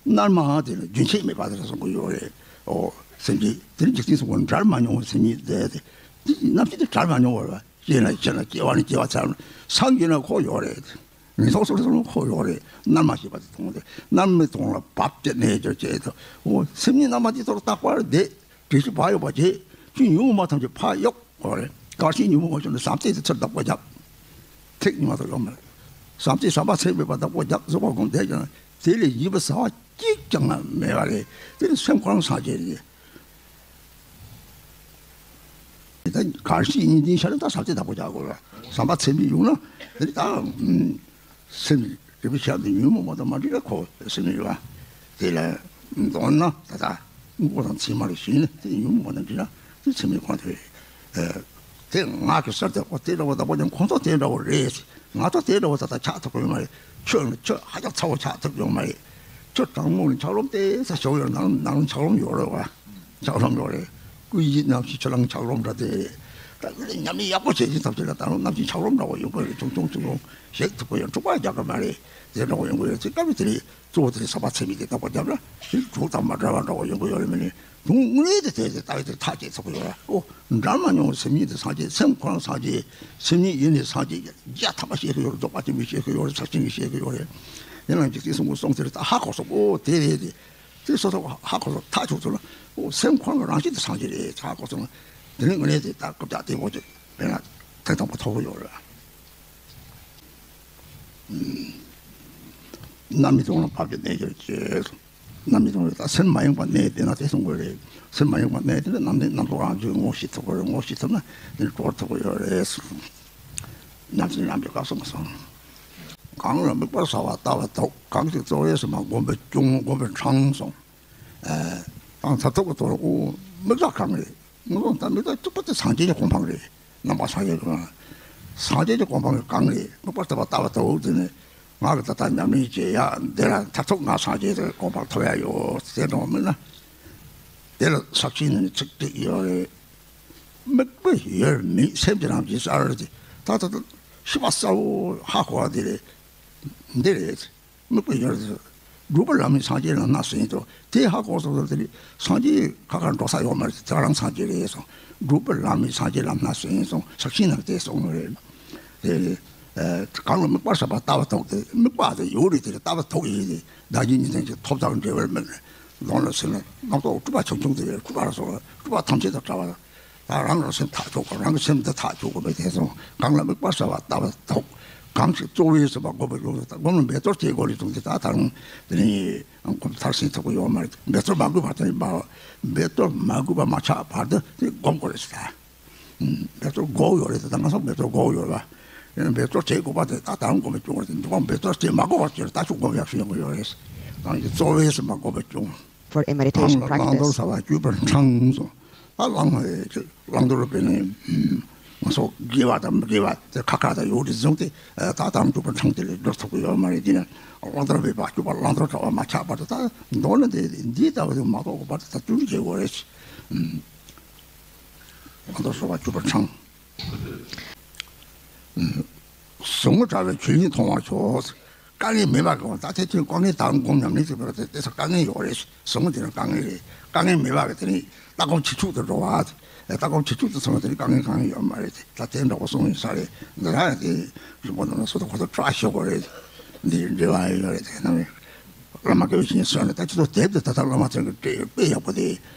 མནར་མ་དེ་ལ་རྒྱུན་ཆད་མེད་པ་དེ་ལ་གསུང་གི་ཡོད་རེད། ཨོ་སེམས་ཀྱི་དེ་ནི་འཇིག་རྟེན་གསུམ་མགོན་པོ་འདྲ་མ་མྱོང་བའི་སེམས་ཉིད་དེ་དེ་རྣམ་ཤེས་དེ་འདྲ་མ་མྱོང་བ་རེད། སྐྱེས་ན་སྐྱེས་ན་སྐྱེ་བ་ནི་སྐྱེ་བ་ཚར་ན་སངས་རྒྱས་ན་ཁོ་ཡོད་རེད། ངན་སོང་སོ་སོ་ཁོ་ཡོད་རེད། མནར་མ་ཞེས་པ་དེ་མཐོང་སྟེ་མནར་མེད་དོན་ལ་བབ་སྟེ་རྣལ་འབྱོར་བྱེད་དོ། འོ་སེམས་ཉིད་རྣམ་པ་འདི་ཚོར་བརྟག་པར་བསྡད། དྲི་ཞིམ་བག་ཡོད་པ་བྱེད། ཆུ་ཉུང་མ་ཐམས་ཅད་ཕར་གཡུག་དགོས་རེད། གར་ཞིག་ཉུང་མ་བྱུང་ན་ཟམ་ཐེངས་དེ་ཚུར་བདག་པོ་རྒྱབ། ཐེངས་ཉུང་མ་ཐོག་ཡོང་མ་རེད། ཟམ་ཐེངས་ཟམ་པ་ཚད་མེད་པ་བདག་པོ་རྒྱབ་བཟོ་བ་སྒོམ་བསྡད་ཀྱང་དེ་ལས་ཡིན་པ་ཟ་བ་གཅིག་ཀྱང་མེད་པ་རེད། དེ་ནི་སེམས་ཁོ་རང་སངས་རྒྱས་རེད། ད་གར་ཞིག་ཉིན་ལྡན་ཤར་ད་ཟམ་ཐེངས་བདག་པོ་རྒྱག་དགོས་ལ་ཟམ་པ་ཚད་མེད་ཡོང་ན་དེ་ནི་ད། སེམས་རིག་པའི་ཤ་འདི་ཉོན་མོངས་པ་དང་མ་འདྲེས་པའི་ཁོ་སེམས་ཡོད་པ། དེ་ལ་མདོར་ན་ད་ལྟ་དངོས་པོ་དང་མཚན་མ་ལ་ཞེན་ན་དེ་ཉོན་མོངས་པ་དང་འདྲེས་ན་དེ་མཚན་མའི་ཁོང་དེ་རེད། དེ་ང་གི་སར་དེ་ཁོ་དེ་འདྲ་བ་དང་པོ་ཀྱང་ཁོང་ཚོ་དེ་འདྲ་བོ་རེད། ང་ཚོ་དེ་འདྲ་བོ་ད་ལྟ་ཆགས་ཐུབ་ཀྱི་ཡོད་མ་རེད། ཆོས་ནི་ཆོས་ཧ་ཅང་ཚ་བོ་ཆགས་ཐུབ་ཀྱི་ཡོད་མ་རེད། ཆོས་དྲང་མོ་ནི་འཁྱགས་རོམ་དེ་ས་ཞོག་ཡོད་ནང་ནང་འཁྱགས་རོམ་ཡོད་རེད་བ། ཆགས་ལམ་ཡོད་རེད། ཀུན་གཞི་རྣམ་ཤེས་ཆུ་ལང་འཁྱགས་རོམ་འདྲ་དེ་རེད། ད་ལྟ་ཉམས་ལེན་ཡག་པོ་བྱེད་ཀྱིན་ཐབས་ཤེས་ལ་ད་རུང་རྣམ་ཤེས་འཁྱགས་རོམ་འདྲ་བོ་ཡོང་གི་རེད། ཆུང་ཆུང་ཆུང་ཆུང་ཞིག་ཐུབ་ཀྱི་ཡོད། འཁྲུག་པ་རྒྱག་གི་མ་རེད། དེ་འདྲ་བོ་ཡོང་གི་རེད། ཚེ་སྐབས་དེ་རེད། གཙོ་བོ་དེ་རེད། ཟམ་པ་ཚད་མེད་དེ་བདག་པོ་རྒྱབ་ལ་དེ་དྲུག་དང་མ་བྲལ་བ་འདྲ་བོ་ཡོང་གི་ཡོད་རེད། མིན་ནི་དུང་དངོས་གནས་དེ་དེ་དེ་ལྟ་བུ་དེ་ཐག་བཅད་ཐུབ་ཀྱི་ཡོད་རེད། ཨོ་འདྲ་མ་མྱོང་བའི་སེམས་ཉིད་དེ་སངས་རྒྱས། སེམས་ཁོ་རང་སངས་རྒྱས། སེམས་ཉིད་ཡེ་ནས་སངས་རྒྱས། བརྒྱ་ཐམ་པ་བཤད་ཀྱི་ཡོད་རེད། རྫོགས་པ་ཆེན་པོས་བཤད་ཀྱི་ཡོད་རེད། ཚར་ཆེན་གྱིས་བཤད་ཀྱི་ཡོད་རེད། ཡིན་ནའང་འཇིག་རྟེན་གསུམ་མགོན་གསུང་དེ་རེད། ད་ཧ་གོ་སོང་། ཨོ་དེ་རེད་དེ། དེ་སོ་སོ་ཧ་གོ་སོང་། ཐག་ཆོད་སོང་ན་ཨོ་སེམས་ཁོ་རང་རང་བཞིན་དུ་སངས་རྒྱས་རེད་ཧ་གོ་སོང་ན། དེ་ནི་དངོས་གནས་དེ་ད་སྐབས་རྒྱག་བདེ་པོ་ཅིག་དཔེར་ན་ཐེངས་དང་པོ་ཐོབ་ཀྱི་ཡོད་རེད། མནར་མེད་དོན་ལ་བབ་པའི་རྣལ་འབྱོར་བྱེད། མནར་མེད་དོན་ལ་ད་སེམས་མ་ཡེངས་པར་གནས་བསྡད་ན་དེ་གསུང་དགོས་རེད། སེམས་མ་ཡེངས་པར་གནས་བསྡད་ན་རྣམ་སྨིན་རྣམ་རྟོག་རང་བྱུང་ངོ་ཤེས་ཐུབ་ཀྱི་རེད། ངོ་ཤེས་ཐུབ་ན་དེ་ནི་གྲོལ་ཐུབ་ཀྱི་ཡོད་རེད། ཉམས་སུ་ལེན་པའི་སྐབས་སུ་མ་སོང་། གང་ལ་དམིགས་པ་གསལ་བར་ལྟ་བ་དོག་གང་ཞིག་གཙོ་བོའི་སེམས་པ་སྒོམ་པས་སྐྱོང་། སྒོམ་པས་དྲངས་སོང་། ཨ་དང་མཐར་ཐུག་གི་དོན་ལ་ཨོ་དམིགས་པ་གང་རེད། དངོས་པོ་དང་དམིགས་པ་གཅིག་པ་དེ་སངས་རྒྱས་ཀྱི་གོ་འཕང་རེད། རྣམ་པ་སངས་རྒྱས་ཀྱི་གོ་འཕང་། སངས་རྒྱས་ཀྱི་གོ་འཕང་གི་གང་རེད། དམིགས་པ་གསལ་བར་ལྟ་བ་དོག་དེ་ནི་ང་གི་ད་ལྟ་ཉམས་ལེན་བྱེད་ཡ་འདི་ལ་མཐར་ཐུག་ང་སངས་རྒྱས་ཀྱི་གོ་འཕང་ཐོབ་ཡ་ཡོད་ཟེར་འགྲོ་མིན་ན། དེ་ལ་ས་བཅད་ནི་ཚིག་གཅིག་ཡོད་རེད། དམིགས་པ་ཡོད་མེད་སེམས་ཀྱི་རང་བཞིན་གསལ་བ་དེ་ད་ལྟ་ཤེས་པ་གསལ་བོ་ཧ་གོ་བ་དེ་རེད། འདི་རེད། དམིགས་པ་ཡོད་རེད། སྒྲུབ་པ་ལམ་མེད་སངས་རྒྱས་ལམ་སྣ་ཟིན་ཏོ། དེ་ཧ་གོ་སོང་ཙང་དེ་ནི་སངས་རྒྱས་ཁ་ཁ་འགྲོ་ས་ཡོད་མ་རེད། དེ་རང་སངས་རྒྱས་རེད་སོང་། སྒྲུབ་པ་ལམ་མེད་སངས་རྒྱས་ལམ་སྣ་ཟིན་སོང་། ས་བཅད་ནང་དེ་གསུངས་ཡོད་རེད། དེ་ཨ་གང་ལ་དམིགས་པ་གསལ་བར་ལྟ་བ་དོག་དེ་དམིགས་པ་དེ་ཡོད་རེད། དེ་ལྟ་བ་དོག་ཡིན་རེད། བདག་གིས་ཉིན་མཚན་གྱི་ཐོབ་དང་འབྲེལ་བར་དམིགས། ལོང་ལ་སེམས་ལ་རྣམ་རྟོག་སྤྲུལ་པ་ཆུང་ཆུང་དེ་སྤྲུལ་པ་ར་སོགས་སྤྲུལ་པ་ཐམས་ཅད་དང་བྲལ་བ། ད་རང་གི་སེམས་ཐག་ཆོད་དགོས། རང་གི་སེམས་འདི་ཐག་ཆོད་དགོས་པའི་དེ་སོང་། གང་ལ་དམིགས་པ་གསལ་བར་ལྟ་བ་དོག་གང་ཞིག་གཙོ་བོའི་སེམས་པ་སྒོམ་པའི་ལུགས་སུ་ད་སྒོམ་ལ་འབད་རྩོལ་བྱེད་དགོས་རེད་དུས་འདི་ད་ད་རུང་དེ་ནི་སྒོམ་མཐར་ཕྱིན་ཐུབ་ཀྱི་ཡོད་མ་རེད། འབད་རྩོལ་མ་དགོས་པ་དེ་ནི་མ་འབད་རྩོལ་མ་དགོས་པ་མ་ཆགས་བར་དུ་དེ་སྒོམ་དགོས་རེད་ཟེར། ད་འབད་རྩོལ་དགོས་ཡོད་རེད། ད་ང་ཚོ་འབད་རྩོལ་དགོས་ཡོད་རེད་པ། འབད་རྩོལ་བྱེད་དགོས་པ་དེ་ད་ད་རུང་སྒོམ་པའི་སྐྱོན་རེད། འདི་སྒོམ་འབད་རྩོལ་བྱེད་མ་དགོས་པ་ཅིག་ད་ཆུ་སྒོམ་ཡག་ཤོས་ཡོང་གི་ཡོད་རེད། ད་འདི་གཙོ་བོའི་སེམས་པ་སྒོམ་པའི་སྐྱོན། For a གང་meditation ལ་བླང་དོར practice. ཟ་བ་སྤྱོད་པར་དྲངས་སོ། ད་བླང་བའི་ཅིག་བླང་དོར་བས་ནི་ང་ཚོ་དགེ་བ་དང་མི་དགེ་བ་དེ་ཁ་ཁ་དང་ཡོད་དེ་བཟུང་སྟེ་ད་དང་སྤྱོད་པར་དྲངས་དེ་ལས་སྒྲུབ་ཐུབ་ཀྱི་ཡོད་མ་རེད། དེ་ནི་བླང་དོར་བས་པ་སྤྱོད་པ་བླང་དོར་བྱ་བ་མ་ཆགས་བར་དུ་ད་མདོར་ན་དེ་འདི་ལྟ་བུ་དེ་མ་གཏོགས་པར་དུ་ད་བསྟུན་བྱེད་དགོས་རེད། བླང་དོར་ཟ་བ་སྤྱོད་པར་དྲངས། ཟུག་རྔུ་བྲལ་བའི་ཆོས་ཉིད་མཐོང་བར་ཤོག་དཀའ་ངལ་མེད་པ་གི་ད་ཐེ་ཐོན་དཀའ་ངལ་དང་སྒོམ་ཉམས་ལེན་བྱེད་པར་དེ་དེ་ཚོ་དཀའ་ངལ་ཡོད་རེད། ཟུག་རྔུ་དེ་ནི་དཀའ་ངལ་རེད། དཀའ་ངལ་མེད་པ་གི་དེ་ནི་ལྟ་སྒོམ་བྱེད་ཚུགས་དུ་འགྲོ་བ། ལྟ་སྐོར་བྱེད་ཆོག་ཏུ་སོང་བ་དེ་དཀའ་ངལ་གང་ཡང་ཡོད་མ་རེད། ད་དེ་འདྲ་པོ་གསུངས་ཡིན་ས་རེད། འདི་རང་ཡང་དེ་རིན་པོ་ནང་ན་སོ་ད་ཁོ་ཚོ་བཀྲ་ཤིས་པ་རེད། འདི་འབྲེལ་བ་ཡོད་རེད། དེ་ནང་བླ་མ་དགེ་བའི་བཤེས་གཉེན་གསོལ་ནས། ད་ཁྱེད་ཚོ་དེབ་དེ་ད་ལྟ་བླ་མ་ཚང་གི་སྤྲད་ཡོད། དཔེ་ཡག་པོ་དེ།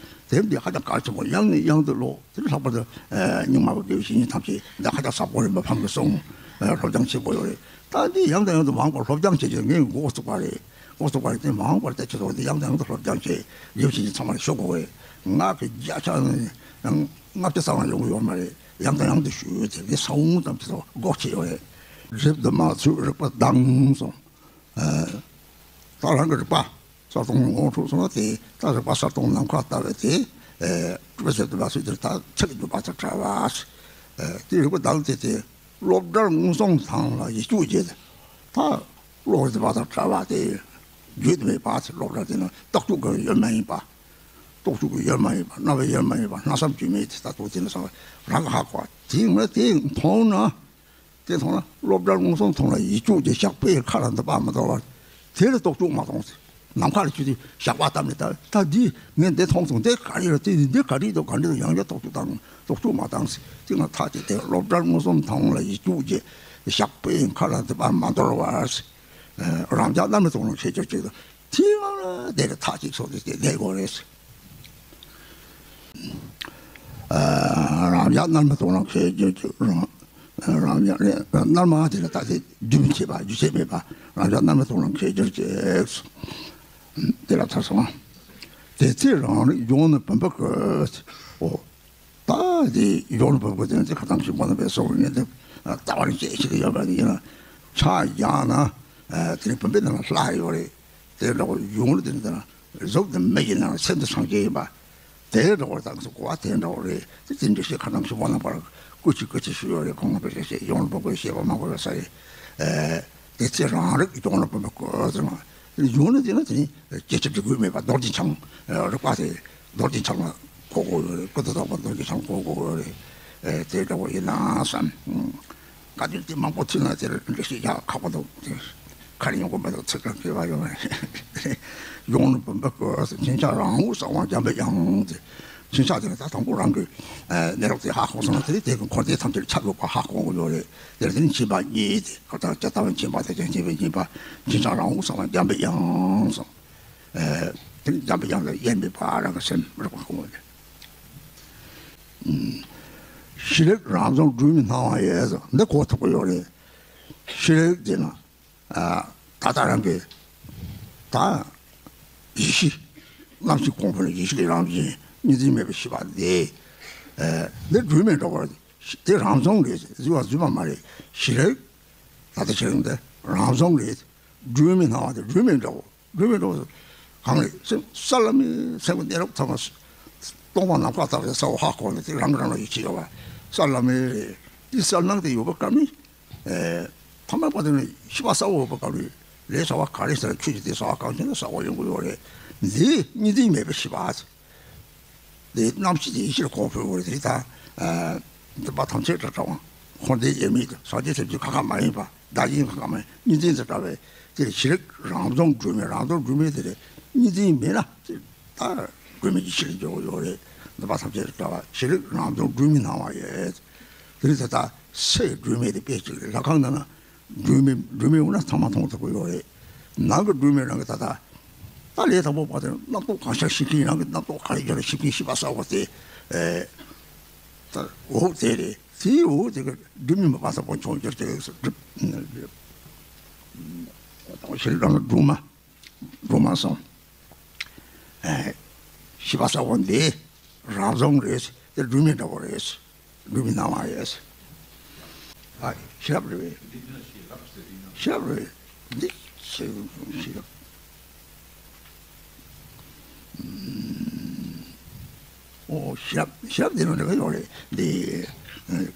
དེབ་འདི་ཧ་ཅང་གལ་ཆེན་པོ། ཡང་ནས་ཡང་དུ་ཀློག་དེ་ལྷག་པར་དུ་རྙིང་མ་པ་དགེ་བའི་བཤེས་གཉེན་ཐམས་ཅད་འདི་ཧ་ཅང་ཟབ་པོ་རེད། མ་ཕམ་གྱི་གསུང་སློབ་སྦྱོང་བྱེད་དགོས་ཡོད་རེད། ད་འདི་ཡང་དང་ཡང་དུ་མང་པར་སློབ་སྦྱོང་བྱེད་ཀྱི་ངས་འགོ་བཙུགས་པ་རེད། འགོ་བཙུགས་པ་རེད། དེ་མང་པར་ད་ཁྱེད་ཚོ་འདི་ཡང་དང་ཡང་དུ་སློབ་སྦྱོང་བྱེད། དགེ་བའི་བཤེས་གཉེན་ཚང་མར་ཞུ་དགོས་རེད། ང་གི་བརྒྱ་ཆ་ནི་ལྔ་བཅུ་ཙམ་ལ་ཡོང་གི་ཡོད་མ་རེད། ཡང་དང་ཡང་དུ་ཞུས་ཏེ་ངས་ས་བོན་ཙམ་ཅིག་ཐོག་འགོག་བྱས་ཡོད་རེད། རིགས་དུ་མ་ཚུལ་རིག་པ་དང་གསུངས། ད་རང་གི་རིག་པ་གསལ་སྟོང་ངོ་འཕྲོད་སོང་ན། དེ་ད་རིག་པ་གསལ་སྟོང་ནམ་མཁའ་ལྟ་བུ་དེ། སྤྲུལ་པའི་ཚུལ་དུ་མ་ཚུལ་དེར་ད་ཚིག་གི་འཇུག་པ་དང་བྲལ་བ། དེ་རིག་པ་དང་དེ་དེ་སློབ་གྲྭར་མངོན་སུམ་དང་ལ་ཡིད་གཅུགས་བྱེད། ད་ཀློག་རིག་པ་དང་བྲལ་བ་དེ་བརྗོད་དུ་མེད་པ། སློབ་གྲྭ་དེ་ན་རྟོགས་བཅུག་གི་ཡོད་མ་ཡིན་པ། རྟོགས་བཅུག་གི་ཡོད་མ་ཡིན་པ། རྣ་བའི་ཡོད་མ་ཡིན་པ། སྣང་བ་བརྗོད་མེད་དེ་ད་དུང་དེ་ནས་སོང་རང་གི་ཧ་གོ་བ་དེ་ངས་དེ་མཐོང་ན། དེ་མཐོང་ན་སློབ་གྲྭར་མངོན་སུམ་མཐོང་ལ་ཡིད་གཅུགས་ཀྱི་ཞགས་པའི་མཁའ་ལ་འདི་པར་མི་འདོར་བར། དེ་ལ་རྟོགས་བཅུག་མ་གཏོང་ཟེར། ནམ་མཁའ་ལ་ཁྱོད་ཀྱིས་ཞགས་པ་བཏབ་ནས་ད་ད་འདི་ངས་འདི་མཐོང་སོང་། འདི་ག་རེ་རེད། དེ་འདི་ག་རེ་འདུག་ག་འདྲ་འདུག་ཡང་བསྐྱར་རྟོགས་བཅུག་དང་། རྟོགས་བཅུག་མ་བཏང་ཟེར། དེ་ང་ཐག་བཅད་དེ་སློབ་གྲྭར་མངོན་སུམ་མཐོང་ལ་ཡིད་གཅུགས་ཀྱི་ཞགས་པའི་མཁའ་ལ་འདི་པར་མ་འདོར་བར་ཟེར། རང་ཅག་རྣལ་མའི་དོན་ལ་མཁས་གྱུར་ཅིག་དང་། དེའི་ངང་ལ་དེ་ལ་ཐག་གཅིག་སོང་སྟེ་བསྡད་དགོས་རེད། རང་ཅག་རྣལ་མའི་དོན་ལ་མཁས་གྱུར་ཅིག་རང་རང་ཉིད་རེད། རྣལ་མ་དེ་ལ་ད་དེ་རྒྱུན་ཆད་པ། རྒྱུན་ཆད་མེད་པ། རང་ཅག་རྣལ་མའི་དོན་ལ་མཁས་གྱུར་ཅིག་དེ་ལ་ཐོས་སོང་། དེ་ཚེ་རང་རིག་གཞོན་ནུ་བུམ་པ་བཀོད། ཨོ། ད་དེ་གཞོན་ནུ་བུམ་པ་བཀོད་དེ་ནི་དེ་ཁ་ཐང་ཞིག་མ་ན་པའི་སོགས་ངེས་དེ་ལྟ་བ་རིག་བྱེད་ཞིག་ཡོད་པ་དེ་ཡིན་ན། ཕྱག་བརྐྱངས་ན་དེ་ནི་བུམ་པའི་ནང་ལ་ལྷ་ཡོད་རེད། དེ་འདྲ་བོ་གཞོན་ནུ་དེ་ནི་དེ་ན་གཟུགས་དེ་མི་ཡི་ནང་ལ་སེམས་དེ་སངས་རྒྱས་ཡིན་པ། དེ་འདྲ་བོ་དང་སོ་གོ་བ་དེ་འདྲ་བོ་རེད། དེ་དེ་འདྲ་ཞིག་ཁ་ཐང་ཞིག་མ་ན་པར་སྐུ་མཁྱེན་སྐུ་མཁྱེན་ཞུ་ཡོད་རེད། ཁོང་ལ་བེད་སྤྱོད་བྱེད། གཞོན་ནུ་བུམ་པ་བཀོད་ཞེས་པ་མ་གོ་བ་ས་རེད། དེ་ཚེ་རང་རིག་གཞོན་ནུ་བུམ་པ་བཀོད་ཟེར་ན། གཞོན་ནུ་དེ་ན་དེ་ནི་སྐྱེ་འཆི་སྒྲིབ་པ་མེད་པ་རྡོ་རྗེ་འཆང་། རིག་པ་དེ་རྡོ་རྗེ་འཆང་ལ་གོ་དགོས་ཡོད་རེད། ཀུན་ཏུ་བཟང་པོ་རྡོ་རྗེ་འཆང་གོ་དགོས་ཡོད་རེད། དེ་འདྲ་བོ་ཡིན་ན་བསམ། བཀའ་བཀྱོན་དེ་མང་པོ་ཐོས་ན་དེར་འགྲེལ་བཤད་རྒྱག་ཁག་པོ་འདུག་དེ་ཁ་རི་ཡོང་གི་མི་འདུག་ཚིག་རང་སྐྱེ་བ་ཡོང་བ་རེད། གཞོན་ནུ་བུམ་པ་བཀོད་ཟེར། མཚོན་ཆ་རང་འོད་གསལ་བ་འཇམ་པའི་དབྱངས་ཟེར། མཚོན་ཆ་དེ་ལ་ད་དང་པོ་རང་གི་གནས་ལུགས་དེ་ཧ་གོ་སོང་ན། དེ་དེ་གི་འཁོར་འདས་ཐམས་ཅད་ཁྱབ་ཡོད་པ་ཧ་གོ་གི་ཡོད་རེད། དེར་དེ་ནི་མཁྱེན་པ་གཉིས་ཏེ། ཁ་ཐག་ཇི་ལྟ་བ་མཁྱེན་པ་དེ་ཀྱང་མཁྱེན་པའི་མཁྱེན་པ། མཚོན་ཆ་རང་འོད་གསལ་བ་འཇམ་པའི་དབྱངས་སོ། དེ་ནི་འཇམ་པའི་དབྱངས་ལ་དབྱེར་མེད་པ་རང་གི་སེམས་རིག་པ་ཧ་གོ་གི་ཡོད་རེད། ཤེས་རིག་རང་བྱུང་སྒྲོན་མེ་སྣང་བ་ཡིས། འདི་གོ་ཐུབ་ཀྱི་ཡོད་རེད། ཤེས་རིག་ཅེ་ན། ད་ལྟ་རང་གི་ད་ཡེ་ཤེས། རྣམ་ཤེས་གོང་འཕེལ་ཡེ་ཤེས་ཀྱི་རང་བཞིན་གཉིས་འཛིན་མེད་པའི་ཤེས་པ་འདི། འདི་སྒྲོན་མེ་འདྲ་བོ་རེད། དེ་རང་བྱུང་རེད། བཟོས་པ་བཟོས་པ་མ་རེད། ཤེས་རིག་ད་ལྟ་ཤེས་རིག་འདི་རང་བྱུང་རེད། སྒྲོན་མེ་སྣང་བ་དེ་སྒྲོན་མེ་འདྲ་བོ། སྒྲོན་མེ་འདྲ་བོ་གང་རེད་ཟེར། གསལ་ལམ་མེ་སེམས་ཀྱི་གནས་ལུགས་ཚང་མ་སྟོང་པ་ནམ་མཁའ་ལྟ་བུའི་གསལ་བ་ཧ་གོ་ནས་དེ་རང་གིས་རང་ལ་ཡིད་ཆེས་ཡོད་པ། གསལ་ལམ་མེ་རེད། དེ་གསལ་སྣང་དེ་ཡོད་པའི་སྐབས་ནི། ཐ་མལ་པ་དེ་ནི་ཤེས་པ་གསལ་བོ་ཡོད་པའི་སྐབས་ནི་ལས་གསལ་བ་ག་རེ་ཟེར་ན་ཆོས་ཀྱི་དེ་གསལ་བ་གང་བྱུང་ན་གསལ་བོ་ཡོང་གི་ཡོད་རེད། འདི་གཉིས་འཛིན་མེད་པའི་ཤེས་པ། དེ་རྣམ་ཤེས་དེ་ཡེ་ཤེས་ལ་གོང་འཕེལ་བ་རེད། དེ་ད་འདུན་པ་ཐམས་ཅད་ཀྱི་གྲགས་པ། འཁོར་འདས་དབྱེར་མེད་དུ་སངས་རྒྱས་ཐམས་ཅད་ཁ་ཁ་མ་ཡིན་པ། བདག་གཞན་ཁ་ཁ་མ་ཡིན། གཉིས་འཛིན་དུ་གྲགས་པའི་དེ་ཤེས་རིག་རང་བྱུང་སྒྲོན་མེ། རང་བྱུང་སྒྲོན་མེ་དེ་རེད། གཉིས་འཛིན་མེད་ན་དེ་ད་སྒྲོན་མེ་ཡེ་ཤེས་ལ་འགྱུར་བ་ཡོད་རེད། འདུན་པ་ཐམས་ཅད་ཀྱི་གྲགས་པ། ཤེས་རིག་རང་བྱུང་སྒྲོན་མེ་སྣང་བ་ཡིས། དེ་རིང་ད་ལྟ་སའི་སྒྲོན་མེ་དེ་དཔེ་གཅིག་རེད། ལྷ་ཁང་ནང་ན་སྒྲོན་མེ་སྒྲོན་མེ་འོང་ན་ཚང་མ་མཐོང་ཐུབ་ཀྱི་ཡོད་རེད། ནང་གི་སྒྲོན་མེ་རང་གི་ད་ལྟ་ད་ལས་དང་པོ་བར་དུ་རྣམ་རྟོག་གང་ཤར་ཤེས་མཁན། རང་གི་རྣམ་རྟོག་ག་རེ་ཡོད་ན་ཤེས་མཁན་ཤེས་པ་གསལ་བོ་དེ། ད་འོག་དེ་རེད། དེའི་འོག་དེ་གི་སྒྲོན་མེ་མ་པ་ས་པོ་མཆོང་གྱུར་ཅིག་སྒྲུབ། ད་ཤེས་རིག་རང་གི་སྒྲོན་མ། སྒྲོན་མ་སོང་། ཨེ། ཤེས་པ་གསལ་བོ་འདི་རང་བྱུང་རེད། དེ་སྒྲོན་མེ་འདྲ་བོ་རེད། སྒྲོན་མེ་སྣང་བ་རེད། ཨ། ཤེས་རབ་རེད་པས། ཤེས་རབ་རེད། འདི་ཤེས་ཤེས་རབ། ཨོ། ཤེས་རབ་ཤེས་རབ་འདི་ནང་འདྲ་བ་ཡོད་རེད། འདི་ཨ།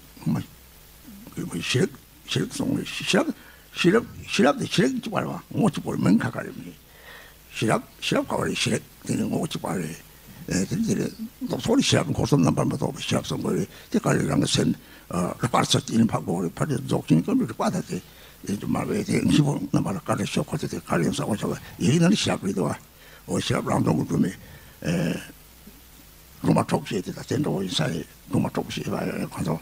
ཤེས་རབ། ཤེས་རབ་སོང་བས། ཤེས་རབ། ཤེས་རབ། ཤེས་རབ་དེ་ཤེས་རབ་གཅིག་པ་རེད་པ། ངོ་གཅིག་པོ་རེད། མིང་ཁ་ཁ་རེད་མིན། ཤེས་རབ། ཤེས་རབ་ག་བ་རེད། ཤེས་རབ་དེ་ནི་ངོ་གཅིག་པ་རེད། ཨེ། དེ་དེ་རེད། མདོ་སོགས་ལ་ཤེས་རབ་འཁོར་གསུམ་རྣམ་པར་མི་རྟོག་པའི་ཤེས་རབ་གསུང་དགོས་རེད། དེ་ག་རེ་རང་གི་སེམས་རིག་པར་ཚུལ་དེ་ནི་འཕགས་པོ་རེད། ཕར་དེ་རྫོགས་ཆེན་སྐབས་ནི་རིག་པ་དང་དེ་ཡིན་དུ་མ་རེད། དེ་ངེས་པོ་རྣམ་པར་བཀའ་འདྲ་ཤོག་ཁོ་ཚོ་དེ་ག་རེ་ཡང་ས་གོ་ཆོག་པ་ཡིག་ནང་ནི་ཤེས་རབ་རེད་དོ། འོ། ཤེས་རབ་རང་སྟོང་གི་སྒྲོན་མེ། ཨེ། སྒྲོལ་མ་གྲོགས་ཞེས་དེ་དང་དེ་འདྲ་བོ་ཡིན་ས་རེད། སྒྲོལ་མ་གྲོགས་ཞེས་པ་ཡོད་རེད། ཁོང་ཚོ་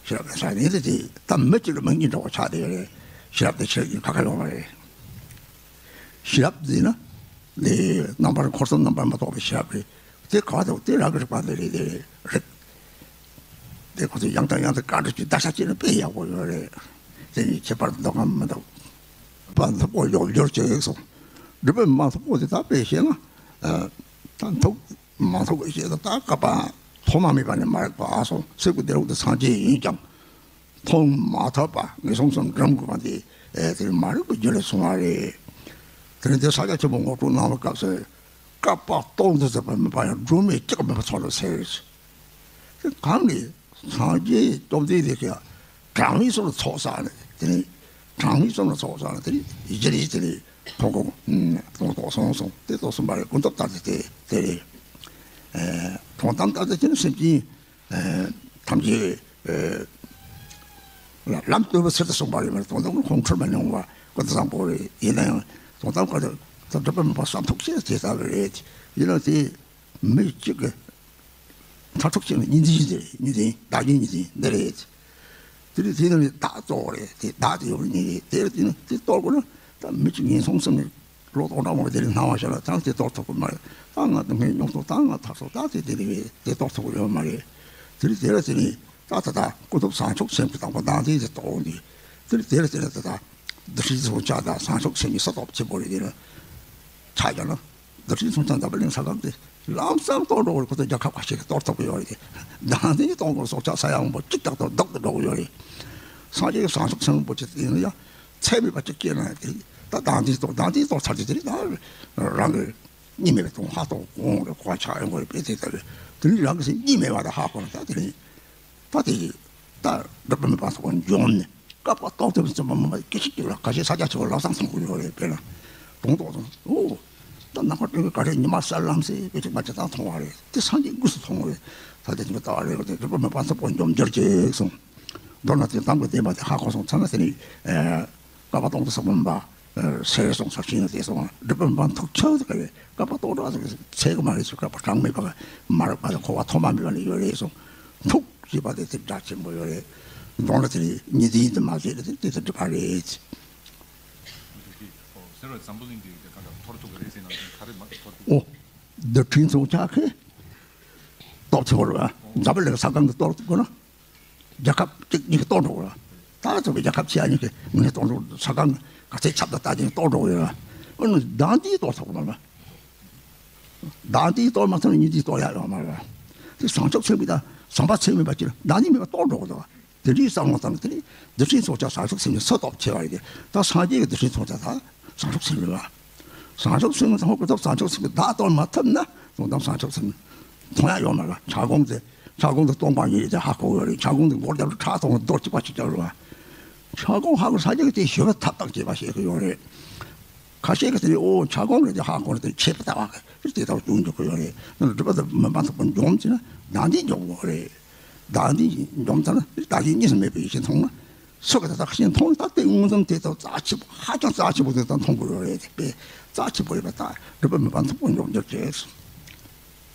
ཤེས་རབ་ཀྱི་ས་ཡིན་དེ་དེ་ད་མི་གཅིག་ལ་མི་གཉིས་འདྲ་བོ་ཆགས་བསྡད་ཡོད་རེད། ཤེས་རབ་དེ་ཤེས་རབ་ཡིན་ཁ་ཁ་ཡོང་བ་རེད། ཤེས་རབ་འདི་ན་ནི་རྣམ་པར་འཁོར་གསུམ་རྣམ་པར་མི་རྟོག་པའི་ཤེས་རབ་རེད། དེ་ག་དང་དེ་རང་གི་རིག་པ་འདི་རེད། དེ་རེད། དེ་ཁོ་ཚོས་ཡང་དང་ཡང་དུ་བཀའ་འདྲི་ཅིག་བརྡར་ཤ་བཅད་ན་དཔེ་ཡག་པོ་ཡོད་རེད། དེ་ནི་ཁྱད་པར་འདོགས་ཁམ་མི་འདུག། མ་ཐུབ་པོ་ཡོག་འགྱུར་བྱེད་སོང་། སྒྲུབ་པའི་མ་ཐུབ་པོ་དེ་ད་དཔེ་བཤད་ན། ད་ཐུབ་མ་ཐུབ་པོ་བཤད་ན་ད་བཀའ་པ་ཐོག་མ་མེད་པ་ནས་མ་རིག་པ་ཨ་སོང་སེ་གོ་དེ་རུ་དུ་སངས་རྒྱས་ཡིན་ཀྱང་། མཐོང་མ་ཐུབ་པ་ངེས་སོང་སོང་འགྲམ་དགོས་པ་དེ་དེ་མ་རིག་པའི་རྒྱུ་ལས་སོང་བ་རེད། དེ་ནི་དེ་ས་སྐྱ་ཆེན་པོ་ངོ་སྤྲོད་གནང་བའི་སྐབས་སུ་བཀའ་པ་སྟོང་དུ་ཟད་པ་མེད་པ་ཡང་སྒྲོན་མེ་གཅིག་མེད་པ་ཚོར་རོ་ཟེར། དེ་གང་ནི་སངས་རྒྱས་སྟོབས་ལྡན་དེ་ག་གྲངས་མེད་སོང་ལ་ཚོགས་བསགས་ནས་དེ་ནི་གྲངས་མེད་སོང་ལ་ཚོགས་བསགས་ནས་དེ་ནི་ཡི་གེ་རེ་དེ་ནི་ཁོང་ཁོང་སྟོང་ཐོག་སོང་སོང་དེ་ཐོག་སོང་བ་རེད། ཀུན་ཐོབ་ལྟར་དེ་དེ་རེད། དོན་དམ་ལྟར་དེ་དེ་ནི་སེམས་ཅན། ཐམས་ཅད་ལམ་སྟོན་པ་ཚུལ་དུ་གསུངས་པ་རེད། མ་དོན་དམ་ཁོང་ཁྲོ་མ་མྱོང་བ་ཀུན་ཏུ་བཟང་པོ་རེད། ཡིན་ན་ཡང་དོན་དམ་ཁོ་ཚོ་སྒྲུབ་པ་མེད་པ་བསམ་ཐུག་ཆེ་དེ་ལྟ་བུ་རེད། ཡིན་ན་དེ་མི་གཅིག་གི་མཐར་ཐུག་ཆེ་ན་གཉིས་འཛིན་དེ་རེད། གཉིས་འཛིན་བདག་གཉིས་གཉིས་འཛིན་འདི་རེད། དེ་རེད། དེ་ནི་བདག་གཙོ་བོ་རེད། དེ་བདག་དེ་ཡོད་རེད། གཉིས་རེད། དེ་རེད། དེ་ནི་དེ་གཏོར་དགོས་ན་ད་མི་གཅིག་ངན་སོང་གསུམ་ནས། ལོ་ཐོག་འདྲ་མོ་དེ་ལས་སྣང་བ་ཤར་ལ་ད་དེ་གཏོར་ཐུབ་ཀྱི་མ་རེད། ད་ང་དུ་ངའི་མྱོང་ཐོག་ད་ང་ཐར་སོང་ད་དེ་དེ་ལས་དེ་གཏོར་ཐུབ་ཀྱི་ཡོད་མ་རེད། དེ་ལས་དེ་ལ་དེ་ནས་ད་ད་ད་ཀུན་ཐུབ་བྱང་ཆུབ་སེམས་ཀྱི་དང་པོ་ནང་དེ་དེ་གཏོར་འོང་དུས་དེ་ལས་དེ་ལ་དེ་ལ་ད་ད་བདུད་སྲིན་ཚོགས་ཆགས་དང་བྱང་ཆུབ་སེམས་ཀྱི་ས་ཐོབ་ཆེན་པོ་རེད། དེ་ལ་ཆ་བཞག་ན་བདུད་སྲིན་ཚོགས་ཆགས་འདབ་པ་གླིང་ས་སྒང་དེ་ལམ་སང་གཏོར་འགྲོ་བར་ཁོ་ཚོ་རྒྱལ་ཁབ་ཁ་ཤས་ཀྱིས་གཏོར་ཐུབ་ཀྱི་ཡོད་རེད། དེ་ནང་དེ་གཏོར་དགོས་སྲོག་ཆགས་ས་ཡ་མང་པོ་གཅིག་ཏག་ཏག་བདག་ཏུ་འགྲོ་གི་ཡོད་རེད། སངས་རྒྱས་ཀྱི་བྱང་ཆུབ་སེམས་པོ་ཆེ་དེ་ཡིན་ན་ཡང་། ཚད་མེད་པ་གཅིག་སྐྱེས་ན་དེ་ད་དང་དེའི་ཐོག་དང་དེའི་ཐོག་ཚར་གྱི་དེ་རེད། ད་རང་གི་གཉིས་མེད་པའི་དོན་ཧ་ཐོག་གོང་རེ་གོ་ཆགས་ཡོང་གི་རེད་པས། དེ་ལྟ་བུ་དེ་ནི་རང་གི་སེམས་གཉིས་མེད་པ་དང་ཧ་གོ་ན་ད་དེ་རེད། ད་དེ་ད་སྒྲུབ་པ་མེད་པ་སོགས་འཇོམས་ནས་བཀའ་པ་སྟོང་ཐུབ་ཙམ་པ་མ་སྐད་ཅིག་གཅིག་ལ་ཁ་ཤས་ས་ཆ་ཆེ་བ་ལམ་སང་མཐོང་གི་ཡོད་རེད། དཔེར་ན་དོང་ཐོག་སོང་ཨོ། ད་ནམ་མཁའ་སྤྲིན་གྱི་ག་རེ་ཉི་མ་གསལ་ལམ་སེ་སྐད་ཅིག་མ་ཅི་ཙང་མཐོང་བ་རེད། དེ་སངས་རྒྱས་དངོས་སུ་མཐོང་བ་རེད། ད་དེ་ཅིག་ལྟ་བ་རེད། དེ་སྒྲུབ་པ་མེད་པ་སོགས་འཇོམས་འགྱུར་ཅིག་གསུངས། མདོར་ན་དེ་དམ་པའི་བདེན་པ་དེ་ཧ་གོ་སོང་ཚར་ན་དེ་ནི། བཀའ་པ་སྟོང་དུ་ཟད་པ་མེད་པ། ཟེར་སོང་ས་ཤིང་དེ་སོང་སྒྲུབ་པ་མེད་པ་ཐུག་ཆོག་དེ་ག་རེ་བཀའ་པ་སྟོང་དུ་ཟད་ཚད་གི་མ་རེད་ཟེར། བཀའ་པ་གྲངས་མེད་པ་མ་རིག་པ་དང་འཁོར་བ་ཐོག་མ་མེད་པ་ནས་ཡོད་རེད་སོང་། ཐུག་ཅེས་པ་དེ་དེ་སྒྲ་ཆེན་པོ་ཡོད་རེད། མདོར་ན་དེ་ནི་ཉིན་དེ་ཡིན་དུ་མ་ཟད་དེ་དེ་དེ་སྒྲུབ་པ་རེད། ཟེར་བ་འཛམ་བུ་གླིང་འདི་ག་འདྲ་འཐོར་ཐུབ་ཀྱི་རེད་ཟེར་ན་ག་རེ་མ་འཐོར་ཐུབ། ཨོ། འདི་ཁྲིན་ཚོང་ཆ་ཁེ། སྟོབས་ཆེ་བོ་རེད་བ། འཛམ་བུ་གླིང་ས་སྒང་གི་སྟོབས་དགོས་ན། རྒྱལ་ཁབ་གཅིག་གཉིས་ཀྱིས་གཏོར་འགྲོ་གི་རེད། ད་ཚོ་གི་རྒྱལ་ཁབ་ཆེ་ཡ་གཉིས་ཀྱིས་ངས་གཏོར་འགྲོ་ས་སྒང་ག་ཚད་ཁྱབ་ཏུ་བལྟ་ཅིང་གཏོར་འགྲོ་གི་ཡོད་རེད། ཨ་ནི་ཟླ་འདིས་གཏོར་ཐུབ་ཀྱི་མ་རེད། ཟླ་འདིས་གཏོར་མ་ཐུབ་ན་ཉིན་འདིས་གཏོར་ཡག་ཡོད་མ་རེད། དེ་བྱང་ཆུབ་སེམས་ཀྱི་ད་བྱམས་པ་ཚད་མེད་པ་ཅིག་ཟླ་འདིས་མེད་པ་གཏོར་འགྲོ་གི་འདུག། དེ་འདྲའི་བསམ་བློ་བཏང་ནས་དེ་ནི་བདུད་སྲིན་ཚོགས་ཆགས་བྱང་ཆུབ་སེམས་ཀྱི་ས་སྟོབས་ཆེ་བ་རེད། ད་སངས་རྒྱས་ཀྱི་བདུད་སྲིན་ཚོགས་ཆགས་ད་བྱང་ཆུབ་སེམས་རེད་བ། བྱང་ཆུབ་སེམས་ཀྱི་ཚོགས་ཀྱི་སྟོབས་བྱང་ཆུབ་སེམས་ཀྱི་བདག་གཏོར་མ་ཐུབ་ན་དོན་དམ་བྱང་ཆུབ་སེམས་མཐོང་ཡག་ཡོད་མ་རེད། ཕྱག་གོང་དེ་ཕྱག་གོང་དེ་སྟོང་པ་ཉིད་དེ་ཧ་གོ་གི་རེད། ཕྱག་གོང་དེ་མགོར་རྒྱབ་ལ་ཁྲག་གཏོང་རྡོ་གཅིག་པ་ཞིག་རྒྱབ་རེད་བ། ཕྱག་གོང་ཧ་གོ་ས་རྒྱ་གི་དེ་ཞོལ་ཐབས་དང་བཅས་པ་བཤད་གི་ཡོད་རེད། ཁ་ཤས་ཀྱིས་དེ་ནི་ཨོ་ཕྱག་གོང་རེད་དེ་ཧ་གོ་རེད་དེ་ཆད་པ་ལྟ་བ་གི་དེ་ལྟ་བུ་བྱུང་འཇུག་གི་ཡོད་རེད། ནང་སྒྲུབ་པ་དང་མི་འབའ་ཐུབ་པ་འཇོམས་ཟེར་ན་ཟླ་འདིས་འཇོམས་དགོས་རེད། ཟླ་འདིས་འཇོམས་ཚར་ན་ཟླ་ཞིག་གཉིས་སུ་མེད་པའི་ཡེ་ཤེས་མཐོང་ན། སུ་ག་ད་ལྟ་ཤེས་མཐོང་ན་ད་ལྟའི་མངོན་སུམ་དེ་ལྟ་བུ་རྩ་ཆེ་པོ་ཧ་ཅང་རྩ་ཆེ་པོ་དེ་ལྟ་མཐོང་དགོས་རེད་དེ་དཔེ་རྩ་ཆེ་པོ་ཡོད་པ་ད་སྒྲུབ་པ་མི་འབའ་ཐུབ་པ་འཇོམས་འགྱུར་ཅེས།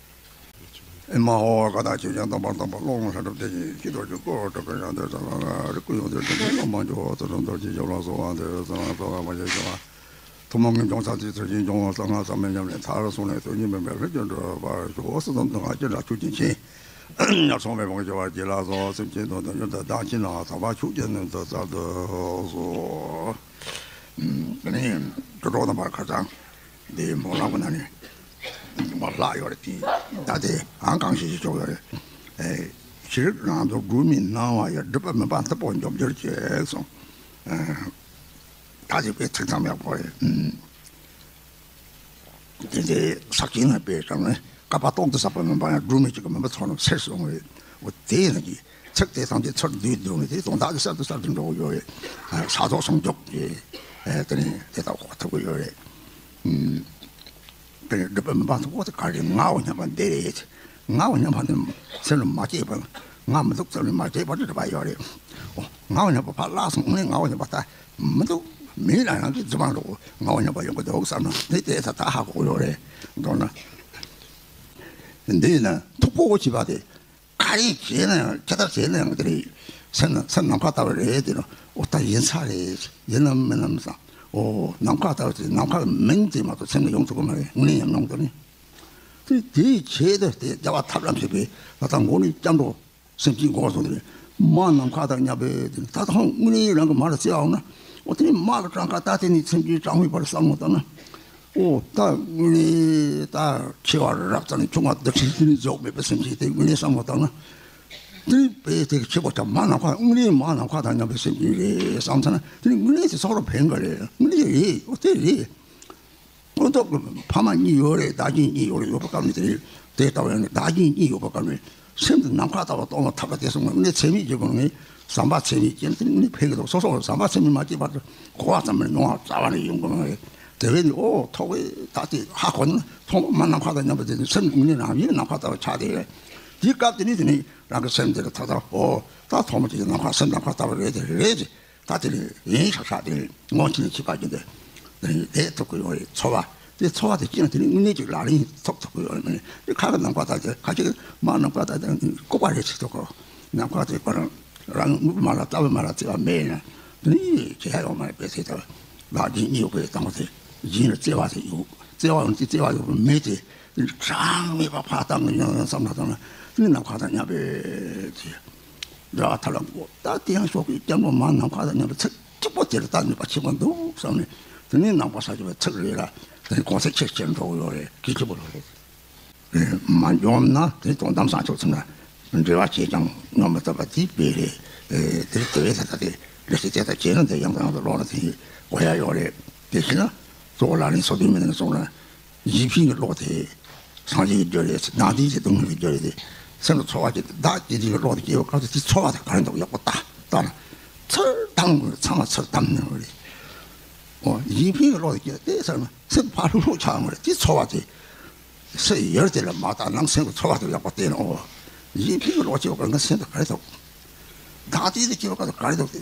ཨེ་མ་ཧོ་ཀ་དག་ཆོས་ཀྱང་དམ་པར་གཏོང་བ་ཀློང་ལ་སྒྲུབ་སྟེ་ཉིད་ཀྱི་རྡོ་རྗེ་ཀོ་གྲུབ་པའི་ཡང་དེ་ཙམ་རིག་ཀུན་ཡོངས་དེ་སྒྲུབ་པའི་བློ་མ་འགྱུར་བ་ཚུལ་ཁྲིམས་རྡོ་རྗེ་ཞབས་ལ་གསོལ་བ་འདེབས་ཟེར་ན་གསོལ་བ་མ་བྱས་ཀྱང་བ། ཐུན་མོང་གི་འབྱུང་ས་དེ་ཚུལ་བཞིན་སྦྱོང་བ་གསང་སྔགས་ཟབ་མོའི་ཉམས་ལེན་མཐར་སོན་ནས་དོན་གཉིས་པའི་མེ་ལྷ་ཀྱི་སྒྲུབ་པར་ཞུ། ཟེར་ཙམ་དུ་ང་ཅི་འདྲ་ཆོས་ཀྱི་ཆེན། ཉར་སོང་བའི་བང་ཆེ་བར་གྱིས་ལ་སོགས་སེམས་ཅན་དོན་དུ་མྱུར་དུ་བདག་གཅིག་ན་དམ་པ་ཆོས་ཀྱི་སྣོད་དུ་གསར་དུ་གསོལ། དེ་ནས་དྲི་གྲོགས་རྣམ་པར་ཁ་སང་འདིའི་མོ་ལག་པ་ན་ནི་མོ་ལྷག་ཡོད་རེད། དེ་ད་དེ་ཨང་གང་ཞིག་ཞིག་ཆོག་ཡོད་རེད། ཤེས་རིག་རང་དུ་སྒྲོན་མེ་སྣང་བ་ཡི། སྒྲིབ་པ་མེད་པ་མཐུ་པོ་འཇོམས་འགྱུར་ཅེས་གསུངས། ད་དེ་དཔེ་ཚིག་ཐམ་ཡག་པོ་རེད། དེ་འདྲའི་ས་སྐྱིན་ན་དཔེ་ཙམ་ནི་བསྐལ་པ་སྟོང་དུ་ཟད་པ་མིན་པ་ཡང་སྒྲོན་མེ་གཅིག་གི་མུན་པ་ཚོར་ནས་སེལ་སོང་བས། འོ་དེ་ཡིན་ན་གི་ཚིག་དེ་ཐམས་ཅད་ཚུར་བསྡུས་བསྡུས་ནས་དེ་དོན་དག་དེ་གསར་དུ་གསར་དུ་འགྲོ་གི་ཡོད་རེད། ས་རྫོགས་ཟུང་འཇུག་གི་དེ་ནི་དེ་ལྟ་གོ་ཐུབ་ཀྱི་ཡོད་རེད། དེ་ནི་སྒྲིབ་པ་མེད་པ་མཐུ་པོ་དེ་ག་རེ་ངའོ་སྙམ་པ་འདི་རེད། ངའོ་སྙམ་པ་ནི་སེམས་ལ་མ་སྐྱེས་པ། ང་མི་འདུག་སེམས་ལ་མ་སྐྱེས་པ་དེ་སྒྲིབ་པ་ཡོད་རེད། འོ་ངའོ་སྙམ་པ་ཕར་བརླག་སོང་ནས་ངའོ་སྙམ་པ་ད་མི་འདུག་མི་ལ་རང་གི་རྫུན་མ་འགྲོ། ངའོ་སྙམ་པ་ཡོང་གི་འདུག་བསམ་ན་དེ་དེ་ད་ད་ཧ་གོ་ཡོད་རེད། མདོར་ན། འདི་ཡིན་ན་མཐུག་པོ་བྱེད་པ་དེ། ག་རེ་བྱས་ན་ཡང་ཇི་ལྟར་བྱས་ན་ཡང་དེ་རེད། སེམས་ནི་སེམས་ནམ་མཁའ་ལྟ་བུ་རེད་དེ་ནི། འོ་ད་ཡིན་ས་རེད། ཡིན་ནམ་མིན་ནམ་བསམ། འོ་ནམ་མཁའ་ལྟ་བུ་དེ་ནམ་མཁའ་མིན་དེ་མ་གཏོགས་སེམས་ནི་ཡོང་ཐུབ་ཀྱི་མ་རེད། དངོས་གནས་ཉམས་མྱོང་དུ་ནི། དེ་དེའི་ཆེད་དུ་དེ་བདེ་བ་ཐབས་ལ་མཁས་པའི་ད་ལྟ་མགོ་ནས་སྐྱབས་འགྲོ་སེམས་ཀྱི་སྒོ་སོང་དེ་ནི། མ་ནམ་མཁའ་དང་མཉམ་པའི་དེ་ནི། ད་ལྟ་དངོས་གནས་རང་གི་མ་ལ་བརྩེ་བ་འོང་ན། འོ་དེ་ནི་མ་གི་གྲངས་ཀ་ད་དེ་ནི་སེམས་ཀྱི་གྲངས་མེད་པར་བསམ་བློ་བཏང་ན། ཨོ་ད་དངོས་གནས་ད་ཆེ་བ་རབ་ཙམ་ནས་ཆུང་བ་འདི་ཁྲིད་དེ་ནི་རྫོགས་མེད་པའི་སེམས་ཅན་དེ་དངོས་གནས་བསམ་བློ་བཏང་ན། དེ་ནི་དཔེ་དེ་ཆེ་བ་ཆ་མ་ནམ་མཁའ་དངོས་གནས་མ་ནམ་མཁའ་དང་མཉམ་པའི་སེམས་ཅན་རེད་བསམ་ཚར་ན། དེ་ནི་དངོས་གནས་དེ་སོགས་ལ་ཕན་ག་རེད། དངོས་གནས་རེད། ཨོ་དེ་རེད། ཁོ་ཐོག་གི་ཕ་མ་གཉིས་ཡོད་རེད། བདག་རྐྱེན་གཉིས་ཡོད་རེད། ཡོད་པ་སྐབས་ནས་དེ་རེད། དེ་ལྟ་བུ་ཡང་ནི་བདག་རྐྱེན་གཉིས་ཡོད་པ་སྐབས་ནས། སེམས་དེ་ནམ་མཁའ་ལྟ་བུ་སྟོང་པར་ཐབས་ལ་དེ་སོང་བ་ནི་ཚད་མེད་ཀྱི་སྒོ་ནས་ཟམ་པ་ཚད་མེད་སྐྱེས་ན་དེ་ནི་ཕན་གྱི་འདུག་སོ་སོ་ཟམ་པ་ཚད་མེད་མ་སྐྱེས་བར་དུ་གོ་བ་ཙམ་མིན་ངོ་བ་རྩ་བ་ནས་ཡོང་གི་མ་རེད། དེ་བས་ནི་ཨོ་ཐོག་བས་ད་དེ་ཧ་གོ་ན་ཐོག་མ་ནམ་མཁའ་དང་མཉམ་པ་དེ་ནི་སེམས་དངོས་གནས་རང་བཞིན་ནམ་མཁའ་ལྟ་བུ་ཆགས་དེ་རེད། དེའི་སྐབས་དེ་ནི་དེ་ནི་རང་གི་སེམས་དེ་ལ་ཐག་ཐག་ཨོ་ད་ཐོག་མ་དེ་ནམ་མཁའ་སེམས་ནམ་མཁའ་ལྟ་བུ་རེད། དེ་རེད་དེ། ད་དེ་ནི་ཡིན་ཤག་ཤག་དེ་ངོ་ཅི་ནས་ཁྱི་པ་གྱི་འདི་དེ་ནི་བསྡད་ཐུབ་ཀྱི་ཡོད་རེད། ཚོར་བ་དེ་ཚོར་བ་དེ་སྐྱེས་ན་དེ་ནི་དངོས་གནས་ཅིག་ལག་ལེན་ཐོབ་ཐུབ་ཀྱི་ཡོད་རེད། མིན་ནི་དེ་ཁ་གི་ནམ་མཁའ་དང་དེ་ཁ་ཅིག་མ་ནམ་མཁའ་དང་དེ་ལྐུགས་པ་རེད་ཟེར་ཐུབ་ཀྱི། ནམ་མཁའ་དེ་ཁོ་རང་རང་དངོས་པོ་མ་ལ་ལྟ་བུ་མ་ལ་བརྩེ་བ་མེད་ན་དེ་ནི་བྱེད་ཡ་ཡོད་མ་རེད། དཔེ་ཚད་ལྟ་བུ་ལག་གི་གཉིས་ཡོད་པའི་སྟེང་དེ་སྦྱིན་ལ་བརྩེ་བ་དེ་ཡོད། བརྩེ་བ་ཡོད་ན་དེ་བརྩེ་བ་ཡོད་པ་མེད་དེ། གྲངས་མེད་པ་ཕར་བཏང་གི་ཡོང་ཡོང་བསམ་བློ་བཏང་ན་དེ་ནི་ནམ་མཁའ་དང་མཉམ་པའི་དེ་འདྲ་བ་ཐ་ལ་མགོ་ད་དེ་ཡང་ཤོག་གི་སྐྱབས་འགྲོ་མ་ནམ་མཁའ་དང་མཉམ་པའི་ཚིག་གཅིག་པོ་དེ་ལ་ད་ནུས་པ་ཆེན་པོ་འདུག་བསམ་ནས། དེ་ནི་ནམ་མཁའ་ས་ཆེན་པོའི་ཚིག་རེད་ལ་དེ་ནི་གོང་ཚད་ཆེ་ཆེར་འགྲོ་གི་ཡོད་རེད། གལ་ཆེན་པོ་རེད། མ་འཇོམས་ན་དེ་དོན་དམ་བཟང་ཕྱོགས་ཚུན་ལ་འབྲེལ་བ་བྱས་ཀྱང་ཉམས་མི་ཐུབ་པ་དེ་དཔེ་རེད། དེ་དེ་བས་ད་ལྟ་དེ་ལས་ཀྱི་དེ་ལྟ་བྱས་ན་དེ་ཡང་དང་ཡང་དུ་ལོག་ན་དེ་གོ་ཡ་ཡོད་རེད། དེ་བཞིན་ན་གཙོ་བོ་ལག་ལེན་སོ་བདུན་མི་ནས་སོང་ན། ཡིན་ཕྱིན་གྱི་བློ་དེ་སངས་རྒྱས་ཀྱི་རྒྱུ་རེད། ནང་དེ་ཡིན་ཕྱིན་སྟོང་ཉིད་ཀྱི་རྒྱུ་རེད་དེ། སེམས་ལ་ཚོར་བ་ཅིག་བདག་བྱེད་ཀྱི་བློ་དེ་སྐྱེ་བའི་སྐབས་སུ་དེ་ཚོར་བ་དེ་ག་རེ་འདུག་ཡག་པོ་ལྟ་ལྟ་ན། ཚུར་བསྡམ་དགོས། ཚང་མ་ཚུར་བསྡམ་ནས་རེད། འོ་ཡིན་ཕྱིན་གྱི་བློ་དེ་སྐྱེ་དེ་ཟེར་ན་སེམས་ཕར་ལྷུག་ལྷུག་ཆགས་ཡོང་རེད། དེ་ཚོར་བ་དེ་སེམས་ཡུལ་དེ་ལ་མ་བལྟ། ནང་སེམས་ཀྱི་ཚོར་བ་དེ་ཡག་པོ་བལྟས་ན། འོ་ཡིན་ཕྱིན་གྱི་བློ་སྐྱེ་བའི་སྐབས་ང་སེམས་དེ་ག་རེ་འདུག་བདག་བྱེད་དེ་སྐྱེ་བའི་སྐབས་སུ་ག་རེ་འདུག་དེ་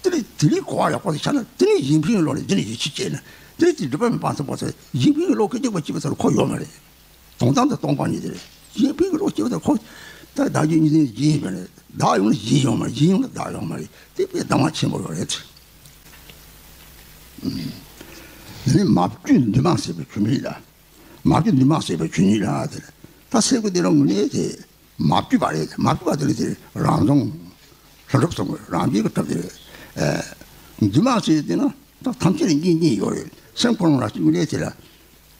དེ་ནི་དེ་ནི་གོ་བ་ཡག་པོ་དེ་ཆགས་ན་དེ་ནི་ཡིན་ཕྱིན་གྱི་བློ་ནི་དེ་ནི་ཡིད་ཆེས་སྐྱེས་ན་དེ་ནི་དེ་སྒྲིབ་པ་མེད་པ་ཚོ་བ་ཚོ་ཡིན་ཕྱིན་གྱི་བློ་སྐད་ཅིག་པ་གཅིག་པ་ཚོར་ཁོ་ཡོད་མ་རེད། དོན་དམ་དུ་སྟོང་པ་ཉིད་དེ་རེད། ཡིན་ཕྱིན་གྱི་བློ་སྐྱེ་བ་དེ་ཁོ་ད་བདག་རྒྱུ་གཉིས་ལྡན་ཡིན་ཡོད་མ་རེད། བདག་ཡོད་ན་ཡིན་ཡོད་མ་རེད། ཡིན་ཡོད་ན་བདག་ཡོད་མ་རེད། དེ་དཔེ་གདམས་ངག་ཆེན་པོ་ཡོད་རེད། དེ་ནི་མ་བཅོས་འདུས་མ་བྱས་པའི་ཆོས་ཉིད་ལ། མ་བཅོས་འདུས་མ་བྱས་པའི་ཆོས་ཉིད་ལ་དེ་རེད། ད་སེམས་ཀྱི་དེ་རང་ངོས་ནས་དེ་མ་བཅོས་པ་རེད། མ་བཅོས་པ་དེ་ནི་དེ་རང་བྱུང་ལྷུན་གྲུབ་སོང་བའི་རང་རྒྱལ་གྱི་གྲུབ་དེ་རེད། འདུས་མ་བྱས་དེ་ན་ད་ཐམས་ཅད་ལ་གཉིས་གཉིས་ཡོད་རེད། སེམས་ཁོ་རང་ལ་གཅིག་ངོས་ནས་དེ་ལ།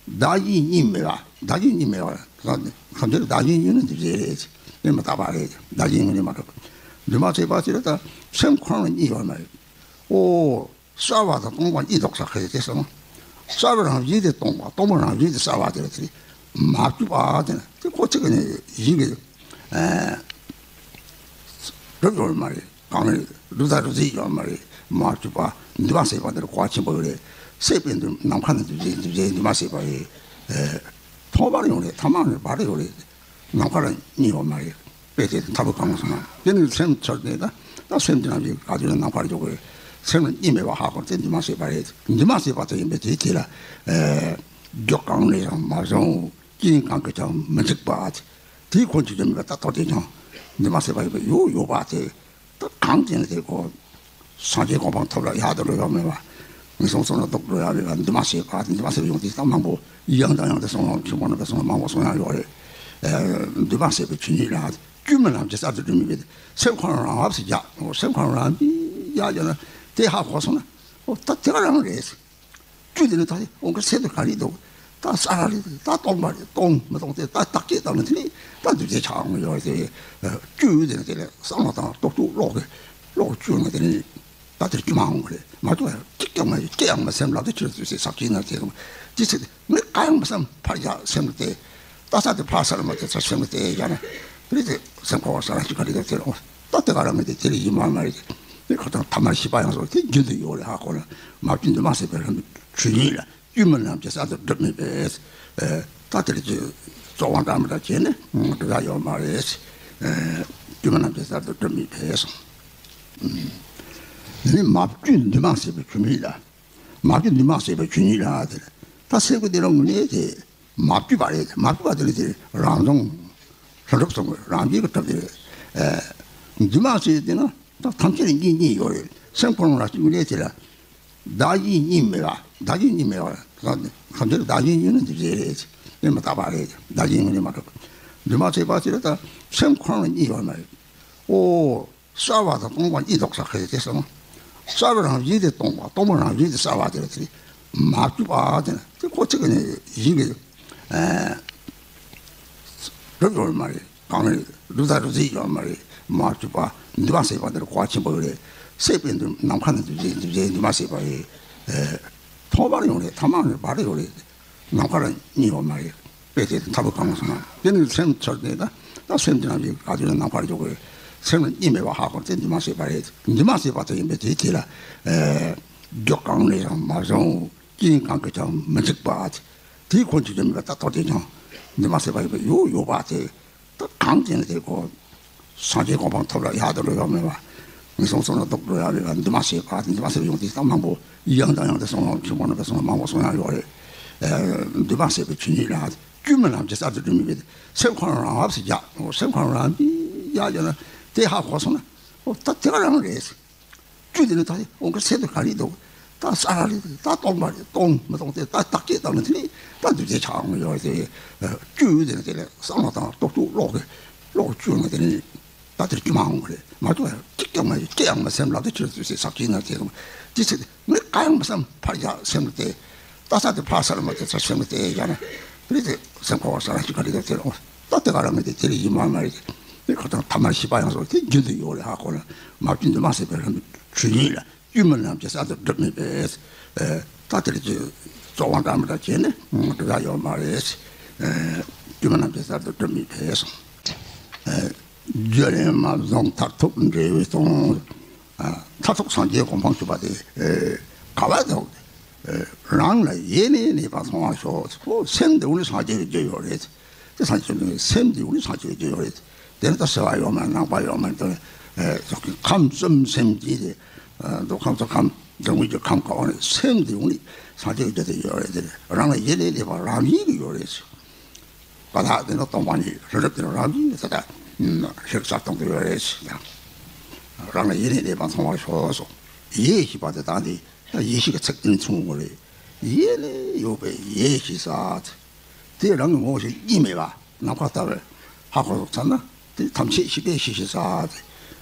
བདག་གཞན་གཉིས་མེད་པ། བདག་གཞན་གཉིས་མེད་པ། ཐམས་ཅད་བདག་གཞན་གཉིས་ནི་འདུས་བྱས་རེད། དེ་མི་རྟག་པ་རེད། བདག་གཞན་གཉིས་མ་གྲུབ། འདུས་མ་བྱས་པ་ཅི་རེད། ད་སེམས་ཁོ་རང་གཉིས་ཡོད་མ་རེད། ཨོ། གསལ་བ་དང་སྟོང་པ་གཉིས་འདུག་ས་ཁ་དེ་སོང་། གསལ་བ་རང་བཞིན་དེ་སྟོང་པ། སྟོང་པ་རང་བཞིན་དེ་གསལ་བ་དེ་རེད། དེ་མ་བཅོས་པ་དེ་ན་དེ་ཁོ་ཚིག་གི་ནི་ཡིན་གི། གྲུབ་ཡོད་མ་རེད། གང་རེད། རུ་ད་རུ་ཟིག་ཡོད་མ་རེད། མ་བཅོས་པ་འདུས་མ་བྱས་པ་འདིར་གོ་བ་ཆེན་པོ་ཡོད་རེད། སྲེད་པའི་འདུས་ནམ་མཁའ་ནི་འདུས་བྱས་འདུས་བྱས་འདུས་མ་བྱས་པ་རེད། ཐོག་མར་ཡོང་རེད། ཐ་མར་ནི་བར་ཡོད་རེད། ནམ་མཁའ་ལ་གཉིས་ཡོད་མ་རེད། དཔེ་དེ་མཐའ་བུ་གང་སོང་ན་དེ་ནི་སེམས་ཚོར་ནས་ད་ད་སེམས་དེ་ནང་བཞིན་ག་དུས་ནམ་མཁར་འཇོག་དགོས། སེམས་ལ་གཉིས་མེད་པ་ཧ་གོ་དེ་འདུས་མ་བྱས་པ་རེད། འདུས་མ་བྱས་པ་དེ་ཡིན་པས་དེའི་དེ་ལ་རྒྱུ་གང་ནས་ཡང་མ་བྱུང་། རྐྱེན་གང་གིས་ཀྱང་མི་འཇིག་པ། དེའི་ཁོང་ཆུ་ཆུ་མི་ལ་ད་ཐོག་དེ་ཀྱང་འདུས་མ་བྱས་པ་ཡོད་པ་ཡོད་ཡོད་པ་དེ། ད་གང་དེ་ནི་དེ་ཁོ་སངས་རྒྱས་གོ་འཕང་ཐོབ་ལ་ཡག་ཏུ་འགྲོ་ཡག་མེད་པ། ངན་སོང་གསུམ་ལ་ལྡོག་འགྲོ་ཡག་མེད་པ། འདུས་མ་བྱས་པ་དེ་འདུས་མ་བྱས་པ་ཡོང་དེ་ད་མང་པོ་ཡང་དང་ཡང་དུ་གསུངས་ཡང་ཆེན་པོ་ནང་དུ་གསུངས་མང་པོ་གསུངས་ཡག་ཡོད་རེད། འདུས་མ་བྱས་པའི་ཆོས་ཉིད་ལ་དཀྱུས་མ་རྣམས་ཀྱི་གསར་དུ་སྒྲུབ་མིན་པས། སེམས་ཁོ་རང་རང་བབས་སུ་རྒྱག་སེམས་ཁོ་རང་རང་བབས་སུ་རྒྱག་རྒྱག་ན་དེ་ཧ་གོ་སོང་ན་ཨོ་ད་དེ་ག་རང་རེད། བཅུད་དེ་ནི་ད་འོང་གི་ཚད་དུ་ག་རེ་འདུག་ད་ས་ར་རེད། ད་སྟོང་པ་རེད། སྟོང་མི་སྟོང་དེ་ད་བརྟག་དཔྱད་བཏང་ནས་དེ་ནི་ད་འདུས་བྱས་ཆགས་འོང་ཡོད་དེ། བཅུད་དེ་ནི་དེ་ལས་བསམ་བློ་བཏང་རྟོག་བཅུད་ཀློག་གི་ཀློག་བཅུད་ནི་དེ་ནི་ད་དེར་བཅུད་མ་འོང་གི་རེད། མ་བཅུད་ཡང་གཅིག་ཀྱང་མ་ཡོད། ཅི་ཡང་མ་སེམས་ལ་དེ་ཆུ་ཚོད་ཟག་གི་ན་དེ་དང་དེ་ཚེ་ངས་ག་ཡང་མ་བསམ་ཕར་རྒྱག་སེམས་ལ་དེ། ད་ས་དེ་ཕར་སར་མ་དེ་ཚར་སེམས་ལ་དེ་རྒྱག་ན་དེ་རེད། དེ་སེམས་ཁོ་བ་ས་ར་ཅིག་ག་རེ་དེ་དེ་རེད། ད་དེ་ག་རང་གི་དེ་དེ་ལས་ཡིན་མ་མ་རེད། དེ་ཁོ་ཐང་ཐ་མ་ཤི་པ་ཡང་སོ་དེ་རྒྱུན་དུ་ཡོད་རེད། ཧ་གོ་ན་མ་བཅོས་འདུས་མ་བྱས་པའི་རང་ཆོས་ཉིད་ལ་དཀྱུས་མ་རྣམས་ཀྱི་གསར་དུ་སྒྲུབ་མིན་པས། ད་དེ་ལས་ཀྱི་རྩོལ་བ་འདྲ་མི་འདྲ་བྱས་ནས་སྒྲུབ་ཡག་ཡོད་མ་རེད། དཀྱུས་མ་རྣམས་ཀྱི་གསར་དུ་སྒྲུབ་མིན་པས། དེ་ནི་མ་བཅོས་འདུས་མ་བྱས་པའི་ཆོས་ཉིད་ལ། མ་བཅོས་འདུས་མ་བྱས་པའི་ཆོས་ཉིད་ལ་དེ་ལ་ད་སེམས་ཀྱི་དེ་རང་ངོས་ནས་དེ། མ་བཅོས་པ་རེད། མ་བཅོས་པ་དེ་ནི་དེ་རང་བྱུང་ ལྷུན་གྲུབ་གསུམ་གྱི་རང་བཞིན་གྱི་གྲུབ་དེ་རེད། ཨ། འདུས་མ་བྱས་དེ་ན་ད་ཐམས་ཅད་གཉིས་གཉིས་ཡོད་རེད། སེམས་ཁོ་རང་ལ་གཅིག་ལས་དེ་ལ། བདག་གཞན་གཉིས་མེད་པ། བདག་གཞན་གཉིས་མེད་པ། ཐམས་ཅད་བདག་གཞན་གཉིས་ནི་འདུས་བྱས་རེད། དེ་མི་རྟག་པ་རེད། བདག་གཞན་གཉིས་མ་གྲུབ། འདུས་མ་བྱས་པ་དེ་ལ་ད་སེམས་ཁོ་རང་གཉིས་ཡོད་མ་རེད། ཨོ། གསལ་བ་དང་སྟོང་པ་གཉིས་འདུག་ས་ཁེ་དེ་སོང་། གསལ་བ་རང་བཞིན་དེ་སྟོང་པ། སྟོང་པ་རང་བཞིན་དེ་གསལ་བ་དེ་ལ་དེ་མ་བཅུག་པ་དེ་ན་དེ་ཁོ་ཚིག་གི་ནས་ཡིན་གི། ཨ། གྲུབ་ཡོད་མ་རེད། གང་རེད། གྲུབ་མཐའ་གྲུབ་ཚུལ་ཡོད་མ་རེད། མ་བཅུག་པ། འདུས་མ་བྱས་པ་དེར་གོ་བ་ཆེན་པོ་ཡོད་རེད། སྲེད་པའི་འདུས། ནམ་མཁའ་ན་འདུས་བྱས། འདུས་བྱས་འདུས་མ་བྱས་པ་རེད། ཨ། ཐོག་མར་ཡོང་རེད། ཐ་མར་ཡོང་རེད། བར་ཡོང་རེད། ནམ་མཁའ་ལ་གཉིས་ཡོད་མ་རེད། དཔེ་དེ་མཐའ་དབུས་གང་སོང་ན། དེ་ནི་སེམས་ཚོར་ནས་ད། ད་སེམས་དེ་རང་གི་ག་དུས་ནམ་མཁར་འཇོག་དགོས། སེམས་ལ་གཉིས་མེད་པ་ཧ་གོ་དེ་འདུས་མ་བྱས་པ་རེད། འདུས་མ་བྱས་པ་དེ་ཡིན་པས་དེའི་དེ་ལ། ཨེ། རྒྱུ་གང་ནས་ཀྱང་མ་བྱུང་། རྐྱེན་གང་གིས་ཀྱང་མི་འཇིག་པ། དེའི་ཁོང་ཆུད་ཀྱང་མེད་པ་ལྟ་རྟོག་དེ་ཀྱང་འདུས་མ་བྱས་པ་ཡིན་པས་ཡོད་ཡོད་པ་དེ། ད་གང་དེ་ནི་དེ་ཁོ། སངས་རྒྱས་གོ་འཕང་ཐོབ་ལ་ཡག་ཏུ་འགྲོ་ཡག་མེད་པ། ངན་སོང་གསུམ་ལ་ལྡོག་འགྲོ་ཡག་མེད་པ། འདུས་མ་བྱས་པ་དེ་འདུས་མ་བྱས་པ་ཡོང་དུས་ད་མང་པོ་ཡང་དང་ཡང་དུ་གསུང་ཡག་ཆེན་པོ་ནང་གསུང་མང་པོ་གསུང་ཡག་ཡོད་རེད། ཨ། འདུས་མ་བྱས་པའི་ཆོས་ཉིད་ལ་རྒྱུན་མི་རྣམས་ཀྱི་གསར་དུ་སྒྲུབ་མི་བས། སེམས་ཁོ་རང་རང་བབས་སུ་བཞག་སེམས་ཁོ་རང་རང་བཞིན་བཞག་བྱས་ན་དེ་ཧ་གོ་སོང་ན། ཨོ། ད་དེ་ག་རང་རེད། རྒྱུ་དེ་ནི་ད་དེ་འོང་གི་ཚད་དུ་ག་རེ་འདུག་ད་ས་ར་རེད། ད་སྟོང་པ་རེད། སྟོང་མི་སྟོང་དེ་ད་བརྟག་དཔྱད་བཏང་ན་དེ་ནི་ད་འདུས་བྱས་ཆགས་འོང་ཡོད་རེད། རྒྱུ་དེ་ནི་དེ་ལས་བསམ་བློ་བཏང་རྟོག་དཔྱོད་ཀློག་གི་ཀློག་བཅུག་ན་དེ་ནི་ད་དེར་སྐྱོ་མ་འོང་གི་རེད། མ་གཏོགས་གཅིག་ཀྱང་མ་ཡོད། ཅི་ཡང་མ་སེམས་ལ་དེ་ཆོས་ཚུལ་ཟག་བཅས་ན་དེ་རུང་དེ་ཚེ་ངས་གང་ཡང་མ་བསམ་ཕར་བཞག་སེམས་ལ་དེ། ད་ས་དེ་ཕར་སར་མ་དེ་ཚར་སེམས་ལ་དེ་བཞག་ན་དེ་རེད། དེ་སེམས་ཁོ་བ་ས་ར་ཅི་ག་རེ་དེ་དེ་རུང་ད་དེ་ག་རང་ངས་དེ་དེ་ལས་ཡིན་མ་མ་རེད། དེ་ཁོ་ཐང་ཐ་མར་ཤི་པ་ཡང་སོ་དེ་རྒྱུན་དུ་ཡོད་རེད། ཧ་གོ་ན་མ་བཅུ་འདུས་མ་བྱས་པའི་ལམ་ཆོས་ཉིད་ལ། རྒྱུན་མི་རྣམས་ཀྱི་གསར་དུ་སྒྲུབ་མི་བས། ཨེ། ད་དེ་ལ་ཅིག་རྩོལ་བ་འདྲ་མི་འདྲ་བྱས་ནས་སྒྲུབ་ཡག་ཡོད་མ་རེད། ཨེ། རྒྱུན་མི་རྣམས་ཀྱི་གསར་དུ་སྒྲུབ་མི་བས། ཨེ། རྒྱུ་ལས་མ་བྱུང་མཐར་ཐུག་འབྲས་བུ་སྟོང་། ཨ། མཐར་ཐུག་སངས་རྒྱས་གོ་འཕང་ཐོབ་པ་དེ། ཨེ། ག་བ་དང་། ཨེ། རང་ལ་ཡེ་ནས་གནས་པ་མཐོང་བར་ཤོག་ཨོ། སེམས་འདི་འོ་ནི་སངས་རྒྱས་ཀྱི་རྒྱུ་ཡོད་རེད། དེ་སངས་རྒྱས་ཀྱི་སེམས་འདི་འོ་ནི་སངས་རྒྱས་ཀྱི་རྒྱུ་ཡོད་རེད། དེ་ནི་ད་སེལ་བ་ཡོད་མ་རེད། ནང་པ་ཡོད་མ་རེད། དེ་ནི་ཁམས་གསུམ་སེམས་བསྐྱེད་དེ། མདོ་ཁམས་ཚོ་ཁམས་འབྲིང་བོ་གི་ཁམས་ག་བ་ནས་སེམས་འདི་འོ་ནི་སངས་རྒྱས་ཀྱི་རྒྱུ་དེ་ཡོད་རེད། དེ་ནི་རང་ལ་ཡེ་ནས་གནས་པ་རང་བཞིན་གྱིས་ཡོད་རེད། པ་ལགས་དེ་ནི་སྟོང་པ་ཉིད། རི་རབ་དེ་ནི་རང་བཞིན་གྱིས་ད་ལྟ་ཤེས་གསལ་སྟོང་དུ་ཡོད་རེད། རང་ལ་ཡེ་ནས་གནས་པ་མཐོང་བར་ཤོག་སོ། ཡེ་ཤེས་པ་དེ་དག་ནི། ཡེ་ཤེས་ཀྱི་ཚིག་དེ་མཚུངས་པ་རེད། ཡེ་ནས་ཡོད་པའི་ཡེ་ཤེས་ས། དེ་རང་གི་ངོ་བོ་ཞིག་གཉིས་མེད་པ་ནམ་མཁའ་ལྟ་བུར་ཧ་གོ་ཚར་ན་དེ་ཐམས་ཅད་ཤེས་པའི་ཤེས་བྱེད་ས། དེ་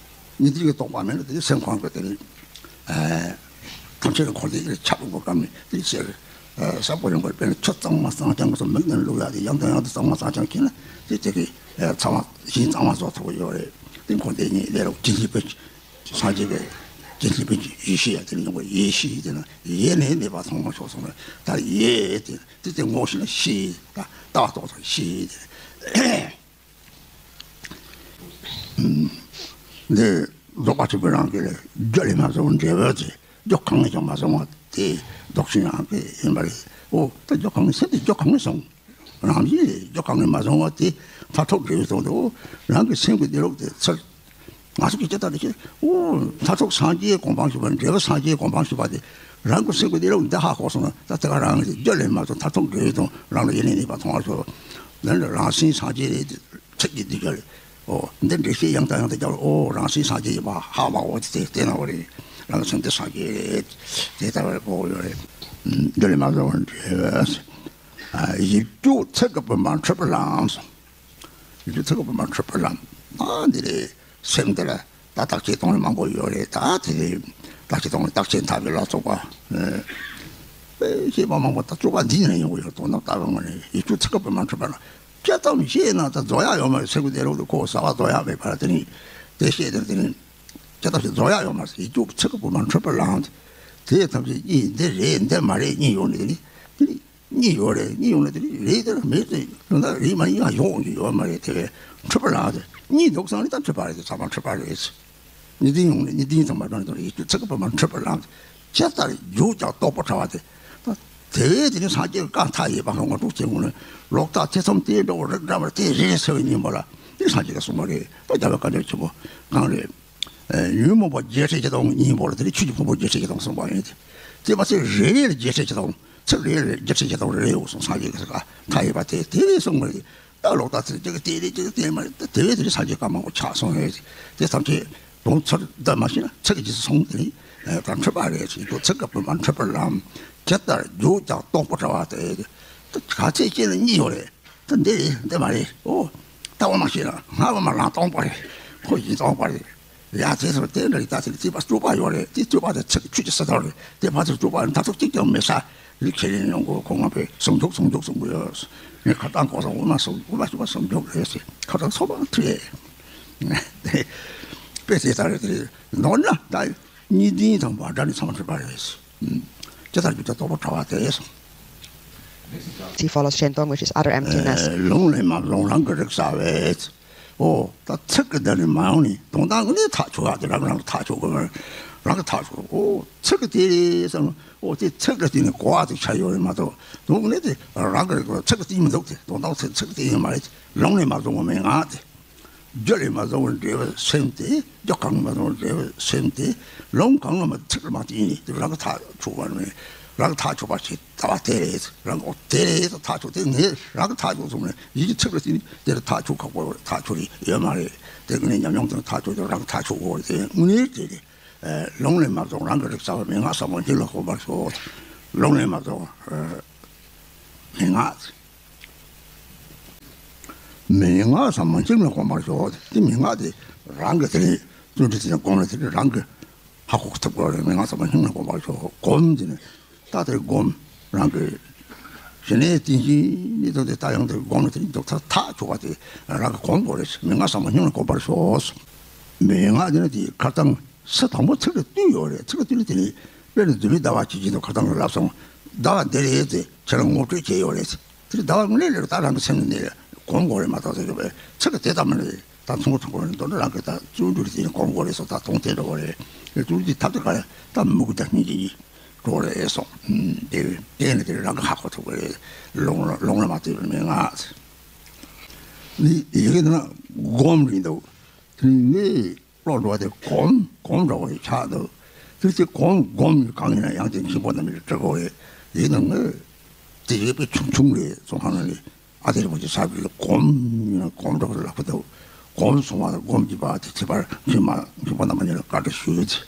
ཉིད་དེ་ཡི་རྟོག་པ་མེད་ན་དེ་སེམས་ཁོང་གི་དེ་ནི། ཨ། ཐམས་ཅད་ལ་འཁོར་དེ་ཡི་ཆགས་པ་གམ་ནི་དེ་ཟེར། ས་པོ་ཡོང་བར་དཔེར་ན་ཆུ་གཙང་མ་གཙང་རྐྱང་སོགས་མིག་ནང་བླུག་ཡག་དེ་ཡང་དང་ཡང་དུ་གཙང་མ་གཙང་རྐྱང་ཁྱེར་ན་དེ་དེ་གི་ཚང་མ་ཞིང་གཙང་མ་བཟོ་ཐུབ་ཀྱི་ཡོད་རེད། དེ་འཁོར་དེ་ཉིད་ལས་རོགས་ཀྱི་ལྷག་པའི། སངས་རྒྱས་ཀྱི་རྒྱུན་གྱི་ཡེ་ཤེས་ཡ་དེ་ནི་ཡོང་བ་ཡེ་ཤེས་དེ་ན་ཡེ་ནས་གནས་པ་མཐོང་བར་ཤོག་གསུངས་པས། ད་ཡེ་དེ་དེ་དེ་ངོ་ཤེས་ན་ཤེས། ད་ལྟ་བ་རྟོགས་དང་ཤེས་དེ། འདི་རྫོགས་པ་ཆེན་པོའི་རང་གི་རྒྱུ་ལས་མ་བྱུང་བའི་འབྲས་བུ་དེ། རྒྱུ་གང་ནས་ཀྱང་མ་བྱུང་བ་དེ་ལྡོག་ཕྱིན་རང་གི་ཡིན་པ་རེད། ཨོ། ད་རྒྱུ་གང་ནས་སེམས་དེ་རྒྱུ་གང་ནས་བྱུང་། རང་བཞིན་རེད། རྒྱུ་གང་ནས་མ་བྱུང་བ་དེ་མཐར་ཐུག་འབྲས་བུ་སྟོང་དུ། ཨོ། རང་གི་སེམས་ཀྱི་གནས་ལུགས་དེ་ཚུར་ང་ཚོ་གི་ཇི་ལྟར་དེ་ཁྱེད། ཨོ། མཐར་ཐུག་སངས་རྒྱས་གོ་འཕང་ཞུ་བ། འབྲས་བུ་སངས་རྒྱས་གོ་འཕང་ཞུ་བ་དེ་རང་གི་སེམས་ཀྱི་གནས་ལུགས་འདི་ཧ་གོ་སོང་ན་ད་དེ་ག་རང་གི་རྒྱུ་ལས་མ་ཐོན་མཐར་ཐུག་འབྲས་བུ་སྟོང་། རང་ལ་ཡེ་ནས་གནས་པ་མཐོང་བར་ཤོག་འདི་ནི་རང་སེམས་སངས་རྒྱས་རེད། ཚིག་གི་འདི་ག་རེད། ཨོ། འདི་འགྲེལ་བཤད་ཡང་དང་ཡང་དུ་རྒྱབ། ཨོ། རང་སེམས་སངས་རྒྱས་ཡིན་པ་ཧ་མ་གོ་དེ་དེ་ན་འོ་རེད། རང་སེམས་འདི་སངས་རྒྱས་རེད། དེ་ལྟ་བུ་གོ་ཡོད་རེད། རྒྱུ་ལས་མ་བྱུང་བའི་འབྲས་བུ། ཨ། ཡིད་སྐྱོ་ཚིག་གི་བུ་མ་འཁྲུལ་པར་ལམ། ཡིད་སྐྱོ་ཚིག་གི་བུ་མ་འཁྲུལ་པར་ལམ། ཨ། འདི་རེད། སེམས་འདི་ལ་ད་བརྟག་དཔྱད་གཏོང་ཡག་མང་པོ་ཡོད་རེད། ད་དེ་རེད། བརྟག་དཔྱད་གཏོང་ཡག་བརྟག་དཔྱད་འཐབ་པའི་ལ་སོགས་པ། ཨེ། ཤེས་པ་མང་པོ་ད་བཅུ་པ་འདི་ནས་ཡོང་གི་ཡོད་དོ་ན། ད་བ་ངོ་ནས་ཡིད་སྐྱོ་ཚིག་གི་བུ་མ་འཁྲུལ་པར་ལམ། ཅི་ཙམ་ཤེས་ན་ད་རྫོགས་ཡག་ཡོད་མ་རེད། ཚིག་གི་དེ་རུ་དུ་ཁོ་ཟ་བ་རྫོགས་ཡག་མེད་པར་དེ་ནི་དེ་ཤེས་དེ་དེ་ནི་ཅི་ཙམ་ཞིག་རྫོགས་ཡག་ཡོད་མ་རེད། ཡིད་སྐྱོ་ཚིག་གི་བུ་མ་འཁྲུལ་པར་ལམ། དེ་ཐམས་ཅད་གཉིས་འདི་རེད་འདི་མ་རེད་གཉིས་ཡོད་ནི་དེ་ནི་དེ་ནི། གཉིས་ཡོད་རེད། གཉིས་ཡོད་ན་དེ་རེད་དེ་མེད་དེ་ཡོད་ན་རེད་མ་ཡིན་ཡང་ཡོང་གི་ཡོད་མ་རེད། དེ་བས་འཁྲུལ་པ་ལ་དེ་གཉིས་འདུག་སང་ནི་ད་འཁྲུལ་པ་རེད། དེ་ཚང་མ་འཁྲུལ་པ་རེད། གཉིས་ལྡན་ཡོང་ནས་གཉིས་ལྡན་ཚང་མ་འགྲོ་ནས་དེ་ཡིད་སྐྱོ་ཚིག་གི་བུ་མ་འཁྲུལ་པར་ལམ། ཇི་ལྟར་རྒྱུ་ཀྱང་རྟོགས་པ་ཕྲ་བ་དེ། ད་དེ་བས་དེ་ནི་སངས་རྒྱས་ཀྱི་བཀའ་མཐའ་ཡས་པ་ངོ་སྤྲོད་བྱེད་ངོ་ནས་ལོག་ལྟ་ཐེ་ཚོམ་དེ་འདྲ་བོ་རིགས་འདྲ་བར་དེ་རེ་རེ་ཟེར་བའི་སྙིང་པོ་ལ་དེ་སངས་རྒྱས་ཀྱིས་གསུངས་པ་རེད། ད་རྒྱལ་བའི་བཀའ་འགྱུར་ཆེན་པོ་གང་རེད། ཨེ། ཉོན་མོངས་པ་བརྒྱད་ཁྲི་བཞི་སྟོང་གཉིས་པོ་ལ་དེ་ནི་ཆོས་ཀྱི་ཕུང་པོ་བརྒྱད་ཁྲི་བཞི་སྟོང་གསུངས་པ་ཡིན་ཏེ། དེ་མ་ཚད་རེ་རེ་ལ་བརྒྱད་ཁྲི་བཞི་སྟོང་། ཚིག་རེ་རེ་ལ་བརྒྱད་ཁྲི་བཞི་སྟོང་རེ་རེ་ཡོད་གསུངས། སངས་རྒྱས་ཀྱིས་བཀའ་མཐའ་ཡས་པ་དེ་དེ་བས་གསུངས་པ་རེད། ད་ལོག་ལྟ་ཚེ་གཅིག་གི་དེ་རེད་གཅིག་གི་དེ་མ་རེད། ད་དེ་བས་དེ་རིང་སངས་རྒྱས་བཀའ་མང་པོ་ཆགས་སོང་ཡོད་དེ་ཐམས་ཅད་དོན་ཚུལ་འདི་མ་ཤེས་ན་ཚིག་གི་རྗེས་སུ་སོང་དེ་རིང་ད་འཁྲུལ་པ་རེད་ཟེར་གྱི་འདུག་ཚིག་གི་བུ་མ་འཁྲུལ་པར་ལམ་ཇི་ལྟར་རྒྱུག་ཀྱང་སྟོང་པོ་བྲལ་བ་སྟེ། ད་ག་ཚད་ཅིག་ལ་གཉིས་ཡོད་རེད། ད་འདི་རེད་འདི་མ་རེད། ཨོ། ལྟ་བ་མ་ཤེས་ན་སྔ་བ་མ་རང་སྟོང་པ་རེད། ཁོ་ཡིན་སྟོང་པ་རེད། ཡ་དེ་ཚོ་དེ་འདྲ་ཡི་ད་དེ་ལ་རྩིས་པ་རྩོད་པ་ཡོད་རེད། དེ་རྩོད་པ་དེ་ཚིག་ཆུ་ཅིག་ས་ཐོག་རེད། དེ་ཕ་ཚོ་རྩོད་པ་མཐའ་ཐུག་གཅིག་ཀྱང་མེད་ས་རི་ཁས་ལེན་ཡོང་གོ་ཁོ་ང་པའི་ཟུང་འཇུག་ཟུང་འཇུག་གསུང་གི་ཡོད། ངས་ཁ་བཏང་གོ་སོང་འོ་མ་སོང་འོ་མ་སོང་བ་ཟུང་འཇུག་རེད་ཟེར་ཁ་བཏང་ཚོགས་པ་ཁྲིད་དེ་དཔེ་དེ་ལྟར་དེ་ནོར་ན་ད་གཉིས་ལྡན་དང་བར་འདྲ་ནི་ཚང་མ་ཁྲིད་པ་རེད། ཇི་ལྟར་རྒྱུ་དང་རྟོག་པ་བྲལ་བ་དེ། He follows Shentung, which is utter emptiness. ལུང་ལས་མ་བཟུང་རང་གི་རིག་གསལ་བས། ཨོ། ད་ཚིག་གི་འདི་ནི་མ་ཡོང་ནི་དོན་དག་ནི་ཐག་ཆོད་ཡག་དེ་རང་རང་གི་ཐག་ཆོད་དགོས། རང་གི་ཐག་ཆོད། ཨོ་ཚིག་གི་དེ་རེད་བསམ། ཨོ་དེ་ཚིག་གི་དེ་ནི་གོ་བ་དེ་ཆ་ཡོད་རེད་མ་གཏོགས་དོན་ནི་དེ་རང་གི་རིག་པ་ཚིག་གི་དེ་མི་འདུག་དེ་དོན་དག་ཚིག་ཚིག་གི་དེ་ཡིན་མ་རེད། ལུང་ལས་མ་བཟུང་བ་མན་ངག་དེ། རྒྱུ་ལས་མ་བཟུང་བར་འབྲེལ་བའི་སེམས་ཏེ། རྒྱུ་གང་ལས་མ་བཟུང་བར་འབྲེལ་བའི་སེམས་ཏེ། ལུང་གང་ལ་མ་ཚིག་ལ་མ་བརྟེན་ནས་དེ་རང་གི་ཐག་ཆོད་པ་མེད། རང་གི་ཐག་ཆོད་པ་ཞིག་ལྟ་བ་དེ་རེད། རང་གི་དེ་རེད་ཐག་ཆོད་དེ་ངས་རང་གི་ཐག་ཆོད་སོང་ནས་ཡིད་ཀྱི་ཚིག་ལ་བརྟེན་ནས་དེ་ལ་ཐག་ཆོད་ཁག་པོ་ཐག་ཆོད་རེད་ཡོད་མ་རེད། དེ་ངས་ཉམས་མྱོང་དང་ཐག་ཆོད་དེ་རང་གི་ཐག་ཆོད་དགོས་རེད། དེ་དངོས་གནས་དེ་རེད། ལུང་ལས་མ་བཟུང་རང་གི་རིག་གསལ་བ་མན་ངག་ཟབ་མོ་འདི་ལ་གོམས་པར་ཤོག་ལུང་ལས་མ་བཟུང་མན་ངག་མན་ངག་ཟབ་མོ་སྙིང་ལ་གོམས་པར་ཤོག་དེ་མན་ངག་དེ་རང་གི་དེ་ནི་བརྩོན་འགྲུས་དེ་ནི་སྒོམ་ལ་དེ་ནི་རང་གི་ཧ་གོ་ཐུབ་དགོས་རེད། མན་ངག་ཟབ་མོ་སྙིང་ལ་གོམས་པར་ཤོག་སྒོམ་དེ་ནི་ད་དེ་སྒོམ་རང་གི་ཞི་གནས་རྟེན་གཞི་ནི་དོན་དེ་ད་ཡང་དེ་སྒོམ་ལ་དེ་ནི་འདུག་ཐག་ཐག་ཆོད་པ་དེ་རང་གི་གོམས་དགོས་རེད། མན་ངག་ཟབ་མོ་སྙིང་ལ་གོམས་པར་ཤོག་མན་ངག་དེ་ནི་དེ་ཁ་བཏང་། ས་དང་པོ་ཚིག་ལ་བཏུས་ཡོད་རེད། ཚིག་ལ་བཏུས་ནས་དེ་ནས་དཔེར་ན་མཛོད་མའི་ཟླ་བ་གཅིག་བཞིན་དུ་ཁ་བཏང་ལ་ལབ་སོང་། ཟླ་བ་འདི་རེད་དེ་ཁྱེད་རང་ངོ་སྤྲོད་བྱས་ཡོད་རེད། དེ་ཟླ་བ་དངོས་གནས་ལ་ད་རང་གི་སེམས་ནས་གོམས་དགོས་རེད་མ་གཏོགས་ཟེར་གྱི་བས་ཚིག་གི་དེ་ལྟ་མ་རེད། ད་ཚོང་ཚོང་གོ་རེད་མདོར་ན་རང་གི་ད་བརྩོན་འགྲུས་དེ་ནས་གོམས་དགོས་རེད་སོ། ད་དོན་དེ་འདྲ་བོ་རེད། དེ་བརྩོན་འགྲུས་ཐབས་དེ་ག་རེད། ད་མུ་གུ་དང་སྙིང་རྗེ་གཉིས་འགྲོ་རེད་སོང་། དེ་དེ་ནས་དེ་རང་གི་ཧ་གོ་ཐུབ་ཀྱི་རེད། ལུང་ལ་ལུང་ལ་མ་བལྟས་པའི་མན་ངག་ནི་ཡི་གེ་འདི་ན་སྒོམ་རེད་འདུག་དེ་ནས་ངས། ཀློག་འགྲོ་བ་དེ་གོམས་གོམས་འགྲོ་བ་ཡི་ཆགས་འདུག་དེ་ཚེ་གོམས་གོམས་ཡི་གང་ཡིན་ན་ཡང་དེ་མཁྱེན་པོ་རྣམས་ལ་སྤྲད་དགོས་རེད། ཡིན་ན་ངས་དེ་ཡོད་པའི་ཆུང་ཆུང་རེད་ཙང་ཧ་ན་ནི་ཨ་དེ་རིན་པོ་ཆེ་ས་བུ་ལ་གོམས་ཡིན་ན་གོམས་འགྲོ་བ་ལ་ལག་པ་དང་གོམས་སོང་བ་དང་གོམས་ཀྱི་བ་དེ་ཁྱད་པར་མཁྱེན་མ་མཁྱེན་པོ་རྣམས་ལ་བཀའ་འདྲི་ཞུས་ཚེ་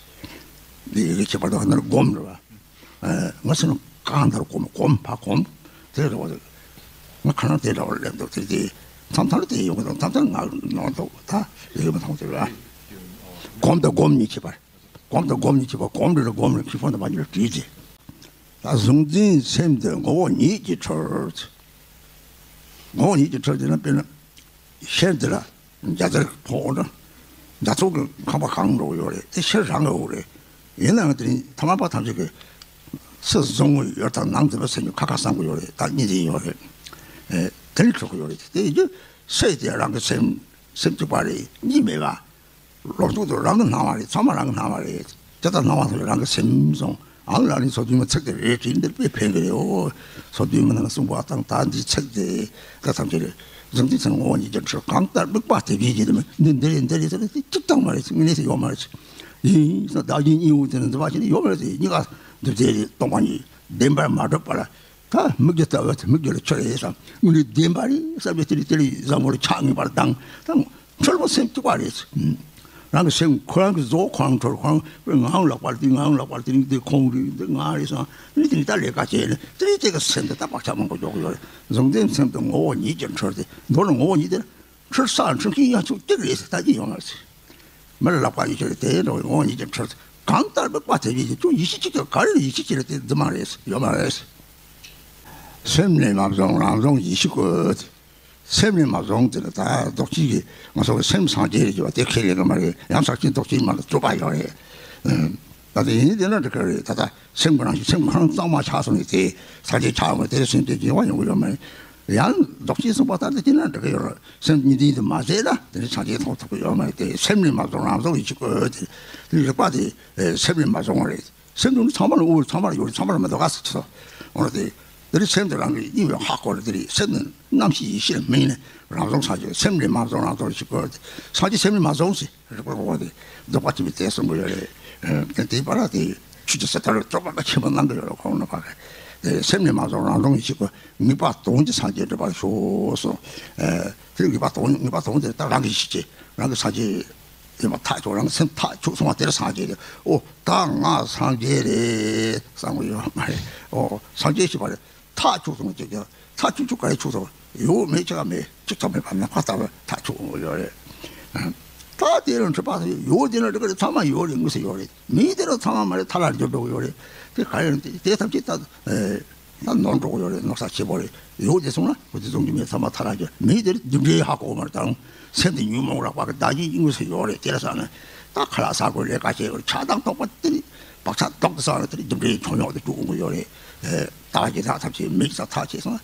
འདི་ཡི་གེ་ཁྱད་པར་དུ་ཧ་ན་གོམས་འགྲོ་བ། ང་སེམས་གང་ལྟར་གོམས་གོམས་ཕ་གོམས་དེ་རེད་བ། ང་ཁ་ནང་དེ་འདྲ་བ་ལེན་འདུག་དེ་དེ་མཚམས་མཚམས་དེ་ཡོང་གི་འདུག་མཚམས་མཚམས་ང་ནང་འདུག་ད་ཡི་གེ་མ་མཐོང་དེ་རེད། གོམས་དང་སྒོམ་གཉིས་ཁྱད་པར། གོམས་དང་སྒོམ་གཉིས་ཁྱད་པར་གོམས་འདྲ་ལ་སྒོམ་རེད་ཁྱི་ཕོ་དང་མ་གཉིས་ལ་བྲིས་ཏེ། ད་གཟུང་འཛིན་སེམས་དེ་ངོ་བོ་ཉིད་ཀྱི་འཁྲུལ། ངོ་བོ་ཉིད་ཀྱི་འཁྲུལ་དེ་ན་དཔེར་ན། ཤེལ་འདི་ལ་རྒྱ་ཚར་ཕོག་ན་རྒྱ་ཚོགས་ཀྱི་ཁང་པ་གང་འགྲོ་གི་ཡོད་རེད། དེ་ཤེལ་རང་གི་འོག་རེད། ཡིན་ནའང་དེ་རིང་ཐ་མལ་པ་ཐམས་ཅད་ཀྱི་སུ་བཟུང་གི་ཡོད་དང་ནང་འཛིན་པ་སེམས་ཀྱི་ཁ་ཁ་བསམ་གི་ཡོད་རེད། ད་གཉིས་འཛིན་ཡོད་རེད། ཨེ་དེ་ནི་ཆོག་གི་ཡོད་རེད། དེ་ཡིན་དུས་སེམས་དེ་རང་གི་སེམས་སེམས་གཅིག་པ་རེད། གཉིས་མེད་པ། ལོག་རྟོག་དེ་རང་གི་སྣང་བ་རེད། ཚང་མ་རང་གི་སྣང་བ་རེད། དེ་ལྟར་སྣང་བ་དེ་རང་གི་སེམས་སོང་། ཨང་ལ་ནི་སོ་བདུན་མ་ཚིག་དེ་རེད་དྲིས་འདིར་དཔེ་ཕན་གི་རེད། ཨོ། སོ་བདུན་མ་ནང་གསུངས་པ་དང་ད་འདི་ཚིག་དེ་ད་ཐམས་ཅད་རེད། གཟུང་འཛིན་སེམས་ངོ་བོ་ཉིད་ཀྱི་འཁྲུལ་གང་ལྟར་དམིགས་པ་དེ་བཞིན་ཉིད་དུ་མིན། འདི་འདི་རེད་འདི་རེད་ཟེར་ན་དེ་གཅིག་ཀྱང་མ་རེད། དངོས་གནས་དེ་ཡོད་མ་རེད། ཡིན་ཟེར་བདག་གཞན་གཉིས་པོ་དེ་ནི་འཛིན་པ་ཞིག་ནི་ཡོད་མ་རེད། དེ་གཉིས་ཀ་འདུ་བྱེད་རེད། སྟོང་པ་ཉིད་བདེན་པར་མ་གྲུབ་པ་ལ། ད་མིག་རྒྱུ་ལྟ་བུ་དེ་མིག་རྒྱུ་ལ་ཆོས་རེད་བསམ། དངོས་གནས་བདེན་པ་རེད་བསམ་པའི་དེ་ལས་དེ་ལས་བཟང་པོ་ལ་ཆགས་ངེས་པར་ལྡང་། ད་འཁྲུལ་པ་སེམས་གཅིག་པ་རེད། རང་གི་སེམས་ཁོ་རང་གི་བཟོ་ཁོ་རང་འཁྲུལ་ཁོ་རང་ངའང་ལག་པར་དེ་ངའང་ལག་པར་དེ་རིང་དེ་ཁོང་རེད་འདི་ང་རེད་བསམ། དེ་ནས་དེ་ནས་ད་ལས་ཀ་བྱས་ནས་དེ་ནས་དེ་ག་སེམས་དེ་ད་བག་ཆགས་མང་པོ་འཇོག་གི་ཡོད་རེད། གཟུང་འཛིན་སེམས་དེ་ངོ་བོ་ཉིད་ཀྱི་འཁྲུལ་དེ་མདོར་ན་ངོ་བོ་ཉིད་དེ་འཁྲུལ་ས་འཁྲུལ་མཁན་ཡང་ཆོས་གཅིག་རེད་ཟེར་ད་ཅི་ཡོང་བ་རེད། མི་ལ་ལག་པ་ཡོད་ཆོག་རེད། དེ་འདྲ་བའི་ངོ་བོ་ཉིད་ཀྱི་འཁྲུལ་གང་ལྟར་དམིགས་པ་དེ་བཞིན་གྱི་ཁྱོད་ཡེ་ཤེས་གཅིག་གི་ག་རེ་ལ་ཡེ་ཤེས་གཅིག་ལ་དེ་རྫུན་མ་རེད་ཡོད་མ་རེད། སེམས་ལས་མ་བཟུང་རང་བཟུང་ཡེ་ཤེས་དགོས། སེམས་ལས་མ་བཟུང་དེ་ལ་ད་རྡོག་གཅིག་གི་ང་ཚོ་གི་སེམས་སངས་རྒྱས་རེད་ཀྱི་བ་དེ་ཁས་ལེན་གི་མ་རེད། ཡང་ཚར་གཅིག་རྡོག་གཅིག་མ་ལ་རྩོད་པ་ཡོད་རེད། ད་དེ་ཡིན་དེ་ན་འགྲིག་གི་རེད། ད་ད་སེམས་ཁོ་རང་ཞིག་སེམས་ཁོ་རང་གཙང་མ་ཆགས་སོང་ནས་དེ་སངས་རྒྱས་ཆགས་ཡོང་བ་དེ་སེམས་དེ་འགྱུར་བ་ཡོང་གི་ཡོད་མ་རེད། ཡང་རྡོག་གཅིག་གསུངས་པ་ལྟར་དུ་དེ་ན་འགྲིག་གི་ཡོད་རེད། སེམས་གཉིས་ལྡན་དུ་མ་ཟད་ན་དེ་ནི་སངས་རྒྱས་མཐོང་ཐུབ་ཀྱི་ཡོད་མ་རེད་དེ། སེམས་ལས་མ་བཟུང་རང་བཟུང་ཡིན་གཅིག་གོ་དེ། དེ་རིག་པ་དེ་སེམས་ལས་མ་བཟུང་བ་རེད། སེམས་དུ་ནི་ཚང་མ་ལ་དབུལ་ཚང་མ་ལ་ཡོད་རེད། ཚང་མ་ལ་མི་འདུག་ག་ཟེར་གྱི་སོ། འོ་ན་དེ་དེ་རིག་སེམས་དེ་རང་གི་དབྱིངས་ཡོད་ཧ་གོ་རེད། དེ་རིག་སེམས་ནི་རྣམ་ཤེས་ཡེ་ཤེས་ལ་དམིགས་ནས་རང་བཟུང་སངས་རྒྱས་སེམས་ལས་མ་བཟུང་རང་བཟུང་ཡིན་གཅིག་གོ་དེ། སངས་རྒྱས་སེམས་ལས་མ་བཟུང་ཟེར། རིག་པ་གོ་བ་དེ་རྫོགས་པ་ཆེན་པོའི་དེ་གསུང་གི་ཡོད་རེད། དེ་དེའི་བར་ལ་དེ་ཆོས་ཀྱི་སྲིད་མཐའ་རུ་རྫོགས་པ་ཆེན་པོ་གནང་གི་ཡོད་རེད། ཁོང་རྣམ་པ་གི་ དེ་སེམས་ནི་མ་བཟུང་རང་བཟུང་ཡེ་ཤེས་ཀྱི་ངེས་པ་དོན་གྱི་སངས་རྒྱས་འགྲུབ་པར་ཤོག་གསུངས། ཨེ། དེ་ངེས་པ་དོན་ངེས་པ་དོན་དེ་ད་རང་གི་ཡེ་ཤེས་ཀྱིས་རང་གི་སངས་རྒྱས་ཡིན་པ་ཐག་ཆོད། རང་གི་སེམས་ཐག་ཆོད་སོང་བ་དེར་སངས་རྒྱས་རེད། ཨོ་ད་ང་སངས་རྒྱས་རེད་བསམ་གྱི་ཡོད་མ་རེད། ཨོ་སངས་རྒྱས་ཞེས་པ་རེད། ཐག་ཆོད་སོང་ཅིག་ཀྱང་ཐག་ཆོད་ཆོད་ག་རེ་ཆོད་སོང་། ཡོད་མེད་ཅི་ག་མེད། ཅིག་ཀྱང་མེད་པ་ནམ་མཁའ་ལྟ་བུ་ཐག་ཆོད་ཡོད་རེད། ད་དེ་ལ་འཕྲོད་པ་ཡོད་དེ་ན་འགྲིག་གི་རེད། ཚང་མ་ཡོད་རེད། དངོས་སུ་ཡོད་རེད། མེད་དེ་ན་ཚང་མ་མ་རེད། ཐ་ལ་འགྱུར་འགྲོ་གི་ཡོད་རེད། དེ་ག་རེ་རེད། དེ་ཐམས་ཅད་ད་ད་ནོར་འགྲོ་གི་ཡོད་རེད། ནོར་ས་ཆེ་པོ་རེད། ཡོད་དེ་སོང་ན་ཁོ་དེ་བཟུང་གི་མེད། ཚང་མ་ཐ་ལ་འགྱུར། མེད་དེ་རེད། རྒྱུ་འབྲས་ཧ་གོ་མ་རེད། ད་རུང་སེམས་དེ་ཉོན་མོངས་རགས་པ་གི་བདག་གཞན་དངོས་སུ་ཡོད་རེད། དེ་ལ་བསམ་ན་ད་ཁ་ལག་ཟ་དགོས། ལས་ཀ་བྱེད་དགོས། ཆགས་སྡང་རྟོག་པ་དེ་བག་ཆགས་ལྡོག་ཏུ་སོང་ན་དེ་རྒྱུ་འབྲས་ཆོས་ཉིད་དུ་འཇུག་ཡོང་གི་ཡོད་རེད། ཨེ། ད་ཀྱི་ད་ཐབས་ཤེས་མིག་ས་ཐག་ཆད་སོང་།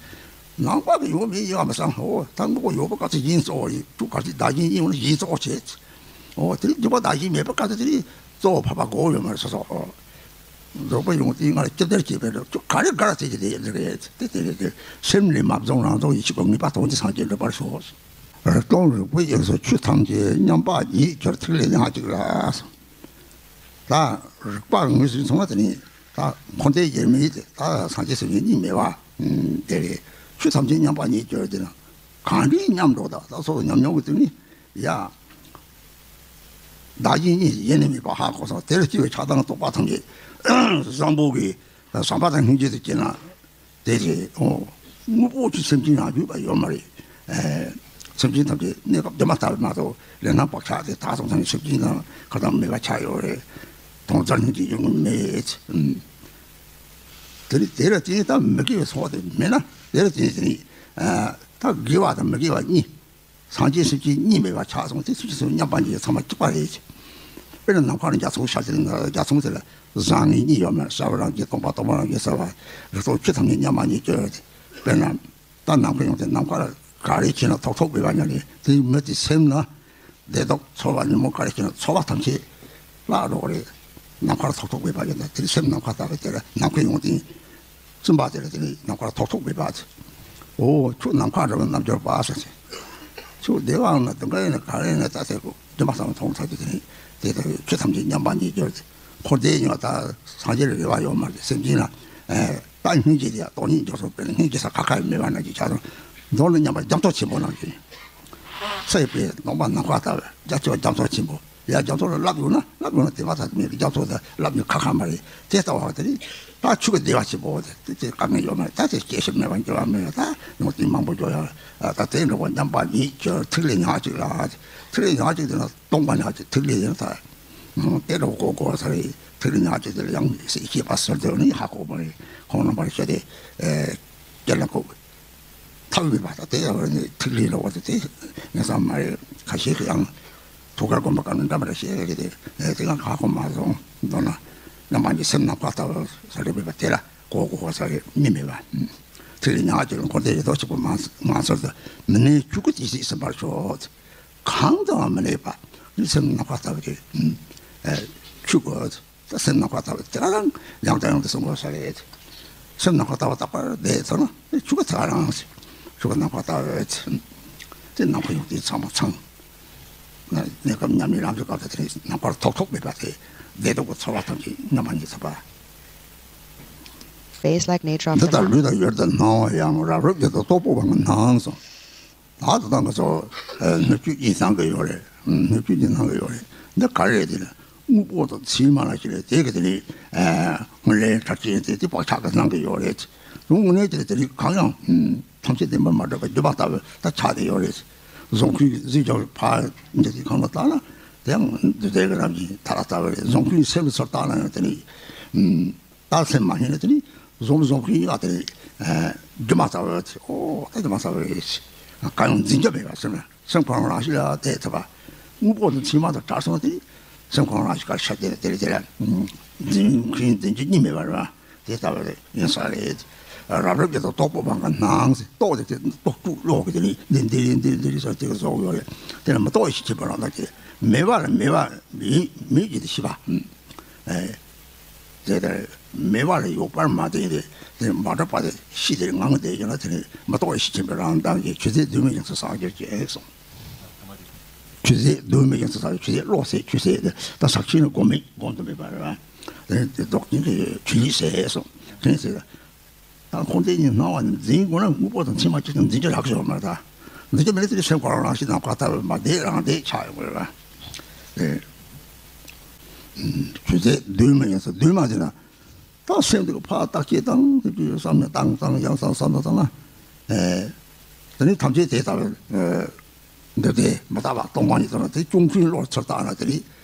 ནང་པ་གི་ཡོད་མེད་ཡིན་པ་མི་སང་། འོ་ད་དངོས་པོ་ཡོད་པ་སྐབས་སུ་གཞན་གཙོ་བོ་ཡིན། ཅུང་ག་ཚོད་བདག་གཞན་ཡིན་ན་གཞན་གཙོ་བོ་བྱེད། འོ་དེ་རིང་འདུས་པ་བདག་གཞན་མེད་པ་སྐབས་སུ་དེ་རིང་གཙོ་བོ་འཕགས་པ་དགོས་ཡོད་མ་རེད། སོ་སོ། འོ། རྫོགས་པ་ཡོང་དུས་ང་ལ་སྐྱབས་དར་བྱེད་པའི་རེད། ཅུང་ག་རེ་ག་རེ་བྱེད་ཀྱི་དེ་ཡིན་དེ་རེད། དེ་དེ་རེད་དེ། སེམས་ནི་མ་བཟུང་རང་བཟུང་ཡེ་ཤེས་ཀྱི་ངེས་པ་དོན་གྱི་སངས་རྒྱས་འགྲུབ་པར་ཤོག །སྟོང་རིག་པའི་དབྱིངས་སུ་ཆོས་ཐམས་ཅད་མཉམ་པ་ཉིད་གྱུར། ཐིག་ལེ་ཉག་གཅིག་ལ། ད་རིག་པ་ངོས་ཟིན་སོང་བ་དེ་ནི་ད་འཁོར་འདས་དབྱེར་མེད་དེ་ད་སངས་རྒྱས་སུ་ཡིན་གཉིས་མེད་པ་དེ་རེད། ཆོས་ཐམས་ཅད་མཉམ་པ་ཉིད་གྱུར་དེ་ན་གང་འདྲའི་མཉམ་འགྲོ་ད་ད་སོགས་ཉམས་མྱོང་གི་དུས་ནི་ཡ། བདག་གཞན་གཉིས་ཡེ་ནས་མེད་པ་ཧ་གོ་སོང་། དེར་སྐྱེ་བའི་ཆགས་སྡང་རྟོག་པ་ཐམས་ཅད་བཟང་པོ་གི་བསམ་པ་དང་སྙིང་རྗེ་དུ་སྐྱེས་ན། དེ་རེད། ཨོ། དངོས་པོ་ཅིག་སེམས་ཅན་ནང་འཇུག་པ་ཡོད་མ་རེད། ཨེ། སེམས་ཅན་ཐམས་ཅད་གནས་སྐབས་བདེ་མ་ཐག་མ་གཏོགས་ལས་སྣང་བག་ཆགས་དེ་དག་སོང་ཙང་སེམས་ཅན་ནང་ཁ་དང་མེད་པ་ཆགས་ཡོད་རེད། དོན་རྩ་ནི་དེ་ཡོང་གི་མེད། ཨུམ། དེ་ནི་དེ་ལ་བརྟེན་ད་མི་དགེ་བའི་ཚོགས་དེ་མེད་ན། དེ་ལ་བརྟེན་དེ་ནི་ཨ། ད་དགེ་བ་དང་མི་དགེ་བ་གཉིས། སངས་རྒྱས་སེམས་ཅན་གཉིས་མེད་པ་ཆགས་སོང་། དེ་སུ་ཅི་སུ་མཉམ་པ་ཉིད་ཚང་མ་གཅིག་པ་རེད། དཔེར་ན་ནམ་མཁའ་ལ་རྒྱ་མཚོ་ཤར་ཏེ་རྒྱ་མཚོ་དེ་ལ་བཟང་ངན་གཉིས་ཡོད་མ་རེད། གསལ་བ་རང་བཞིན་སྟོང་པ། སྟོང་པ་རང་བཞིན་གསལ་བ། རིག་སྟོང་ཆོས་ཐམས་ཅད་མཉམ་པ་ཉིད་ཀྱི། དཔེར་ན་ད་ནམ་མཁའ་ཡོང་སྟེ་ནམ་མཁའ་ལ་ག་རེ་བྱས་ན་ཐོགས་ཐོགས་མེད་པ་ཉིད་ནི་དེ་མི་དེ་སེམས་ན་བདེ་སྡུག་ཚོར་བ་ཉོན་མོངས་ག་རེ་བྱས་ན་ཚོར་བ་ཐམས་ཅད་བརླག་འགྲོ་གི་རེད། ནམ་མཁའ་ལ་ཐོགས་ཐོགས་མེད་པ་ཡིན་ན་དེ་སེམས་ནམ་མཁའ་ལྟ་བུ་དེ་ལ་ནམ་མཁའ་ཡོང་སྟེ། བཙུན་པ་དེ་ལ་དེ་ནི་ནམ་མཁར་ཐོགས་ཐོགས་མེད་པ། ཨོ་ཁྱོད་ནམ་མཁའ་འདྲ་བའི་རྣལ་འབྱོར་པ་ཟེར་ཏེ། ཁྱོད་བདེ་བའང་ན་སྡུག་བསྔལ་ཡིན་ན་ག་རེ་ཡིན་ན་ད་ཟེར་གོ། སྡུག་བསྔལ་ཙམ་མཐོང་ཚར་དུས་དེ་ནི་དེ་ལྟར་ཆོས་ཐམས་ཅད་མཉམ་པ་ཉིད་ཀྱི། འཁོར་འདས་ཡིན་པ་ད་སངས་རྒྱས་ལ་རེ་བ་ཡོད་མ་རེད། སེམས་ཅན་ལ་ཨེ་ད་སྙིང་རྗེ་དེ་ཡང་སྟོང་ཉིད་འཇོག་ཚུལ་དཔེར་ན་སྙིང་རྗེ་ས་ཁ་ཁ་མེད་པ་ནང་གི་ཆ་དང་། མདོར་ན་མཉམ་པ་རྒྱ་མཚོ་ཆེན་པོ་ནང་བཞིན། ས་ཡི་པའི་སྟོང་པ་ནམ་མཁའ་ལྟ་བུ་རྒྱ་ཆེ་བ་རྒྱ་མཚོ་ཆེན་པོ། ཡ་རྒྱ་མཚོ་ལ་བསླབ་ཡོང་ན་བསླབ་ཡོང་ན་དེ་བ་ད་མེད་རྒྱ་མཚོ་ད་བསླབ་ཡོང་ཁ་ཁ་མ་རེད། དེ་ལྟ་བ་དེ་རེད། ད་ཆོས་ཀྱི་བདེ་བ་ཆེན་པོ་དེ་དེ་དེ་དཀའ་ངལ་ཡོད་མ་རེད། ད་དེ་སྐྱེ་ཤི་མེད་པ་འགྱུར་བ་མེད་པ་ད་ཡོང་དེ་མང་པོ་འགྱོ་ཡ། ད་དེ་འགྲོ་བ་མཉམ་པ་ཉིད་ཀྱི་ཐིག་ལེ་ཉག་གཅིག་ལ། ཐིག་ལེ་ཉག་གཅིག་དེ་ན་སྟོང་པ་ཉག་གཅིག་ཐིག་ལེ་ཡིན་ད། དེ་འགྲོ་གོ་གོ་ས་རེད། ཐིག་ལེ་ཉག་གཅིག་དེ་ལ་ཡང་སྲིད་ཤེས་པ་ཟེར་དོན་ནི་ཧ་གོ་མ་རེད། ཁོང་རྣམ་པར་ཤེས་ཏེ་ཨེ་སྐྱེ་ལ་གོ། ཐབས་མེད་པ་དང་དེ་ཡང་ནི་ཐིག་ལེ་ལོག་པ་དེ་དེ་ངེས་ས་མ་རེད། ཁ་ཤས་ཀྱི་ཡང་ཐུགས་ཀར་སྒོམ་པ་གང་འདྲ་མ་རེད་ཤེས་ཀྱི་དེ་དེ་གང་ཁ་ཁོ་མ་སོང་མདོར་ན་རྣམ་པ་གཉིས་སེམས་ནམ་མཁའ་ལྟ་བུ་ས་རེད་པས་པ་དེ་ལ་གོ་གོ་བ་ས་རེད་མི་མེད་པ། ཐིག་ལེ་ཉག་གཅིག་ལ་འཁོར་འདས་ཡེ་ཐོག་གཅིག་པུ་མ་མ་ཚོར་དུ་མི་གནས་ཆོས་སྐུ་དེ་སྲིད་ཟིན་པར་ཤོག །གང་དུའང་མི་གནས་པ་ནི་སེམས་ནམ་མཁའ་ལྟ་བུ་དེ་ཆོས་སྐུ། ད་སེམས་ནམ་མཁའ་ལྟ་བུ་དེ་རང་ཡང་དང་ཡང་དུ་གསུང་དགོས་ས་རེད། སེམས་ནམ་མཁའ་ལྟ་བུ་རྟག་པར་བསྡད་ཚར་ན་ཆོས་སྐུ་དེ་རང་ཆོས་སྐུ་ནམ་མཁའ་ལྟ་བུ་དེ་ནམ་མཁའ་ཡོང་དུས་ཚང་མ་ཚང་། གནས་སྐབས་མཉམ་མེད་ལམ་གྱི་སྐབས་དེ་ནམ་མཁར་ཐོགས་ཐོགས་མེད་པ་དེ་བདེ་སྡུག་གི་ཚོར་བ་ཐམས་ཅད་མཉམ་པ་ཉིད་ཚོར་བ། Face like nature of འདི the ལྟར་ལུས་དང་ཡུལ་དུ་སྣང་བ་ཡང་རབ་རིབ་ཀྱི་དུ་རྟོག་པོ་བ་ངི་སྣང་སོང་། ད་ད་ལྟ་ང་ཚོ་སྣོད་བཅུད་ཀྱི་སྣང་གི་ཡོད་རེད། སྣོད་བཅུད་ཀྱི་སྣང་གི་ཡོད་རེད། འདི་ག་རེ་རེད་དེ་ལ་དངོས་པོ་དང་ཚད་མ་ལ་ཞིག་རེད། དེ་གི་དེ་ནི་སྔོན་ལས་གྲགས་ཅན་དེ་དེ་བག་ཆགས་ཀྱི་སྣང་གི་ཡོད་རེད། རུང་དངོས་གནས་དེ་དེ་ནི་གང་ཡང་ཐམས་ཅད་བདེན་པར་མ་གྲུབ་པ་བརྗོད་པ་ལྟ་བུ་ད་ཆགས་བསྡད་ཡོད་རེད། གཟུགས་སྐུའི་གཟི་བརྗིད་ཕར་འདི་དེ་གང་ལ་བལྟ་ན་དེ་ཡང་འདུས་བྱས་ཀྱི་རང་བཞིན་ཐ་ལ་ལྟ་བུ་རེད། གཟུགས་སྐུའི་སེམས་ལ་ཚུར་བལྟ་ན་ཡང་དེ་ནི། ད་སེམས་མ་ཡེངས་ན་དེ་ནི་གཟུགས་གཟུགས་ཀྱི་ཡ་དེ་ནི་སྒྱུ་མ་ལྟ་བུ་རེད། ཨོ་ད་སྒྱུ་མ་ལྟ་བུ་རེད། གང་ཡང་འཛིན་རྒྱུ་མེད་པ་སེམས་ལ་སེམས་ཁོ་རང་རང་བཞིན་ལ་དེ་ཐུབ་པ། དངོས་པོ་དང་ཚད་མ་དང་བྲལ་སོང་དེ་ནི་སེམས་ཁོ་རང་རང་བཞིན་ག་ཤར་དེ་དེ་རེད། དེ་ལ་འཛིན་མཁན་འཛིན་རྒྱུ་གཉིས་མེད་པ་རེད། དེ་ལྟ་བུ་རེད་ཡིན་ས་རེད། རབ་རིབ་ཀྱི་དུ་རྟོག་པོ་བ་ངི་སྣང་ཟེར་རྟོག་དེ་དེ་རྟོག་དཀྲུག་ལོག་གི་དེ་ནི་འདི་འདི་རེད་འདི་འདི་རེད་ཟེར་དེ་ག་བཟོ་གི་ཡོད་རེད། དེ་ལ་མི་རྟོག་ཡེ་ཤེས་ཁྱད་པར་རང་དག་གི་མེད་པ་ལ་མེད་པ་མེད་མེད་ཀྱི་དེ་ཤེས་པ། ཨེ། དེ་ལྟར་མེད་པ་ལ་ཡོད་པར་མ་བརྟེན་ཏེ་དེ་མ་གྲུབ་པ་དེ་ཤེས་དེ་ངང་དེ་ཡིན་ན་དེ་ནི་མི་རྟོག་ཡེ་ཤེས་ཆེན་པོའི་རང་མདངས་ཀྱིས་ཆོས་མཛད་གདོད་མའི་དབྱིངས་སུ་སངས་རྒྱས་ཀྱི་གསུངས། ཆོས་མཛད་གདོད་མའི་དབྱིངས་སུ་སངས་རྒྱས། ཆོས་མཛད་བློ་ཟེར་ཆོས་ཟེར་དེ་ད་ཟག་བཅས་ནི་སྒོམ་མེད་སྒོམ་དུ་མེད་པ་རེད། དེ་ནི་དེ་ལྡོག་ཅན་གྱི་ཆོས་ཉིད་ཟེར་གསུངས། དེ་ནི་ཟེར། ད་ཁོང་དེ་གཉིས་སྣང་བ་ནི་འཛིན་དགོས་ན་དངོས་པོ་དང་མཚན་མ་གཅིག་ཀྱང་འཛིན་རྒྱུ་རག་ཤོག་མ་རེད། ད་འཛིན་རྒྱུ་མེད་ན་དེ་སེམས་ཁོ་རང་རང་བཞིན་ནམ་མཁའ་ལྟ་བུ་མ་བདེ་རང་བདེ་ཆགས་ཡོང་གི་རེད་པ། ཆོས་ཚན་བདུན་མ་ཡིན་ས་བདུན་མ་དེ་ན། ད་སེམས་དེ་གི་ཕར་བརྟག་དཔྱད་བཏང་དེ་དུས་བསམ་ནས་བཏང་བཏང་ཡང་བསམ་བསམ་བཏང་བཏང་ན། ཨེ། དེ་ནི་ཐམས་ཅད་དེ་ལྟ་བུ། ཨེ། འདི་དེ་མི་རྟག་པ་སྟོང་པ་ཉིད་དང་དེ་ཅུང་ཅུང་བློར་ཚུར་བཏང་ན་དེ་ནི།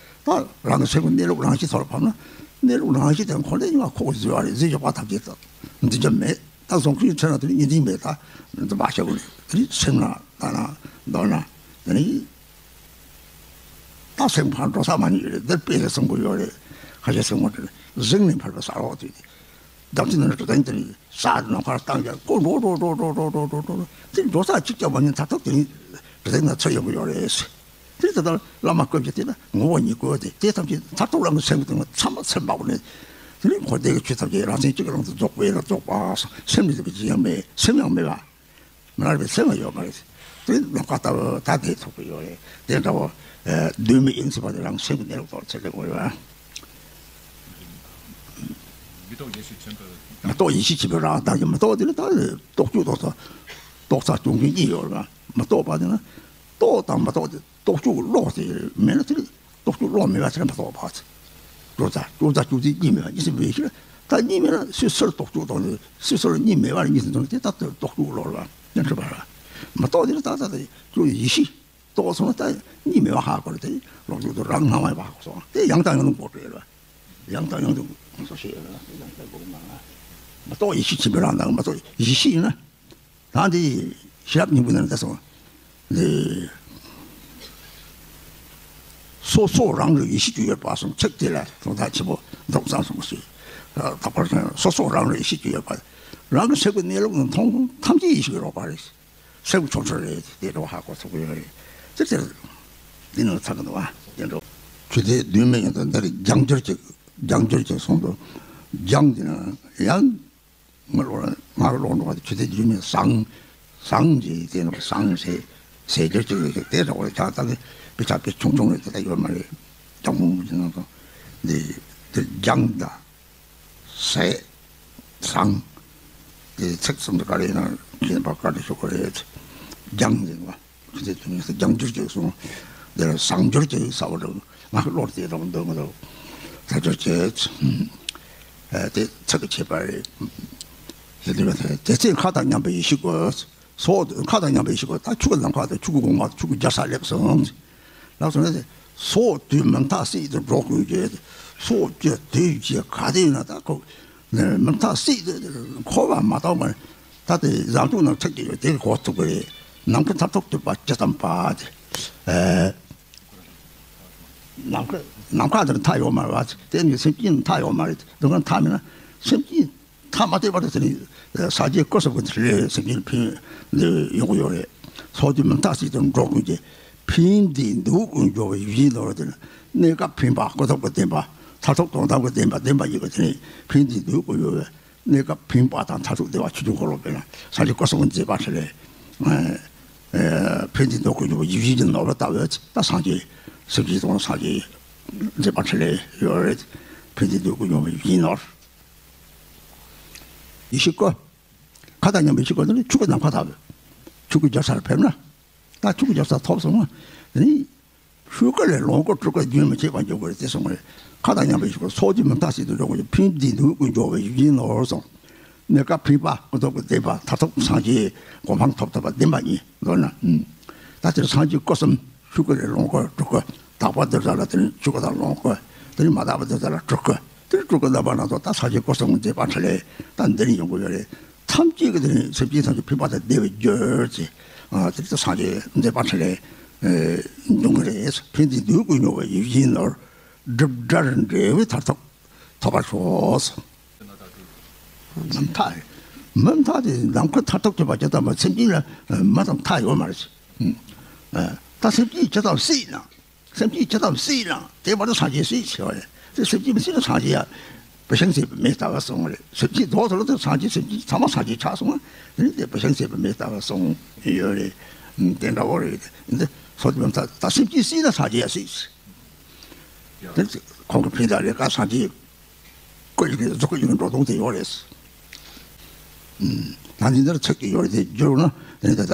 ད་རང་གི་སེམས་ཀྱི་གནས་ལུགས་རང་བཞིན་ཐོག་ལ་ཕབ་ན། གནས་ལུགས་རང་བཞིན་དེ་ཁོ་ནས་ཡང་ཁོག་བཟོས་པ་རེད། བཟོས་ཡོད་པ་ཐམས་ཅད་དུ་འདི་རྒྱུ་མེད། ད་གཟུང་འཛིན་ཚེ་ན་དེ་ནི་གཉིས་འཛིན་མེད། ད་འདི་མ་བྱ་དགོས་རེད། དེ་ནི་སེམས་ན་ལྟ་ན་མདོར་ན་དེ་ནི། ད་སེམས་ཕར་འགྲོ་ས་མ་རྙེད་རེད། འདིར་དཔེ་རེ་གསུང་གི་ཡོད་རེད། ཁ་ཤས་གསུང་གི་རེད། གཟིགས་ནས་ཕར་པའི་ས་འོག་དུས་ནས་བདག་ཅག་ནི་གྲུ་གཟིངས་དེ་ནས་ས་ནམ་མཁར་བཏང་ཀྱང་ཁོ་འགྲོ་འགྲོ་འགྲོ་འགྲོ་འགྲོ་འགྲོ་འགྲོ་འགྲོ་དེ་འགྲོ་ས་གཅིག་ཀྱང་མ་རྙེད། མཐར་ཐུག་དེ་ནས་གྲུ་གཟིངས་ན་ཚུར་ཡོང་གི་ཡོད་རེད། དེ་ད་ལྟ་བླ་མ་བཀོད་རྒྱུ་དེ་ལ་ངོ་བོ་ཉིད་བཀོད་དེ་དེ་ཐམས་ཅད་མཐར་ཐུག་རང་གི་སེམས་ཀྱི་སྟེང་ལ་ཚང་མ་ཚུར་འབབ་ནས། དེ་ནས་འཁོར་འདས་ཀྱི་ཆོས་ཐམས་ཅད་རང་མཚན་གཅིག་གི་ལམ་དུ་རྫོགས་པའི་ལ་རྫོགས་པ་སེམས་ནི་དེ་ཅི་ཡང་མེད། སེམས་ཡང་མེད་པ། མི་རག་པའི་སེམས་ཡོད་མ་རེད། དེ་ནམ་མཁའ་ལྟ་བུ་ད་དེ་ཐུག་གི་ཡོད་རེད། དེ་འདྲ་བོ། ཨེ། བདུན་མི་ཡིན་ཟེར་བ་དེ་རང་སེམས་ཀྱི་གནས་ལུགས་ཐོག་ཚད་ལས་འོས་པ། མི་རྟོག་ཡེ་ཤེས་ཆེན་པོ། མི་རྟོག་ཡེ་ཤེས་ཆེན་པོའི་རང་དག་གི་མི་རྟོག་དེ་ནི་ད་རྟོག་བཅུག་རྟོག་ཚོགས་རྟོག་ཚོགས་བྱུང་རྒྱུ་གཉིས་ཡོད་རེད། མི་རྟོག་པ་དེ་ནི་རྟོག་དང་མི་རྟོག་དེ། རྟོག་བཅུག་བློ་དེ་མེད་ན་དེ་ནི་རྟོག་བཅུག་བློ་མེད་པ་དེ་ལ་མི་རྟོག་པ། བཅུག་ཚ་བཅུག་ཚ་བཅུག་ཚེ་གཉིས་མེད་པ་གཉིས་སུ་མེད་ཕྱིར། ད་གཉིས་མེད་ན་སུས་སུར་རྟོག་བཅུག་དང་ནི་སུས་སུར་གཉིས་མེད་པ་གཉིས་སུ་འདུག་ན་དེ་ལྟར་དུ་རྟོག་བཅུག་བློ་རེད་པ། ཉན་ཐུབ་པ་རེད། མི་རྟོག་དེ་ནི་ད་ད་དེ་བཅུག་ཡེ་ཤེས་རྟོག་སོང་ན་ད་གཉིས་མེད་པ་ཧ་གོ་རེད། དེ་ལོག་བཅུག་ཏུ་རང་སྣང་བ་ཡིན་པ་ཧ་གོ་སོང་། དེ་ཡང་དང་ཡང་དུ་འགོག་པ་རེད་པ། ཡང་དང་ཡང་དུ་སོ་ཤེས་ཡང་དང་འགོག་མ། མི་རྟོག་ཡེ་ཤེས་ཆེན་པོའི་རང་དང་མི་རྟོག་ཡེ་ཤེས་ཡིན་ན། ད་འདི་ཤེས་རབ་སྙིང་པོ་ནང་ལ་གསུངས། འདི། སོ་སོ་རང་ལ་ཡེ་ཤེས་ཀྱི་ཡོད་པ་གསུངས། ཚིག་དེ་ལ་དོན་དག་ཆེན་པོ་འདུག་བསམ་སོང་ཟེར། ད་བར་དུ་སོ་སོ་རང་ལ་ཡེ་ཤེས་ཀྱི་ཡོད་པ། རང་གི་སེམས་ཀྱི་གནས་ལུགས་ནི་མཐོང་ཐམས་ཅད་ཡེ་ཤེས་ཀྱི་རོགས་པ་རེད། སེམས་ཀྱི་ཆོ་འཕྲུལ་རེད། དེ་འདྲ་བ་ཧ་གོ་ཐུབ་ཀྱི་ཡོད་རེད། དེ་ལྟར་འདི་ནང་ཚང་གི་འདུག་བ། དེ་འདྲ། ཆོས་དེ་བདུན་མི་ཡིན་དང་འདིར་སྦྱང་འགྱུར་གྱི། སྦྱང་འགྱུར་གྱི་གསུངས་འདུག་སྦྱང་འདི་ན་ཡང་། ང་ལོ་ང་ལོ་འགྲོ་བ་ཆུ་ཚོད་བདུན་ནས་བཟང་། བཟང་གི་དེ་ནས་བཟང་ཟེར་ཟེར་རྒྱུ་ཅིག་རེད། དེ་འདྲ་བོ་ཆགས་ད་གི་དཔེ་ཆ་དཔེ་ཆུང་ཆུང་རེད། དེ་ད་ཡོད་མ་རེད། སྦྱང་བུ་ཅིག་ནང་དུ་འདི་འདི་སྦྱང་ད་ཟས་བཟང་དེ་ཚིག་གསུམ་དུ་ག་རེ་ཡིན་ན་མཁྱེན་པ་བཀའ་དྲིན་ཞུ་དགོས་རེད། སྦྱང་ཟེར་བ། ཆུ་ཚོད་བདུན་ནས་སྦྱང་འགྱུར་གྱི་གསུང་། དེ་ལ་བཟང་འགྱུར་གྱི་ས་བོ་རུ་ང་གི་བློར་དེ་རང་འདོད་མི་འདུག་ད་ཅོ་བྱེད། ཨ་དེ་ཚིག་གི་ཁྱད་པར་རེད། དེ་དེ་དེ་ཚེ་མཁའ་དང་མཉམ་པའི་ཡེ་ཤེས་སྒོ། སོགས་མཁའ་དང་མཉམ་པའི་ཡེ་ཤེས་སྒོ། ད་ཆུ་ཁ་ནམ་མཁའ་དང་ཆུ་ཁུ་གོང་མ་ཆུ་ཁུ་རྒྱ་ས་སླེབས་སོང་། ལགས་སོ་ནས་སོགས་དུས་མུ་མཐའ་སྲིད་དུ་འགྲོ་དགོས་ཀྱི། སོགས་ཀྱི་དུས་ཀྱི་ག་དེ་ཡིན་ན་ད་ཁོ་མུ་མཐའ་སྲིད་དུ་འཁོར་བ་མ་གཏོགས་མ་ད་དེ་བཟང་ཕྱོགས་ནང་ཐུག་གི་ཡོད། དེ་གོ་ཐུབ་ཀྱི་རེད། ནམ་མཁའ་མཐར་ཐུག་ཐུབ་པ་ཇི་ཙམ་པ་དེ། ཨེ། ནམ་མཁའ་ནམ་མཁའ་དེར་མཐའ་ཡོད་མ་རེད་བ། དེ་ནི་སེམས་ཅན་མཐའ་ཡོད་མ་རེད། དེ་ག་མཐའ་མེད་ན་སེམས་ཅན་མཐའ་མ་བལྟས་པ་དེ་ནི་ས་སྐྱའི་སྐུ་གསུམ་གྱི་དེ་ལས་སེམས་ཅན་ཕན་ཡོན་ཡོང་གི་ཡོད་རེད། ཚོགས་དུས་མུ་མཐའ་སྲིད་དུ་འགྲོ་ཀུན་གྱི་ཕན་བདེའི་འདོད་དགུ་འབྱོར་བའི་ཡིད་བཞིན་ནོར་དེ་ནི་གནས་སྐབས་ཕན་པ་ཀུན་རྫོབ་ཀྱི་བདེན་པ་མཐར་ཐུག་དོན་དམ་གྱི་བདེན་པ་བདེན་པ་ཡིན་པ་དེ་ནི་ཕན་བདེའི་འདོད་དགུ་ཡོད་པའི། གནས་སྐབས་ཕན་པ་དང་མཐར་ཐུག་བདེ་བ་ཆོས་ཀྱི་འཁོར་ལོ་སྤེལ་ན་སངས་རྒྱས་སྐུ་གསུམ་མཛད་པ་ཁྲི་ལས། ཨ་ཨ་ཕན་བདེའི་འདོད་དགུ་འབྱོར་བའི་ཡིད་བཞིན་གྱི་ནོར་བུ་ལྟ་བུ་ད་སངས་རྒྱས་སེམས་ཅན་དང་སངས་རྒྱས་མཛད་པ་ཁྲི་ལས་ཡོད་རེད། ཕན་བདེའི་འདོད་དགུ་འབྱོར་བའི་ཡིད་བཞིན་ནོར། ཡེ་ཤེས་སྐུ། མཁའ་དང་མཉམ་པའི་ཡེ་ཤེས་སྐུ་ནི་ཆུ་ཁུ་ནམ་མཁའ་ལྟ་བུ། ཆུ་ཁུ་རྒྱ་སར་ཕེབས་ན། ད་ཆུ་ཁུ་རྒྱ་སར་ཐོབ་སོང་ན། དེ་ནི། ཆོས་སྐུ་ལས་ལོངས་སྐུ་སྤྲུལ་སྐུ་རྒྱུན་མི་འཆད་པར་འབྱུང་གི་རེད་དེ་གསུངས་པ་རེད། མཁའ་དང་མཉམ་པའི་ཡེ་ཤེས་སྐུ་ཚོགས་ཀྱི་མུ་མཐའ་སྲིད་དུ་འགྲོ་དགོས་ཀྱི་ཕན་བདེའི་འདོད་དགུ་འབྱོར་བའི་ཡིད་བཞིན་ནོར་གསུངས། གནས་སྐབས་ཕན་པ་ཀུན་རྫོབ་ཀྱི་བདེན་པ་མཐར་ཐུག་སངས་རྒྱས་གོ་འཕང་ཐོབ་ཐུབ་པ་བདེན་པ་ཉིད་མདོར་ན། ད་དེར་སངས་རྒྱས་སྐུ་གསུམ་ཆོས་སྐུ་ལས་ལོངས་སྐུ་སྤྲུལ་སྐུ་དག་པ་འདི་ལྟར་ལ་དེ་ནི་ཆོས་སྐུ་དང་ལོངས་སྐུ་དེ་ནི་མ་དག་པ་འདི་ལྟར་ལ་སྤྲུལ་སྐུ་དེ་ནི་སྤྲུལ་སྐུ་རྣམ་པ་སྣ་ཚོགས་ད་སངས་རྒྱས་སྐུ་གསུམ་མཛད་པ་ཁྲི་ལས་ད་འདི་ནི་ཡོང་གི་ཡོད་རེད། ཐམས་ཅད་ཀྱི་དེ་ནི་སེམས་ཅན་ཐམས་ཅད་ཕན་པ་དང་བདེ་བའི་རྒྱུར་ཅེས། ཨ་དེ་ལྟར་སངས་རྒྱས་མཛད་པ་ཁྲི་ལས་འབྱུང་གི་རེད། ཕན་བདེའི་འདོད་དགུ་འབྱོར་བའི་ཡིད་བཞིན་ནོར། སྒྲིབ་བྲལ་འབྲས་བུ་མཐར་ཐུག་ཐོབ་པར་ཤོག། མུ་མཐའ་མུ་མཐའ་དེ་ནམ་མཁའ་མཐར་ཐུག་ཐོབ་པ་ཇི་ལྟ་བུ་སེམས་ཅན་ལ་མུ་དང་མཐའ་ཡོད་མ་རེད། ཨ་ད་སེམས་ཅན་ཇི་ལྟ་བུ་སྲིད་ན། སེམས་ཅན་ཇི་ལྟ་བུ་སྲིད་ན་དེ་བར་དུ་སངས་རྒྱས་སྲིད་ཟེར་བ་རེད། དེ་སེམས་ཅན་མི་སྲིད་ན་སངས་རྒྱས་ཡ་བུ་ཤིང་ཟད་པའི་མེ་ལྟ་བུ་སོང་བ་རེད། སེམས་ཅན་རྫོགས་ཚར་ལ་དེ་སངས་རྒྱས་སེམས་ཅན་ཚང་མ་སངས་རྒྱས་ཆགས་སོང་བ་དེ་ནི་དེ་བུ་ཤིང་ཟད་པའི་མེ་ལྟ་བུ་སོང་ཡོད་རེད། དེ་འདྲ་བོ་རེད། འདི་སོ་དེ་མ་ད་ད་སེམས་ཅན་སྲིད་ན་སངས་རྒྱས་ཡ་སྲིད། དེ་ཁོང་གི་ཕན་བདག་ལས་ཀ་སངས་རྒྱས་སྐུ་ཡི་གཟུགས་སྐུ་ཡི་འགྲོ་སྟངས་དེ་ཡོད་རེད། ད་འདི་འདིར་ཚིག་གི་ཡོད་རེད། དེ་བསྒྱུར་ན་དེ་ནི་ད་ལྟ་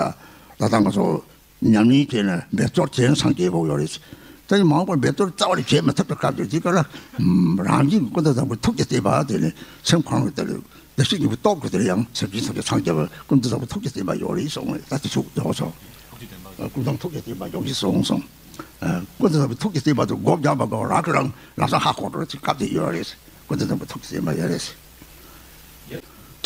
ད་ལྟ་ང་ཚོ་ཉམས་ལེན་བྱས་ནས་འབད་རྩོལ་བྱས་ན་སངས་རྒྱས་ཡོང་ཡོད་རེད། ད་ནི་མ་འོངས་པར་འབད་རྩོལ་རྩ་བ་ནས་བྱེད་མ་ཐུབ་པའི་སྐབས་དེ་དེ་ག་ལ་རང་བཞིན་གྱི་ཀུན་ཏུ་བཟང་པོའི་ཐུགས་ཀྱི་བརྩེ་བ་དེ་ནི་སེམས་ཁོང་གི་དེ་ལ་བདེ་གཤེགས་སྙིང་པོའི་སྟོབས་ཀྱིས་དེ་ལ་ཡང་སེམས་ཅན་ཐམས་ཅད་སངས་རྒྱས་པ་ཀུན་ཏུ་བཟང་པོའི་ཐུགས་ཀྱི་བརྩེ་བ་ཡོད་རེད་གསུངས་ནས། ད་དེ་ཚོ་ཡོད་སོང་། ཀུན་བཟང་ཐུགས་ཀྱི་བརྩེ་བ་ཡོངས་ཤིག་གསུངས་སོང་། ཨ། ཀུན་བཟང་པོའི་ཐུགས་ཀྱི་བརྩེ་བ་དེ་སྒོ་བརྒྱབ་པ་དགོས། རང་གིས་རང་ལམ་སང་ཧ་གོ་འགྲོ་ཅིག་སྐབས་དེ་ཡོད་རེད། ཀུན་བཟང་པོའི་ཐུགས་ཀྱི་བརྩེ་བ་ཡོད་རེད།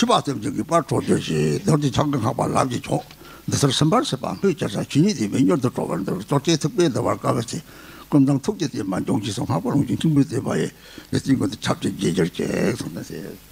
ཐུབ་པ་སེམས་ཅན་གྱི་དཔལ་འཕྲོག་གྱུར་ཅིག། རྡོ་རྗེ་འཆང་གི་སྔགས་པ་ལམ་གྱི་མཆོག། འདི་ལྟར་སེམས་དཔའ་སྲིད་པ་སྨོས་ཅི་དྲག། ཇི་སྙེད་དེ་བས་མྱུར་དུ་སྤྲོ་བར་འགྱུར། རྡོ་རྗེ་ཐེག་པའི་བདེ་བར་དཀའ་བའི་ཚེ། ཀུན་བཟང་ཐུགས་ཀྱི་བརྩེ་བ་འབྱུང་གྱིས་སོ། སྔགས་པ་ལུང་གི་མཐུན་པའི་བརྩེ་བ་ཡིས། འདི་ལྟའི་མགོན་དུ་ཆབས་ཅིག་རྗེས་གྱུར་ཅིག་གསུངས་ནས།